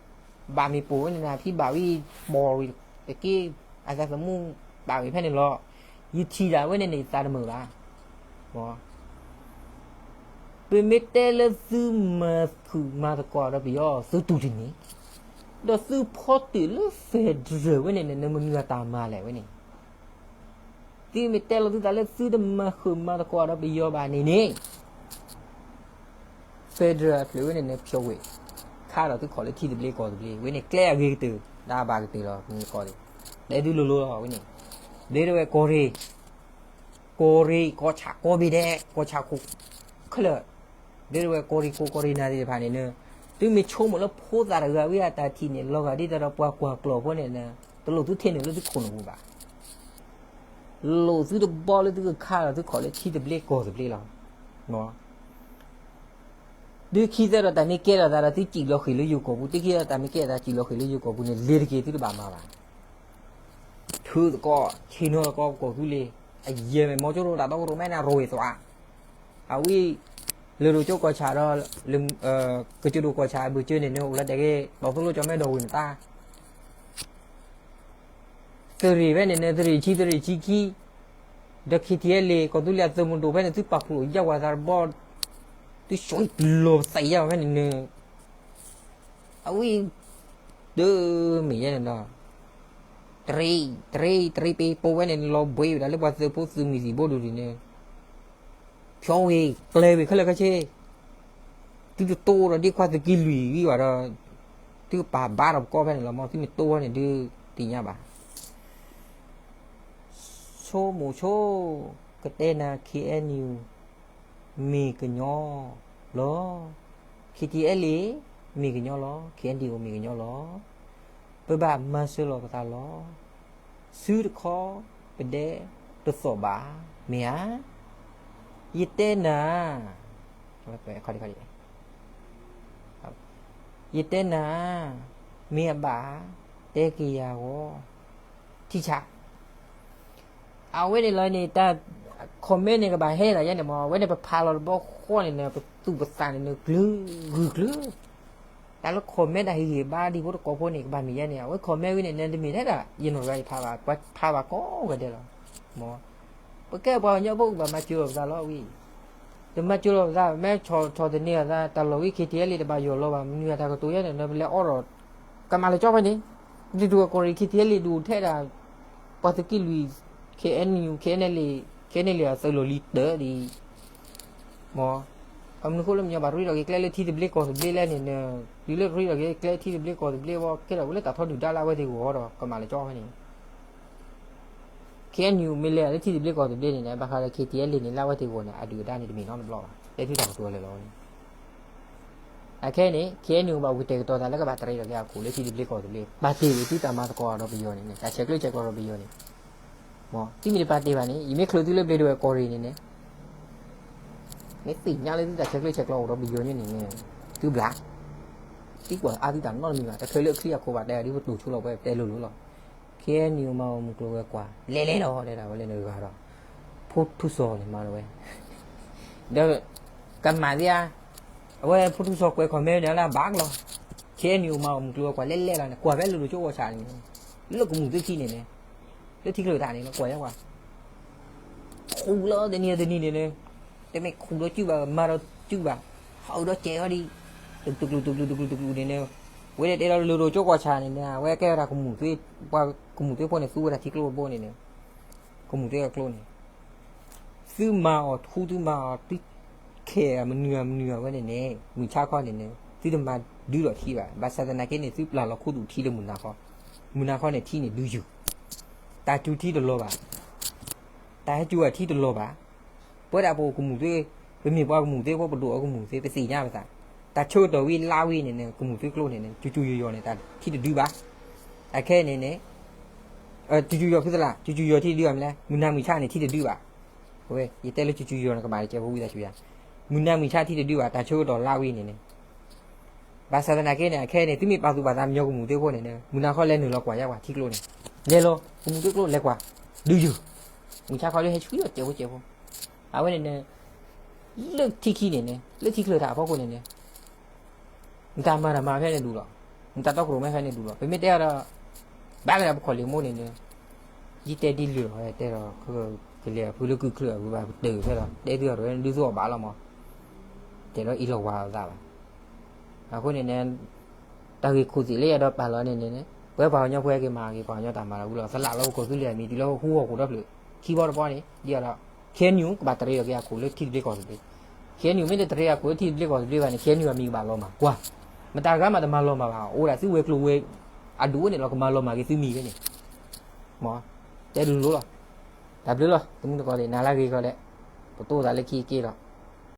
ဘၣ်မ့ၢ်ပိာ်ဝဲန့ၣ် ဖံဘၣ်ဝံၤ ပိာ်ဝံၤတက့ၢ် အသးသမူဘၣ်ဝံၤဖဲန့ၣ်လီၤ ယထံၣ်ဒၣ်ဝဲန့ၣ်န့ၣ် ယသးတမုာ်ဘၣ် ပမ့ၢ်တဲလၢသုမၤဖုၣ်မၤသကိးဒီးပယီၤ သုတူၢ်တန့ၢ် ဒီးသုဖီတၢၣ်လၢ federal ဝဲန့ၣ်န့ၣ် နမနုၤအတၢ်မၤလဲၣ်ဝဲန့ၣ် သုမ့ၢ်တဲလီၤသုသးလၢသုတမၤဃုာ်မၤသကိးဒီးပယီၤဘၣ်န့ၣ်န့ၣ် federal အဖျၢၣ်ဝဲန့ၣ်န့ၣ် ဖျိးဝဲ ခါဒီးသုခီၣ်လၢထံသဘျ့ကီၢ်သဘျ့ ဝဲန့ၣ်ကျဲအဂ့ၤကတၢၢ် တၢ်ဘၣ်ကတၢၢ်လီၤ မ့ၢ်ကီၢ်န့ၣ် တဲသုလိၤလိၤလီၤဝဲန့ၣ် ဘျ့ဒဝဲၢ်ကီၢ်ရ့ၣ် ကီၢ်ရ့ၣ် ကီၢ်ဆၣ် ကီၢ်ဘ့ၣ်ဒဲး ကီၢ်ဆၣ်ခိၣ် ခဲလၢာ် ဘျ့ဒဝဲၢ်ကီၢ်ရ့ၣ်ခိၣ်ကီၢ်ရ့ၣ်နၤသ့ၣ်တဖၣ်န့ၣ် သုမ့ၢ်ဆိကမိၣ်လၢဖိသၣ်တဂၤဝံၤအတၢ်ထံၣ်န့ၣ် လီၤဂာ်ဒ်သိးဒီးပှၤကွၢ်ကျီၢ်ဖိန့ၣ် တလိၣ်သုထဲန့ၣ်လၢသုခိၣ်နူာ်ပူၤဘၣ် လိၣ်သုတဘီလၢသုကခါဒီးသုခီၣ်လၢထံသဘျ့ကီၢ်သဘျ့လီၤ. သုခံသၢဒီးတၢ်မ့ၢ်ကဲထီၣ်သးဒီးသုစံၣ်လီၤဃ့ၢ်လၢယိၤကီၢ်ပူၤ သုခံသၢဒီးတၢ်မ့ၢ်ကဲထီၣ်သးစံၣ်လီၤဃ့ၢ်လၢယိၤကီၢ်ပူၤန့ၣ် လ့ၤတက့ၢ်သုတဘၣ်မၤဘၣ် ထုးသကိး ဆ့ၣ်နီၤသကိးပကီၢ်သူလ့ၤ အယဲၢ်မ့ၢ်မီၤကၠိရိၤတၢ်တီကရိၤမဲန့ၣ် ရိၣ်ဝဲသွး အဝံၤ လၢၢ်ဒိၣ်ကၠိကီၢ်ဆၣ်ဒီး ကစၢၢ်ဒိၣ်ကီၢ်ဆၣ်အဘုၣ်ကၠၢန့ၣ်န့ၣ် အိၣ်လၢတၢ်ဂ့ၢ် တီသိလိကၠီမဲဒီးဝံၤနတၢ် သရံၣ်ဖဲန့ၣ်န့ၣ် သရံၣ်ဆံသရံၣ်ဆံခံ ဒီး ခ့ၣ်ထံၣ်အဲလ့ၣ် ကီၢ်သူလ့ၤအသုးမုၢ်ဒိၣ်ဖဲန့ၣ် သုပာ်ဖှိၣ်ယါဝၤသးတဘီ သုဆှီလီၤသးယါဝၤဖဲန့ၣ်န့ၣ် အဝံၤ ဒၢမ့ၢ်ယဲန့ၣ်ဒီး တရံး တရံး တရံးပ့ၤပိာ်ဝဲန့ၣ် လီၤဘှံးဝဲဒၣ်လၢပှၤသုးဖိသုးမုၢ်သံၣ်ဘိဒူၣ်န့ၣ် ဖျီဝဲ ကျဲဝဲခဲလၢာ်ခဲဆ့ သုတတိဒီးဒ့ခွါသုးက့လွံၢ်ဂံၢ်ဘၣ်ဒီး သုကပာ်ဘါဒီးပကီၢ်ဖဲန့ၣ်လီၤမး သုမ့ၢ်တိဝဲန့ၣ်ဒုးသ့ၣ်ညါဘၣ် ဆိကမိၣ်ဆိ ကတဲနၤ ခ့ၣ်အဲၣ်ယူၣ် မ့ၢ်ကညီလီၤ. ခ့ၣ်ထံၣ်အဲလ့ၣ် မ့ၢ်ကညီလီၤ. ခ့ၣ်အဲၣ်ယူၣ် မ့ၢ်ကညီလီၤ. ပဘၣ်မၤစၢၤလီၤပသးလီၤ. စုတခီပဒဲတသီၣ်ဘၣ် မ့ၢ်ဧါ. ယတဲနၤ ယတဲနၤ မ့ၢ်အဘၣ် တဲက့ၤယၤဂီၢ် ထံဆး အဝဲန့ၣ်လီၤန့ၣ် တၢ် comment န့ၣ် ကဘၣ်ဟဲဒၣ်ယဲန့ၣ်မ့ၢ် အဝဲန့ၣ် ပဖးလီၤတဘျီဃီန့ၣ် ပသူၣ်ပသးန့ၣ် နကလုာ်ဂုာ်ကျုာ်, တၢ်လၢ comment တၢ်ဟ့ၣ်ဂံၢ်ဘါဒ်ဖိတကိးဖိန့ၣ် ကဘၣ်မ့ၢ်ယဲန့ၣ် အဝဲ comment ဝဲန့ၣ် နတမ့ၢ်ထဲဒၣ် ယနီၢ်ဂၤယဖးဘၣ် ပှၤဖးဘၣ်ကိးဂၤဒဲးလီၤ. မ့ၢ် ပကဲပှၤကညီဖိကဘၣ်မၤစၢၤလီၤပသးလီၤဝံၤ, တမၤစၢၤလီၤပသး မ့ၢ်ဆီၣ်ထီၣ်သန့ၤအသး တၢ်လီၢ်ဝံၤ KTLA တဘၣ်ယီၢ်လီၤဘၣ် မနုၤအတၢ်ကတိၤယဲန့ၣ် နပလဲၤအီထီၣ် ကမၣ်လၢကၠီဖဲန့ၣ်, ဒ်သိးအကီၢ်ရ့ၣ် KTLA ဒုးအိၣ်ထဲဒၣ် ပှၤသုးက့လွံၢ် KNU KNLA KNLA အသုးလီၢ်လံၤတၢ်ဒ်အံၤ, မ့ၢ် အမနုၤဃိလၢမညီဘၣ်ရ့ဒီးက့ၤကျဲလၢထံသဘျ့ကီၢ်သဘျ့လဲၣ်န့ၣ် တုၤလၢရ့ဒီးက့ၤကျဲထံသဘျ့ကီၢ်သဘျ့ဝဲ ကဲထီၣ်ဝဲလၢတၢ်ထီဒုၣ်ဒါလၢအဝဲသ့ၣ်ဂီၢ်ဒီး ကမၣ်လၢကၠီဖဲန့ၣ် KNU မ့ၢ်လဲၤလၢထံသဘျ့ကီၢ်သဘျ့န့ၣ်န့ၣ် ဘၣ်ဃးလၢ KTLA န့ၣ် လၢအဝဲသ့ၣ်ဂီၢ်န့ၣ် အဒုၣ်အဒါန့ၣ်တမ့ၢ်နီတဘျီဘၣ် တဲသုတၢ်ကတိၤဝဲလၢာ်လီၤန့ၣ်, အခဲအံၤန့ၣ် KNU ဘၣ်ဝံၤတဲာ်ကတီၤသးလၢကဘၣ်တရံးဒီးက့ၤအခိၣ်လၢထံသဘျ့ကီၢ်သဘျ့ ပာ်တ့ၢ်ဝံၤသုတၢ်မၤသကိးဒီးပယီၤန့ၣ်န့ၣ် တၢ်ဆဲးကျၢဆဲးကျိးဒီးပယီၤန့ၣ်, မ့ၢ် သုမ့ၢ်တပာ်တ့ၢ်ဘၣ်န့ၣ် ယမ့ၢ်ချုးသုလၢဘျ့ဒဝဲၢ်ကီၢ်ရ့ၣ်န့ၣ်န့ၣ် မ့ၢ်သ့ၣ်ညါလၢသုတၢ်ဆဲးကျၢဆဲးကျိးအိၣ်ဒီးပယီၤန့ၣ်န့ၣ် သုဘျး သံကွၢ်အါသုတၢ်နီတမံၤဘၣ် တချုးလၢအချံအခိၣ်ဘၣ် တဲဒ်ပတိၢ်ဆိလီၤပှဲၤတဲလိၤလိၤလီၤ, KNU မၤအီၣ်မုၢ်ကျိၤဝဲၤကွာ် လဲၤလဲၤလီၤ တဲဒၣ်ဝဲလၢနဂၤဒီး ဖိထူစီၤန့ၣ်မၤလီၤဝဲ ဒီး ကမၣ်သ့ဧါ, အဝဲဖိထူစီၤကွဲး comment န့ၣ်လၢဘၣ်ကလီၤ, KNU မၤအီၣ်မုၢ်ကျိၤဝဲၤကွာ် လဲၤလဲၤလီၤန့ၣ် ကွၢ်ဖဲလၢဒိၣ်ကၠိကီၢ်ဆၣ်န့ၣ် လၢကမူၣ်သ့ခံန့ၣ်န့ၣ် လၢထံချၢၣ်သးန့ၣ် ကွၢ်ယါကွၢ် ခူၣ်လီၤတနံၤတနံၤန့ၣ်န့ၣ်, တမ့ၢ်ခူၣ်ဒီးစုဘၣ် မၤဒီးစုဘၣ်, ဟးအုးဒီးစဲးအီၤဒ်, တကလူးတကလူးတကလူးတကလူးန့ၣ်န့ၣ်, ဝဲဒၣ်တဲလီၤလၢဒိၣ်ကၠိကီၢ်ဆၣ်န့ၣ်န့ၣ် အဝဲကဲဝဲဒၣ်ကမူၣ်သ့, ပှၤကမူၣ်သ့ဖိန့ၣ် သူဝဲဒၣ်ထံကျိတဘိန့ၣ်န့ၣ်, ကမူၣ်သ့အကျိန့ၣ်, သုမၤအီၤထူ သုမၤအီၤသုခဲအမနုၤအမနုၤအဝဲန့ၣ်န့ၣ် မုၢ်ဆါခီန့ၣ်န့ၣ် သုတမၤဒုးဒီးထံဘၣ်, ဘၣ်ဆၣ်သနာ်က့န့ၣ် သုပျၢ်လီၤခူသူၣ်ထံလၢမုၢ်နၤခီ, မုၢ်နၤခီန့ၣ်ထံန့ၣ်ဒုးယုၢ်, တၢ်စူၤထံတလီၤဘၣ် တၢ်ဟဲစူၤအထံတလီၤဘၣ်, ပဝဲဒၣ်ပအိၣ်ကမူၣ်သ့, ပမ့ၢ်ပှၤကမူၣ်သ့ဖိ ပဒိၣ်အီၤကမူၣ်သ့ ပသ့ၣ်ညါပသး, တၢ်ဆၢကတီၢ်ဝံၤလါဝံၤန့ၣ်န့ၣ် ကမူၣ်သ့ကျိန့ၣ်န့ၣ် စူၤစူၤယိာ်ယိာ်န့ၣ် တၢ်ထံတဒုးဘၣ်, အခဲအံၤန့ၣ်န့ၣ် စူၤစူၤယိာ်ဖုသလၢ် စူၤစူၤယိာ်ထံတဒုးဘၣ်မနုၤလဲၣ်, မုၢ်နၤမုၢ်ဆါန့ၣ်ထံတဒုးဘၣ်, ဝဲ ယတဲလၢစူၤစူၤယိာ်န့ၣ် ကမၣ်တကဲးဖိဝံသးစူၤယၤ, မုၢ်နၤမုၢ်ဆါထံတဒုးဘၣ် တၢ်ဆၢကတီၢ်လါဝံၤန့ၣ်န့ၣ် ဘၣ်ဆၣ်သနာ်က့န့ၣ် အခဲအံၤန့ၣ် သုမ့ၢ်ပာ်သူၣ်ပာ်သးမညီကမူၣ်သ့ဖိန့ၣ်န့ၣ် မုၢ်နၤခီလဲၤနုာ်လီၤကွၢ်ယါကွၢ်ထံကျိန့ၣ်, လဲၤလီၤ ကမူၣ်သ့ကျိလဲၤကွၢ်, ဒုးယုၢ်, မုၢ်ဆါခီလၢဟဲဆူၣ်ဒီးစဲးဖိစဲးဖိ, အဝဲန့ၣ်န့ၣ် လၢထံခံန့ၣ်န့ၣ် လၢထံချၢၣ်တၢ်အဖီခိၣ်န့ၣ်န့ၣ် နတၢ်မၤတၢ်မၤဖဲန့ၣ်ဒူၣ်လီၤ, နတၢ်တီခိၣ်ရိၣ်မဲဖဲန့ၣ်ဒူၣ်လီၤ, ပမ့ၢ်တဲအီၤဒီး ဘၣ်ကဒီးပခီၣ်လ့ၣ်မိၢ်န့ၣ်န့ၣ်, ယတဲဒ်လၢာ်လီၤ တဲဒီး ကလဲၤဖုလၢကုၢ်ချၢအပူၤဘၣ်ပတၢၢ်ဖဲလီၤ တဲသုအီၤဒီးဒုးသူအီၤဘၣ်လီၤမး, တဲဒီးအံၤလီၤဝါအသးဘၣ်, အဃိန့ၣ်န့ၣ် တၢ်ဂ့ၢ်ခိၣ်သ့ၣ်လၢယအဲၣ်ဒိးပာ်လီၤန့ၣ်န့ၣ် ပဝဲပှၤကညီဖိဟဲက့ၤမၤက့ၤပှၤကညီတၢ်မၤလၢဝံၤလီၤ သလၣ်လီၤပကိးသုလံာ်အမံၤတုၤလၢဟူဟီၣ်ခိၣ်ဒီဖျၢၣ် ခံဘီတဘီန့ၣ် ဒ်အီၤဒီး KNU ကဘၣ်တရံးအီၤက့ၤအခိၣ်လၢထံသဘျ့ကီၢ်သဘျ့, KNU မ့ၢ်တတရံးအခိၣ်လၢထံသဘျ့ကီၢ်သဘျ့ဘၣ်န့ၣ် KNU အမံၤကဘၣ်လီၤမၢ်ကွၢ်, မတၤဂၤမးတမၤလီၤမၢ်ဘၣ် အိၣ်ဒၣ်သုဝဲၤကျိၤဝဲၤ အဒိၣ်န့ၣ်လီၤ ကမၤလီၤမၢ်က့ၤသုမံၤဖဲန့ၣ်, မ့ၢ် တဲလိၤလိၤလီၤ, တၢ်ဘျုးလီၤ တမုၢ်တကိးသ့ၣ် နၤလၢအဂ့ၤကီးလဲၣ်, ပတိၢ်သးလၢခံက့ၤလီၤ